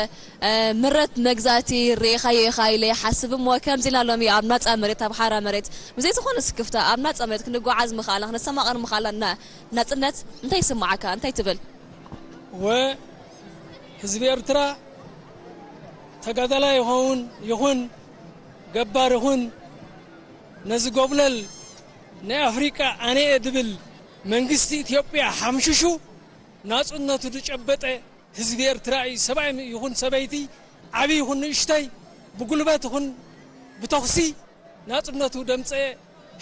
እ፣ ምረት መግዛእቲ ርኢኻዮ ኢኻ ኢለ ይሓስብ እሞ ከምዚ ኢልና ሎሚ ኣብ ናጻ መሬት ኣብ ሓራ መሬት ብዘይ ዝኾነ ስክፍታ ኣብ ናጻ መሬት ክንጓዓዝ ምኽኣልና ክነስተማቕር ምኽኣልና ና-፣ ናጽነት እንታይ ይስምዓካ? እንታይ ትብል? ወ ህዝቢ ኤርትራ ተጋዳላይ ይኸውን ይኹን ገባር ይኹን ነዚ ጎብለል ናይ ኣፍሪቃ ኣነ እየ ድብል መንግስቲ ኢትዮጵያ ሓምሽሹ ናጽነቱ ዝጨበጠ ህዝቢ ኤርትራ እዩ። ሰብኣይ ይኹን ሰበይቲ ዓብዪ ይኹን ንእሽተይ ብጉልበት ይኹን ብተኹሲ ናጽነቱ ደምጸ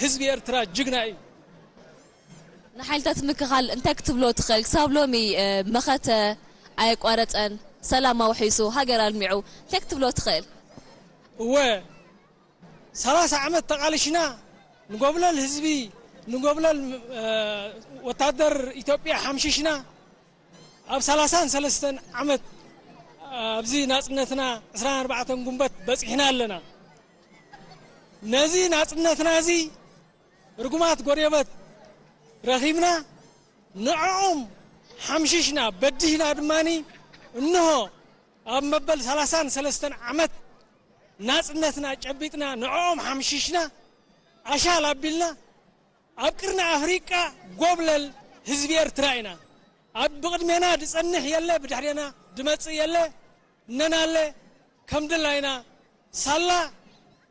ህዝቢ ኤርትራ ጅግና እዩ። ንሓይልታት ምክልኻል እንታይ ክትብሎ ትኽእል? ክሳብ ሎሚ፣ እ፣ መኸተ ኣየቋረጸን፣ ሰላም ኣውሒሱ፣ ሃገር ኣልሚዑ፣ እንታይ ክትብሎ ትኽእል? እወ፣ ሰላሳ ዓመት ተቓሊሽና፣ ንጎብለል ህዝቢ፣ ንጎብለል፣ እ፣ ወታደር ኢትዮጵያ ሓምሺሽና፣ ኣብ ሰላሳን ሰለስተን ዓመት ኣብዚ ናጽነትና ዕስራን ኣርባዕተን ጉንበት በጺሕና ኣለና። ነዚ ናጽነትና እዚ ርጉማት ጎረቤት ረኺብና፣ ንዕኦም ሓምሺሽና፣ በዲህና ድማኒ፣ እንሆ ኣብ መበል ሰላሳን ሰለስተን ዓመት ናጽነትና ጨቢጥና፣ ንዕኦም ሓምሺሽና፣ ኣሻል ኣቢልና፣ ኣብ ቅርኒ ኣፍሪቃ ጎብለል ህዝቢ ኤርትራ ኢና። ኣብ ብቕድሜና ዝጸንሕ የለ፣ ብድሕሬና ዝመጽእ የለ፣ እነናለ ከም ድላይና። ሳላ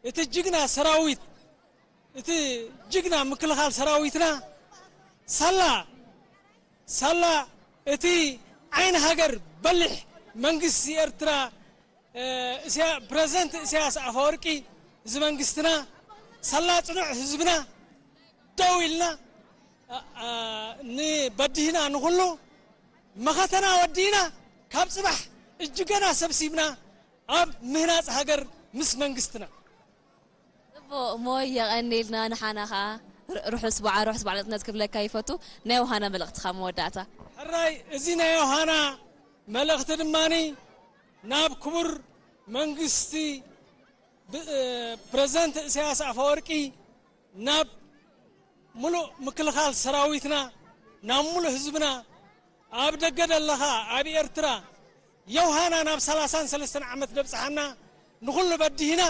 እቲ ጅግና ሰራዊት፣ እቲ ጅግና ምክልኻል ሰራዊትና፣ ሳላ፣ ሳላ እቲ ዓይኒ ሃገር በሊሕ መንግስቲ ኤርትራ፣ እ፣ እስያ-፣ ፕረዚደንት እስያስ ኣፈወርቂ፣ እዚ መንግስትና፣ ሳላ ጽኑዕ ህዝብና፣ ደው ኢልና፣ እ፣ እ፣ ንበዲህና ንኹሉ መኸተና ወዲእና፣ ካብ ጽባሕ እጅገና ሰብሲብና ኣብ ምህናጽ ሃገር ምስ መንግስትና። ጽቡቕ እሞ የቐንየልና። ንሓና ኸዓ ር- ርሑስ በዓል ርሑስ በዓል ናጽነት ክብለካ ይፈቱ። ናይ ዮሃና መልእኽትኻ መወዳእታ። ሕራይ፣ እዚ ናይ ዮሃና መልእኽቲ ድማኒ ናብ ክቡር መንግስቲ ብ- ፕረዚደንት ኢሳያስ ኣፈወርቂ፣ ናብ ሙሉእ ምክልኻል ሰራዊትና፣ ናብ ሙሉእ ህዝብና፣ ኣብ ደገ ደለኻ ኣብ ኤርትራ፣ የውሃና ናብ ሰላሳን ሰለስተን ዓመት ደብጽሓና፣ ንኹሉ በዲህና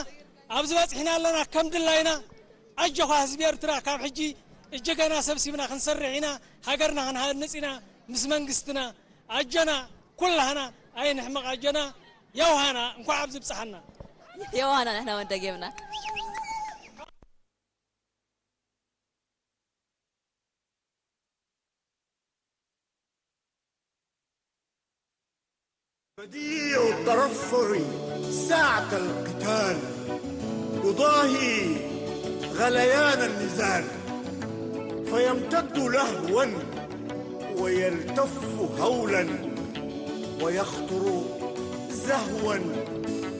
ኣብዚ በጺሕና ኣለና። ከም ድላይና ኣጆኻ ህዝቢ ኤርትራ፣ ካብ ሕጂ እጀጋና ሰብሲብና ክንሰርሕ ኢና፣ ሃገርና ክንሃንጽ ኢና፣ ምስ መንግስትና ኣጆና፣ ኩላህና ኣይንሕመቕ ኣጆና። የውሃና እንኳዕ ኣብዚ ብጽሓና። የውሃና ንሕና እውን ደጊምና። بديع الترفع ساعة القتال، يضاهي غليان النزال، فيمتد لهوا ويلتف هولا ويخطر زهوا.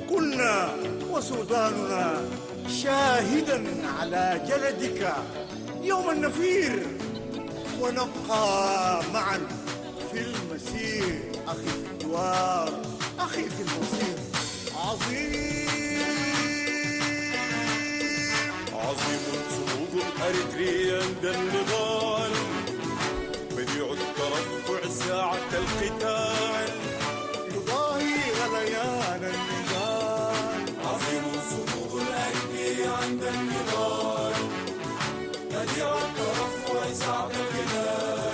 كنا وسوداننا شاهدا على جلدك يوم النفير، ونبقى معا في المسير، أخي في الجوار، أخي في المصير. عظيم، عظيم صمود الأريتريان عند النضال، بديع الترفع ساعة القتال، يضاهي غليان النزال. عظيم صمود الأريتريان عند النضال، بديع الترفع ساعة القتال،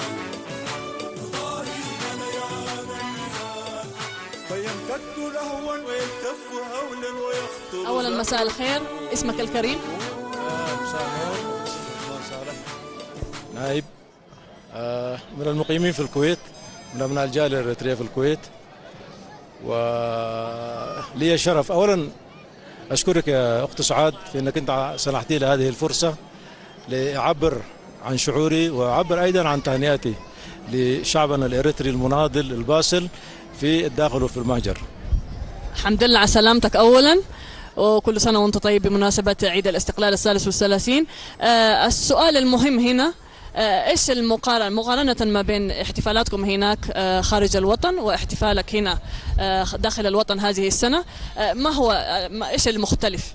يضاهي غليان النزال، فيمتد لهوا ويلتف هولا ويخطر أولا مساء الخير، اسمك الكريم؟ مساء النور، اسمي عثمان صالح، نائب، آه، من المقيمين في الكويت، من أبناء الجالية الإريترية في الكويت. ولي الشرف أولا أشكرك يا أخت سعاد في أنك أنت سنحتي لي هذه الفرصة لأعبر عن شعوري وأعبر أيضا عن تهنئتي لشعبنا الإريتري المناضل الباسل في الداخل وفي المهجر. الحمد لله على سلامتك أولا، وكل سنة وأنت طيب بمناسبة عيد الاستقلال الثالث والثلاثين. آه، السؤال المهم هنا، آه، إيش المقارنة، مقارنة ما بين احتفالاتكم هناك، آه، خارج الوطن واحتفالك هنا، آه، داخل الوطن هذه السنة؟ آه، ما هو، آه، ما- إيش المختلف؟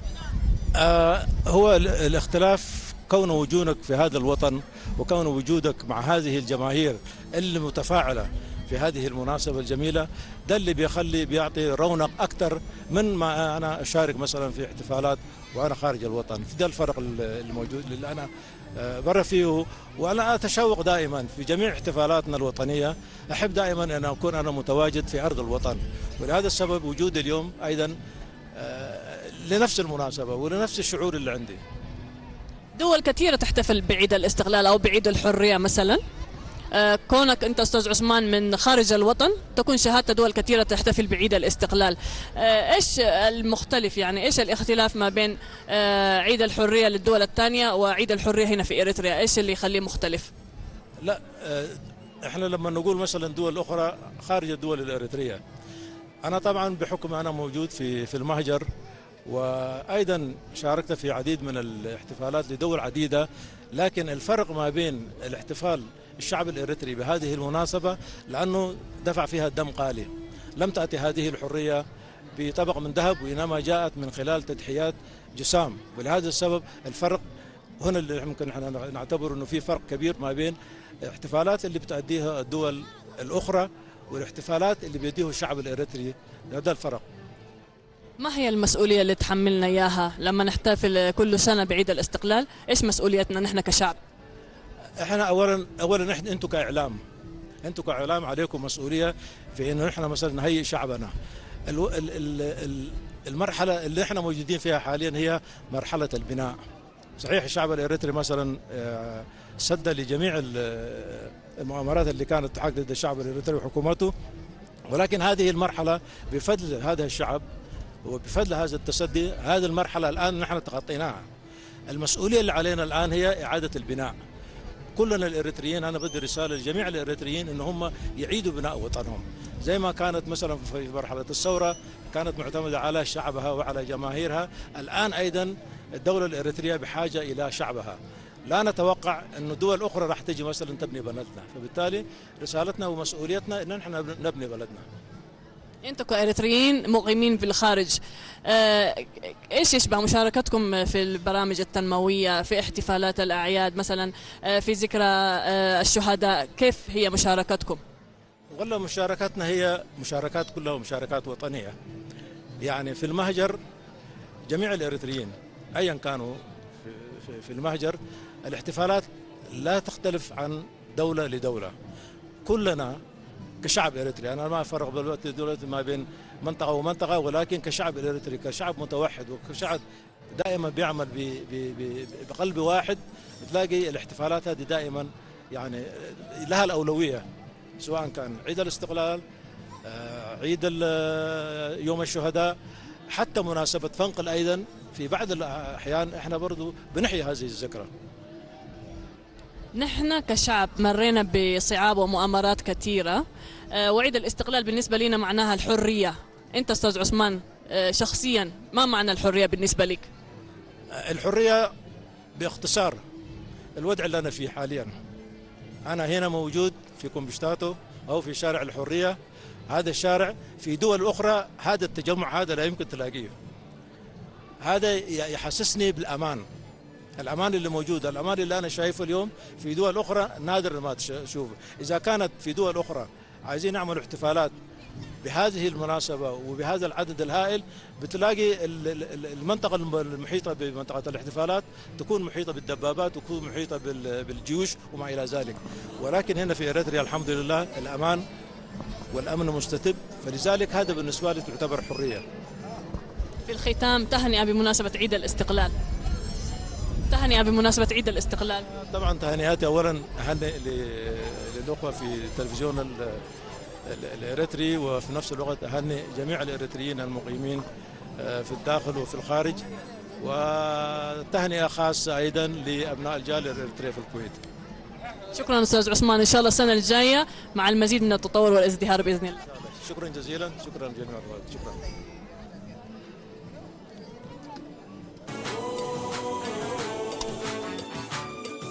آه، هو ال- الاختلاف كون وجودك في هذا الوطن وكون وجودك مع هذه الجماهير المتفاعلة في هذه المناسبة الجميلة، ده اللي بيخلي بيعطي رونق أكتر من ما أنا أشارك مثلا في احتفالات وأنا خارج الوطن. في ده الفرق ال- الموجود اللي أنا آه، برا فيه. وأنا أتشوق دائما في جميع احتفالاتنا الوطنية، أحب دائما أن أكون أنا متواجد في أرض الوطن. ولهذا السبب وجودي اليوم أيضا، آه، لنفس المناسبة ولنفس الشعور اللي عندي. دول كثيرة تحتفل بعيد الاستقلال أو بعيد الحرية مثلا. آه، كونك أنت أستاذ عثمان من خارج الوطن، تكون شهادة دول كثيرة تحتفل بعيد الاستقلال. آه، إيش المختلف، يعني إيش الاختلاف ما بين، آه، عيد الحرية للدول الثانية وعيد الحرية هنا في إريتريا؟ إيش اللي يخليه مختلف؟ لا، آه، احنا لما نقول مثلا دول اخرى خارج الدول الاريتريه، انا طبعا بحكم انا موجود في في المهجر، وايضا شاركت في عديد من الاحتفالات لدول عديده. لكن الفرق ما بين الاحتفال الشعب الاريتري بهذه المناسبه، لانه دفع فيها الدم غالي، لم تاتي هذه الحريه بطبق من ذهب، وانما جاءت من خلال تضحيات جسام. ولهذا السبب الفرق هنا اللي ممكن احنا نعتبر انه في فرق كبير ما بين الاحتفالات اللي بتأديها الدول الأخرى والاحتفالات اللي بيديه الشعب الإريتري. ده الفرق. ما هي المسؤولية اللي تحملنا إياها لما نحتفل كل سنة بعيد الاستقلال؟ إيش مسؤوليتنا نحن كشعب؟ احنا اولا اولا احنا انتوا كاعلام، انتوا كاعلام عليكم مسؤوليه في انه احنا مثلا نهيئ شعبنا. الو... ال... ال... ال... المرحله اللي احنا موجودين فيها حاليا هي مرحله البناء. صحيح الشعب الاريتري مثلا، آه، سد لجميع ال- المؤامرات اللي كانت تحاك ضد الشعب الاريتري وحكومته، ولكن هذه المرحله بفضل هذا الشعب وبفضل هذا التصدي، هذه المرحله الان نحن تخطيناها. المسؤوليه اللي علينا الان هي اعاده البناء. كلنا الاريتريين، انا بدي رساله لجميع الاريتريين ان هم يعيدوا بناء وطنهم. زي ما كانت مثلًا في مرحلة الثورة كانت معتمدة على شعبها وعلى جماهيرها، الآن أيضًا الدولة الإريترية بحاجة إلى شعبها. لا نتوقع أن دول أخرى راح تجي مثلًا تبني بلدنا، فبالتالي رسالتنا ومسؤوليتنا أن نحن نبني بلدنا. انتم كاريتريين مقيمين في الخارج، آه، ايش يشبه مشاركتكم في البرامج التنمويه، في احتفالات الاعياد مثلا، آه، في ذكرى، آه، الشهداء؟ كيف هي مشاركتكم؟ والله مشاركاتنا هي مشاركات كلها مشاركات وطنيه. يعني في المهجر جميع الاريتريين ايا كانوا في المهجر الاحتفالات لا تختلف عن دوله لدوله. كلنا كشعب اريتري، انا ما افرق دلوقتي ما بين منطقه ومنطقه، ولكن كشعب اريتري، كشعب متوحد وكشعب دائما بيعمل بقلب واحد، بتلاقي الاحتفالات هذه دائما يعني لها الاولويه، سواء كان عيد الاستقلال، آه، عيد يوم الشهداء، حتى مناسبه فنقل ايضا. في بعض الاحيان احنا برضو بنحيي هذه الذكرى. نحن كشعب مرينا بصعاب ومؤامرات كثيرة، آه، وعيد الاستقلال بالنسبة لنا معناها الحرية. أنت أستاذ عثمان، آه، شخصيا ما معنى الحرية بالنسبة لك؟ الحرية باختصار الوضع اللي أنا فيه حاليا. أنا هنا موجود في كومبشتاتو أو في شارع الحرية. هذا الشارع في دول أخرى هذا التجمع هذا لا يمكن تلاقيه. هذا يحسسني بالأمان. الأمان اللي موجود، الأمان اللي أنا شايفه اليوم في دول أخرى نادر ما تشوفه. إذا كانت في دول أخرى عايزين يعملوا احتفالات بهذه المناسبة وبهذا العدد الهائل، بتلاقي المنطقة المحيطة بمنطقة الاحتفالات تكون محيطة بالدبابات وتكون محيطة بالجيوش وما إلى ذلك. ولكن هنا في إريتريا الحمد لله الأمان والأمن مستتب، فلذلك هذا بالنسبة لي تعتبر حرية. في الختام، تهنئة بمناسبة عيد الاستقلال. تهنئة بمناسبة عيد الاستقلال. طبعا تهنئاتي أولا أهنئ للأخوة في التلفزيون الإريتري، وفي نفس الوقت أهنئ جميع الإريتريين المقيمين في الداخل وفي الخارج، وتهنئة خاصة أيضا لأبناء الجالية الإريترية في الكويت. شكرا أستاذ عثمان، إن شاء الله السنة الجاية مع المزيد من التطور والازدهار بإذن الله. شكرا جزيلا، شكرا جميعا، شكرا.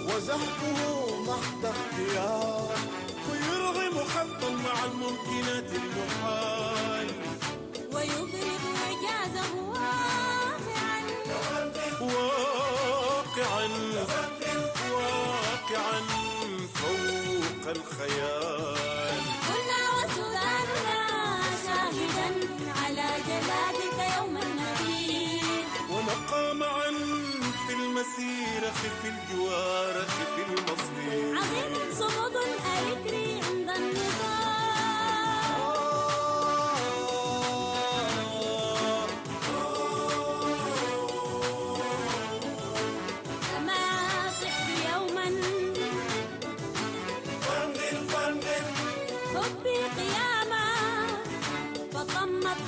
وزحفه محت اختيار، ويرغم حقا مع الممكنات المحال، ويبرم إعجازه واقعا واقعا واقعا فوق الخيال. كنا وسوداننا شاهدا على جلادك يوم المدين. ونبقى معا في المسيرة في الجوار في المصير. عظيم صمود أريتري عند النضال. كما صحت يوما حبي قياما، فطمت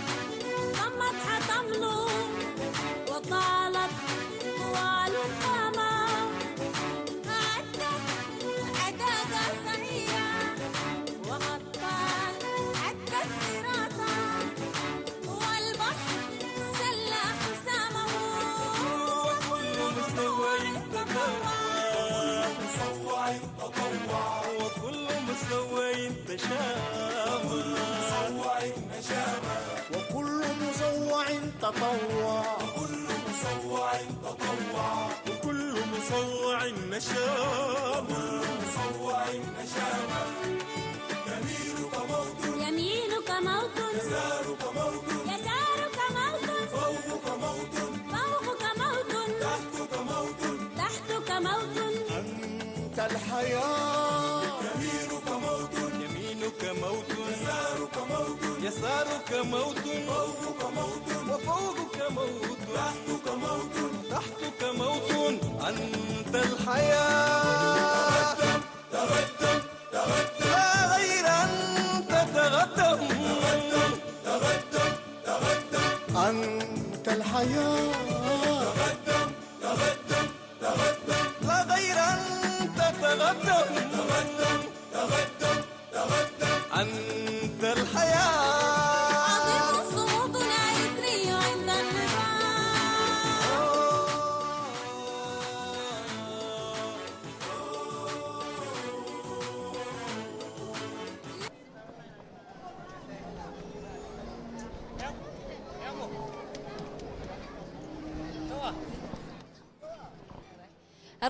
طمت حطمله وطالت طوال القامة. عدت عدادة سعية وغطت عدت صراطة، والبحر سلى حسامه وكل متطوع تطوع. وكل متطوع تطوع. وكل متطوع تشاور. وكل متطوع تشاور. وكل متطوع تطوع. وكل متطوع تطوع. وكل متطوع نشاور. وكل متطوع نشاور. يمينك موت. يمينك موت. يسارك موت. يسارك موت. فوقك موت. فوقك موت. تحتك موت. تحتك موت. أنت الحياة. يمينك موت. يمينك موت. يسارك موت. يسارك موت. فوقك موت. وفوقك موت. تحتك موت. تحتك موت. أنت الحياة. تقدم، تقدم، تقدم. لا غير أنت تقدم. تقدم، تقدم، تقدم. أنت الحياة. تقدم، تقدم، تقدم. لا غير أنت تقدم. تقدم، تقدم، تقدم. أنت الحياة.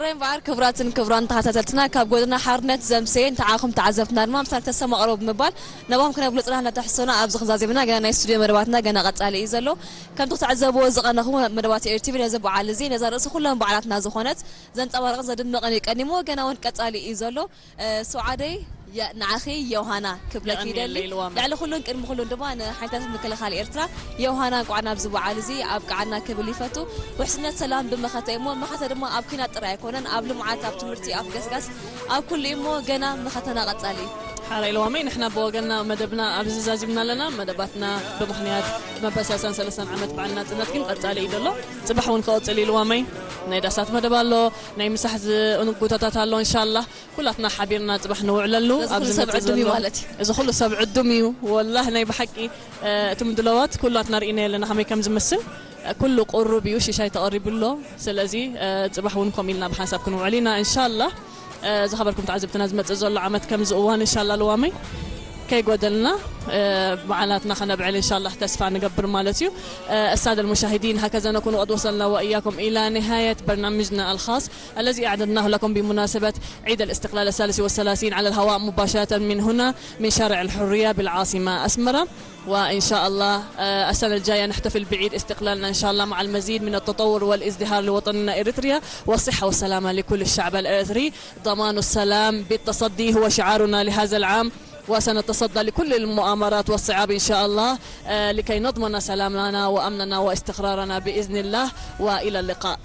ራይ እምበኣር ክቡራትን ክቡራን ተኸታተልትና፣ ካብ ጎደና ሓርነት ዘምሰየ ንዓኹም ተዓዘብትና ድማ ምሳና ተሰማቕሮ ብምባል ናባኹም ክነብሎ ጽናሕና ተሕሶና ኣብዚ ክንዛዘምና ገና ናይ ስቱድዮ መደባትና ገና ቀጻሊ እዩ ዘሎ። ከምቲ ክትዕዘብዎ ዝቐነኹም መደባት ኤር ቲቪ ነዚ በዓል እዚ ነዛ ርእሲ ኩለን በዓላትና ዝኾነት ዘንጸባርቕን ዘድምቕን እዩ ቀኒሞ ገና እውን ቀጻሊ እዩ ዘሎ። እ፣ ሱዓደይ፣ የ-፣ ንዓኺ ዮሃና ክብለኪ ይደሊ። ልዕሊ ኩሉን ቅድሚ ኩሉን ድማ ንሓይልታት ምክልኻል ኤርትራ ዮሃና እንቋዕ ናብዚ በዓል እዚ ኣብቅዓና ክብል ይፈቱ። ውሕስነት ሰላም ብመኸተ እሞ መኸተ ድማ ኣብ ኲናት ጥራይ ኣይኮነን፣ ኣብ ልምዓት፣ ኣብ ትምህርቲ፣ ኣብ ገስጋስ፣ ኣብ ኩሉ እሞ ገና መኸተና ቀጻሊ እዩ። ሓራይ ልዋመይ፣ ንሕና ብወገንና መደብና ኣብዚ ዛዚምና ኣለና። መደባትና ብምኽንያት መበል ሰለሳን ሰለስተን ዓመት በዓል ናጽነት ግን ቀጻሊ እዩ ዘሎ። ጽባሕ እውን ክቕጽል እዩ ልዋመይ። ናይ ዳሳት መደብ ኣሎ፣ ናይ ምሳሕ ዝንጉቶታት ኣሎ። እንሻላ ኩላትና ሓቢርና ጽባሕ ንውዕለሉ። ነዚ ኩሉ ኣብዚ ሰብ ዝመጽእ ዕዱም እዩ ዘሎ ማለት እዩ። እዚ ኩሉ ሰብ ዕዱም እዩ። ወላሂ ናይ ብሓቂ፣ እ፣ እቲ ምድላዋት ኩላትና ርኢናዮ ኣለና ከመይ ከም ዝመስል። እ፣ ኩሉ ቅሩብ እዩ፣ ሽሻይ ተቐሪቡ ኣሎ። ስለዚ፣ እ፣ ጽባሕ እውን ከምኡ ኢልና ብሓንሳብ ክንውዕል ኢና እንሻላ። እ፣ ዝኸበርኩም ተዓዘብትና ዝመጽእ ዘሎ ዓመት ከምዚ እዋን እንሻላ ልዋመይ ከይጎደልና፣ እ፣ በዓላትና ከነብዕል እንሻላ ተስፋ ንገብር ማለት እዩ። እ፣ السادة المشاهدين، هكذا نكون قد وصلنا وإياكم إلى نهاية برنامجنا الخاص الذي أعددناه لكم بمناسبة عيد الاستقلال الثالث والثلاثين على الهواء مباشرة من هنا، من شارع الحرية بالعاصمة أسمرة. وإن شاء الله، آه، السنة الجاية نحتفل بعيد استقلالنا إن شاء الله مع المزيد من التطور والازدهار لوطننا إريتريا، والصحة والسلامة لكل الشعب الإريتري. ضمان السلام بالتصدي هو شعارنا لهذا العام، وسنتصدى لكل المؤامرات والصعاب إن شاء الله، آه، لكي نضمن سلامنا وأمننا واستقرارنا بإذن الله، وإلى اللقاء.